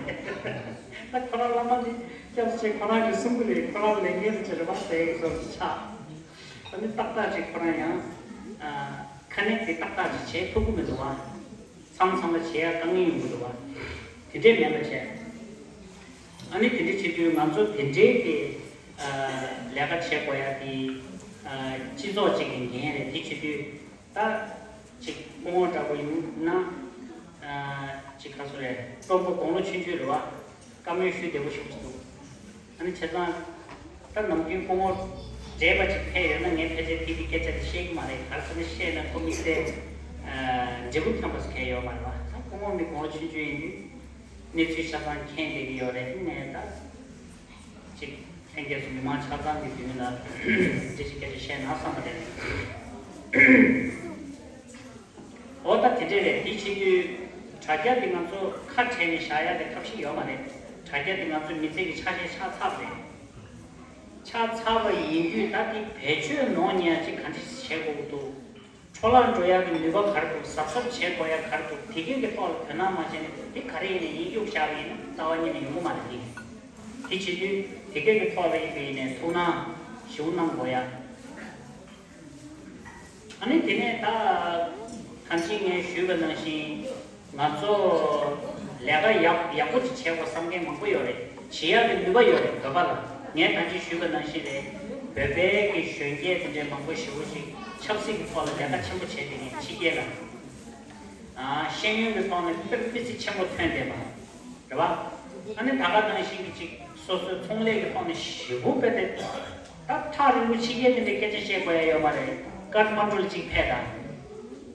ད་ཁོ་རང་བླ་མ་དེ་སྐྱབས་ཆེ་ཁོ་རང་གིས་གསུང་གི་རེད། ཁོ་རང་ལས་འགན་དེ་རེད་བ་ཟེར་གྱི་བཟོ་ཆགས། ཨ་ནི་ཏག་ཏག་ཅིག་ཁོ་རང་ཡང་ཨ་ཁ་ནེག་དེ་ཏག་ཏག་ཅིག་བྱེད་ཐུབ་ཀྱི་མི་འདུག་བ། མཚམས་མཚམས་ལ་བྱེད་ཡ་དཀའ་ངལ་ཡོང་གི་འདུག་བ། དེ་འདྲས་མེད་པ་བྱས། ཨ་ནི་དེ་འདྲས་བྱེད་དུས་ང་ཚོ་དེ་འདྲས་དེ་ཨ་ལས་ཀ་བྱེད་དགོས་ཡ་དེ་ཨ་སྤྱི་ཚོགས་གཅིག་གི་འགན་རེད། དེ་བྱེད་དུས་ད་ཅིག་སྐུ་ངོ་འདྲ་པོ་ཡིན་ན་ཨ་ཅིག་ག་ཚོད་རེད། སྤྲོ་པོ་དགུང་ལོ་ཆུང་ཆུང་རེད་བ། བཀའ་མོལ་ཞུ་བདེ་པོ་ཞིག་འདུག་ཨ་ནི་བྱས་ཙང་། ད་ནམ་རྒྱུན་སྐུ་ངོ་བགྲེས་པ་ཅིག་ཕེབས་ཡོད་ན་ངས་ཕལ་ཆེར་དེ་དེ་སྐད་ཆ་དེ་བཤད་ཀྱི་མ་རེད། ག་རེ་ཟེར་ན་བཤད་ན་ཁོ་དམིགས་བསལ་ཨ་འབྲས་བུ་ཐོན་པ་ཟེར་མཁན་ཡོད་མ་རེད་བ། ད་སྐུ་ངོ་མི་དགུང་ལོ་ཆུང་ཆུང་ཡིན་དུས་གནས་ཚུལ་ཆ་ཚང་མཁྱེན་བསྡད་ཀྱི་ཡོད་རེད། ངས་ད་ཅིག་ལྷན་རྒྱས་སུ་མི་མང་ཆ་ཚང་གི་མདུན་ལ་འདི་ཞིག་སྐད་ཆ་བཤད་ན་བསམ་པ་རེད། འོ་ད་དེ་འདྲས་རེད། དེ་བྱེད་དུས་དྲ་རྒྱ་འདི་ང་ཚོ་ཁ་བྲལ་ནས་བཞག་ཡ་དེ་ཐབས་ཤེས་ཡོད་མ་རེད། དྲ་རྒྱ་འདི་ང་ཚོའི་མི་ཚེ་གི་ཆ་ཤས་ཆགས་ཚར་བ་རེད། ཆགས་ཚར་བ་ཡིན་དུས་ད་འདི་བེད་སྤྱོད་ནོར་ཉེས་ཅིག་ག་འདྲས་བྱེད་དགོས་ཀྱི་འདུག་འཕྲོ་བརླག་འགྲོ་ཡ་གི་ནུས་པ་ག་རེ་འདུག་གཟབ་གཟབ་བྱེད་དགོས་ཡ་ག་རེ་འདུག་དེ་གས་ཀྱི་ཐོག་ལ་དོ་སྣང་མ་བྱས་ནས་འདི་ག་རེ་ཡིན་ནའི་ཡིན་གཡུག་བཞག་པ་ཡིན་ན་རྩ་བ་ཉིད་ནས་ཡོང་གི་མ་རེད། དེ་དེ་བྱེད་དུས་དེ་གས་ཀྱི་ཐོག་ལ་ཡིན་པ་ཡིན་ནའི་ཐུགས་སྣང་ཞེ་པོ་གནང་དགོས་ཡ། ཨ་ནི་དེ་ནས་ད་གང་ཅི་ངས་ཞུས་པ་ནང་བཞིན་ང་ཚོ་ལས་ཀ་ཡག་ཡག་པོ་ཅིག་བྱེད་དགོས་བསམ་མཁན་མང་པོ་ཡོད་རེད། བྱེད་ཡག་གི་ནུས་པ་ཡོད་རེད། བོད་པ་ལ། ངས་ད་ཅི་ཞུས་པ་ནང་བཞིན་རེད། བོད་པའི་གི་གཞོན་སྐྱེས་དེ་འདྲའི་མང་པོ་ཞེ་པོ་ཅིག་ཆབ་སྲིད་ཀྱི་ཐོག་ལ་ལས་ཀ་ཆེན་པོ་བྱས་དེ་ནས་ཕྱི་རྒྱལ་ལ་ཨ་ཤེས་ཡོན་གྱི་ཐོག་ནས་དཔེ་མི་སྲིད་ཆེན་པོ་ཐོན་བསྡད་པ་རེད་བ། ཨ་ནི་ད་ག་ནང་བཞིན་གི་ཅིག་སོ་སོའི་ཚོང་ལས་ཀྱི་ཐོག་ནས་ཞེ་པོ་དཔེ་དེ་ད་ཐག་རིང་པོ་ཕྱི་རྒྱལ་དེ་འདྲའི་སྐད་ཆ་བཤད་དགོས་ཡ་ཡོད་མ་རེད། ཀཏ་མན་ཌུ་ལ་ཅིག་ཕེབས་དང་།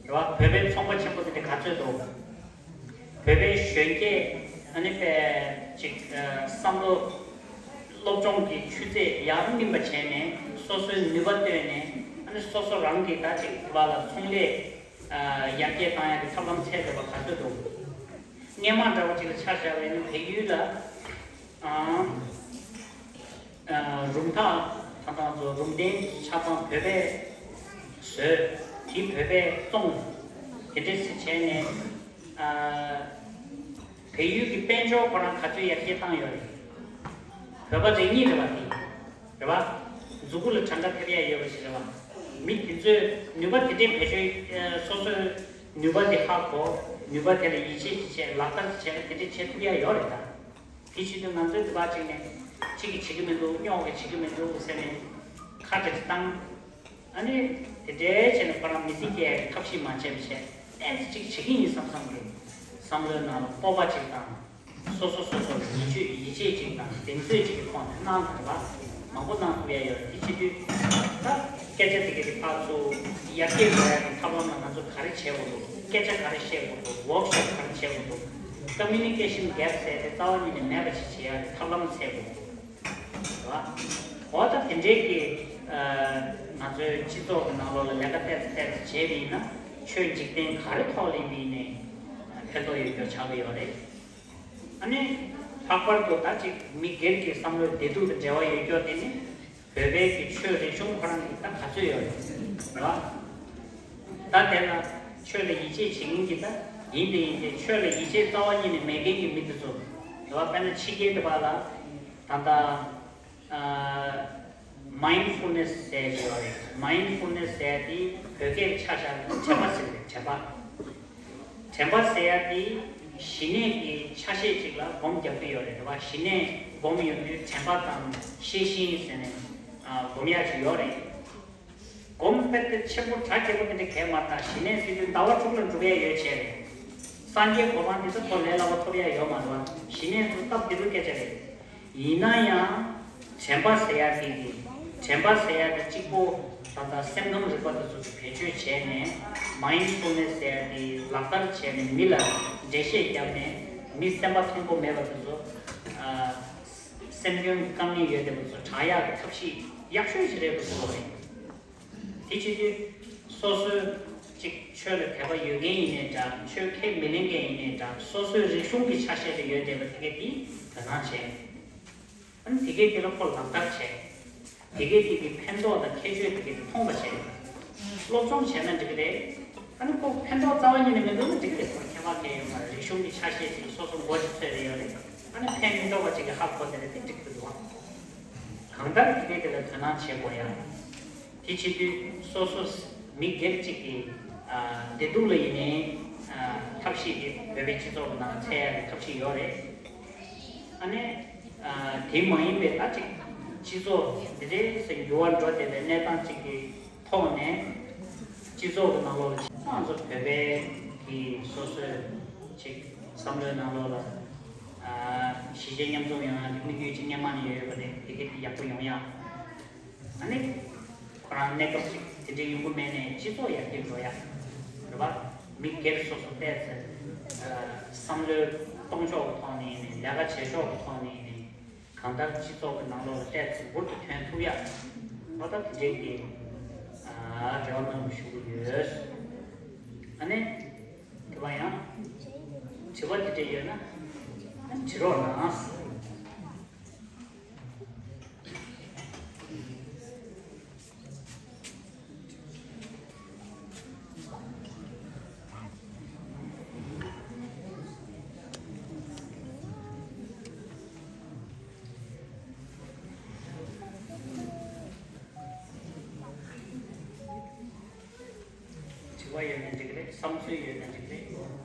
རེད་བ། བོད་པའི་ཚོང་པ་ཆེན་པོ་དེ་འདྲ་ག་ཚོད་འདུག་བོད་པའི་གཞོན་སྐྱེས་ཨ་ནི་དཔེ་ཅིག་བསམ་བློ་སློབ་སྦྱོང་གི་ཆུ་ཚད་ཡར་སྨིན་པ་བྱས་ནས་སོ་སོའི་ནུས་པ་བཏོན་ནས་ཨ་ནི་སོ་སོ་རང་གིས་ད་ཅིག་བ་ལ་ཚོང་ལས་ཡར་རྒྱས་བཏང་ཡག་གི་ཐབས་ལམ་འཚོལ་དགོས་པ་ག་ཚོད་འདུག་སྔོན་མ་འདྲ་བོ་ཅིག་ལ་ཆ་བཞག་པ་ཡིན་ན་བལ་ཡུལ་ལ་ཨང་། རུམ་ཐག་ད་ལྟ་ང་ཚོ་རུམ་གདན་ཆ་ཚང་བོད་པས་བཟོས། དེ་བོད་པས་བཙོང་། དེ་འདྲས་བྱས་ནས་ཨ་ བལ་ཡུལ་གྱི་དཔལ་འབྱོར་ཁོ་རང་ག་ཚོད་ཡར་རྒྱས་བཏང་ཡོད་རེད། བོད་པ་རེ་གཉིས་རེད་བ་དེ། རེད་བ། མཛུ་གུ་ལ་གྲངས་ཀ་ཐེབས་ཡ་ཡོད་པ་ཞིག་རེད་བ། མི་དེ་ཚོས་ནུས་པ་དེ་འདྲའི་བེད་སྤྱོད་ཨ། སོ་སོའི་ནུས་པ་དེ་ཧ་གོ། ནུས་པ་དེ་ལ་ཡིད་ཆེས་ཅིག་བྱས། ལག་བསྟར་ཅིག་བྱས་ན་དེ་འདྲའི་བྱེད་ཐུབ་ཡ་ཡོད་རེད་ད། དེ་བྱེད་དུས་ང་ཚོའི་འདི་པ་གཅིག་ནས་གཅིག་གིས་བྱེད་ཀྱི་མི་འདུག་རྙོག་གིས་བྱེད་ཀྱི་མི་འདུག་ཟེར་ནས་ཁ་བྲལ་བཏང་། ཨ་ནི་དེ་འདྲའི་བྱས་ནས་ཁོ་རང་མི་ཚེ་སྐྱེལ་ཡ་གི་ཐབས་ཤེས་མ་བྱས་པ་བྱས། ཏོག་ཙམ་ཅིག་བྱེད་ཀྱི་ཡིན་བསམ་བསམ་གྱི་བསམ་བློའི་ནང་ལ་སྤོབས་པ་ཅིག་དང་། སོ་སོ་སོ་སོར་ཡིད་ཆེས་ཡིད་ཆེས་ཅིག་དང་གདེང་ཚོད་ཅིག་གི་ཐོག་ནས་གནང་དགོས་པ་མང་པོ་གནང་ཐུབ་ཡ་ཡོད་རེད། དེ་བྱེད་དུས་ད་སྐད་ཆ་དེ་ག་དེ་ཕར་ཚུར་ཡར་རྒྱས་འགྲོ་ཡ་གི་ཐབས་ལམ་ལ་ང་ཚོ་ག་རེ་བྱེད་དགོས་འདུག་སྐད་ཆ་ག་རེ་བཤད་དགོས་འདུག་ཝོག་ཤོབ་ག་རེ་བྱེད་དགོས་འདུག་ཀོ་མུ་ནི་ཀེ་ཤན་གེབ་ཟེར་དེ་རྩ་བ་ཉིད་ནས་མེད་པ་ཞིག་བྱེད་ཡ་གི་ཐབས་ལམ་འཚོལ་དགོས་འདུག་རེད་བ། འོ་ད་དེ་འདྲའི་གི་ཨ། ང་ཚོའི་སྤྱི་ཚོགས་ཀྱི་ནང་ལོགས་ལ་ལས་ཀ་ཏོག་ཙམ་ཏོག་ཙམ་བྱས་པ་ཡིན་ན་ཆོས་འཇིག་རྟེན་ག་རེ་ཐོག་ལ་ཡིན་པ་ཡིན་ནའི་ཕན་ཐོགས་ཡོད་རྒྱུ་ཆགས་ཀྱི་ཡོད་རེད། ཨ་ནི་ལྷག་པར་དུ་ད་ཅིག་མི་སྒེར་གྱི་བསམ་བློའི་བདེ་སྡུག་དང་འབྲེལ་བ་ཡོད་རྒྱུ་དེ་ནི་བོད་པའི་གི་ཆོས་རིག་གཞུང་ཁོ་རང་གི་ད་ག་ཚོད་ཡོད་རེད་བ། ད་དེ་ལ་ཆོས་ལ་ཡིད་ཆེས་བྱེད་མཁན་གྱི་ད་ཡིན་དེ་ཡིན་ཏེ་ཆོས་ལ་ཡིད་ཆེས་རྩ་བ་ཉིད་ནས་མེད་མཁན་གྱི་མི་དེ་ཚོ་རེད་བ། དཔེར་ན་ཕྱི་རྒྱལ་དེ་པ་ལ་ད་ལྟ་མའིན་ཌ་ཕུལ་ནེ་སི་ཟེར་གྱི་ཡོད་རེད། མའིན་ཌ་ཕུལ་ནེ་སི་ཟེར་དེ་བོད་སྐད་ཆ་བཞག་ན་དྲན་པ་ཟེར་གྱི་རེད། དྲན་པ། དྲན་པ་ཟེར་ཡ་དེ་ཞི་གནས་ཀྱི་ཆ་ཤས་ཅིག་ལ་སྒོམ་རྒྱག་གི་ཡོད་རེད། རེད་བ། ཞི་གནས་སྒོམ་ཡོང་དུས་དྲན་པ་དང་ཤེས་བཞིན་ཟེར་ནས་ཨ། སྒོམ་ཡ་ཅིག་ཡོད་རེད། སྒོམ་དཔེ་དེ་ཆེན་པོ་གྲ་རྒྱས་པོ་དེ་འདྲ་གས་མ་རེད། ད་ཞི་གནས་ཟེར་དུས་ཟླ་བ་དྲུག་ལ་འགྲུབ་ཡ་ཡོད་བྱས་རེད། སངས་རྒྱས་གོ་འཕང་དེ་ཚོ་ཁོ་ལས་སླ་བོ་ཐོབ་ཡ་ཡོད་མ་རེད་བ། ཞི་གནས་ཚོ་སྟབས་བདེ་པོའི་སྐད་ཆ་རེད། ཡིན་ན་ཡང་དྲན་པ་ཟེར་ཡ་དེ་གི་དྲན་པ་ཟེར་ཡ་དེ་གཅིག་པོ་ད་ལྟ་སེམས་ཁམས་རིག་པ་དེ་ཚོ་གི་བེད་སྤྱོད་བྱས་ནས་མའིན་ཌ་ཕུལ་ནེ་སི་ཟེར་ཡ་དེ་ལག་བསྟར་བྱས་ནས་མི་ལ་འགྲེལ་བཤད་བརྒྱབ་ནས་མི་སེམས་པ་ཐང་པོ་མེད་པ་དེ་ཚོ་ཨ། སེམས་སྐྱོན་དཀའ་ངལ་ཡོད་བསྡད་པ་ཚོ་དྲག་ཡག་གི་ཐབས་ཤེས་ཡག་ཤོས་ཤིག་རེད་པ་བཟོ་བ་རེད། དེ་བྱེད་དུས་སོ་སོའི་ཅིག་ཆོས་ལ་དད་པ་ཡོད་མཁན་ཡིན་ནའི་འདྲ། ཆོས་ཁས་མི་ལེན་མཁན་ཡིན་ནའི་འདྲ། སོ་སོའི་རིག་གཞུང་གི་ཆ་ཤས་ལ་ཡོད་བསྡད་པ་དེ་གས་དེ་དོ་སྣང་བྱས། ཨ་ནི་དེ་གས་དེ་ལ་ཁོ་ལག་བསྟར་བྱས། དེ་གས་དེ་གི་ཕན་ཐོགས་དང་ཁྱད་ཆོས་དེ་གས་དེ་མཐོང་བ་བྱས། སློབ་སྦྱོང་བྱས་ན་འགྲིག་གི་རེད། ཨ་ནི་ཁོ་ཕན་ཐོགས་རྩ་བ་ཉིད་ནས་མི་འདུག་ན་འགྲིག་གི་རེད། ཁོ་ཁྱད་པར་གང་ཡང་ཡོད་མ་རེད། རིག་གཞུང་གི་ཆ་ཤས་ཅིག་སོ་སོ་མགོ་ཅིག་ཚོས་རེ་ཡོད་རེད། ཨ་ནི་ཕན་མི་ཐོགས་པ་ཅིག་གི་ཧ་གོ་དེ་རེད། དེ་འགྲིག་གི་འདུག་ཨ། གང་ལྟར་དེ་གས་དེ་ལ་དོ་སྣང་བྱེད་དགོས་ཡ། དེ་བྱེད་དུས་སོ་སོ་མི་སྒེར་གཅིག་གི་ཨ། བདེ་སྡུག་ལ་ཡིན་ནའི་ཨ། ཐབས་ཤེས་དེ་བོད་པའི་སྤྱི་ཚོགས་ཀྱི་ནང་འཚོལ་ཡ་གི་ཐབས་ཤེས་ཡོད་རེད། ཨ་ནི་ཨ། དེ་མ་ཡིན་པའི་ད་ཅིག་སྤྱི་ཚོགས་འདི་འདྲའི་སེ་འགྱུར་བ་འགྲོ་བསྡད་པའི་གནས་སྟངས་ཅིག་གི་ཐོག་ནས་སྤྱི་ཚོགས་ཀྱི་ནང་ལོགས་ལ་ང་ཚོ་བོད་པའི་གི་སོ་སོའི་ཅིག་བསམ་བློའི་ནང་ལོགས་ལ་ཨ། གཞིས་བྱེས་མཉམ་འཛོམས་ཡོང་ཡ་གི་དམིགས་ཡུལ་ཅིག་སྔོན་མ་ནས་ཡོད་ཡོད་པ་རེད། དེ་གས་དེ་ཡག་པོ་ཡོང་ཡ། ཨ་ནི། ཁོ་རང་གནས་སྐབས་ཤིག་དེ་འདྲའི་ཡོང་གི་མེད་ནའི་སྤྱི་ཚོགས་ཡར་རྒྱས་འགྲོ་ཡ། རེད་པ། མི་སྒེར་སོ་སོ་ཏོག་ཙམ་བསམ་བློའི་གཏོང་ཕྱོགས་ཀྱི་ཐོག་ནས་ཡིན་ནའི་ལས་ཀ་བྱེད་ཕྱོགས་ཀྱི་ཐོག་ནས་ཡིན་ནའི་གང་ལྟར་སྤྱི་ཚོགས་ཀྱི་ནང་ལོགས་ལ་ཏོག་ཙམ་འབུར་དུ་ཐོན་ཐུབ་ཡ། ཨོ་ད་དེ་འདྲའི་གི་རེ་བ་གནང་རོགས་ཞུ་གི་ཡོད། ཨ་ནི། དེ་བ་ཡང་དྲི་བ་དེ་འདྲ་ཡོད་ན་དྲི་རོགས་གནང་། དྲི་བ་ཡོད་ན་འགྲིག་གི་རེད། བསམ་ཚུལ་ཡོད་ན་འགྲིག་གི་རེད།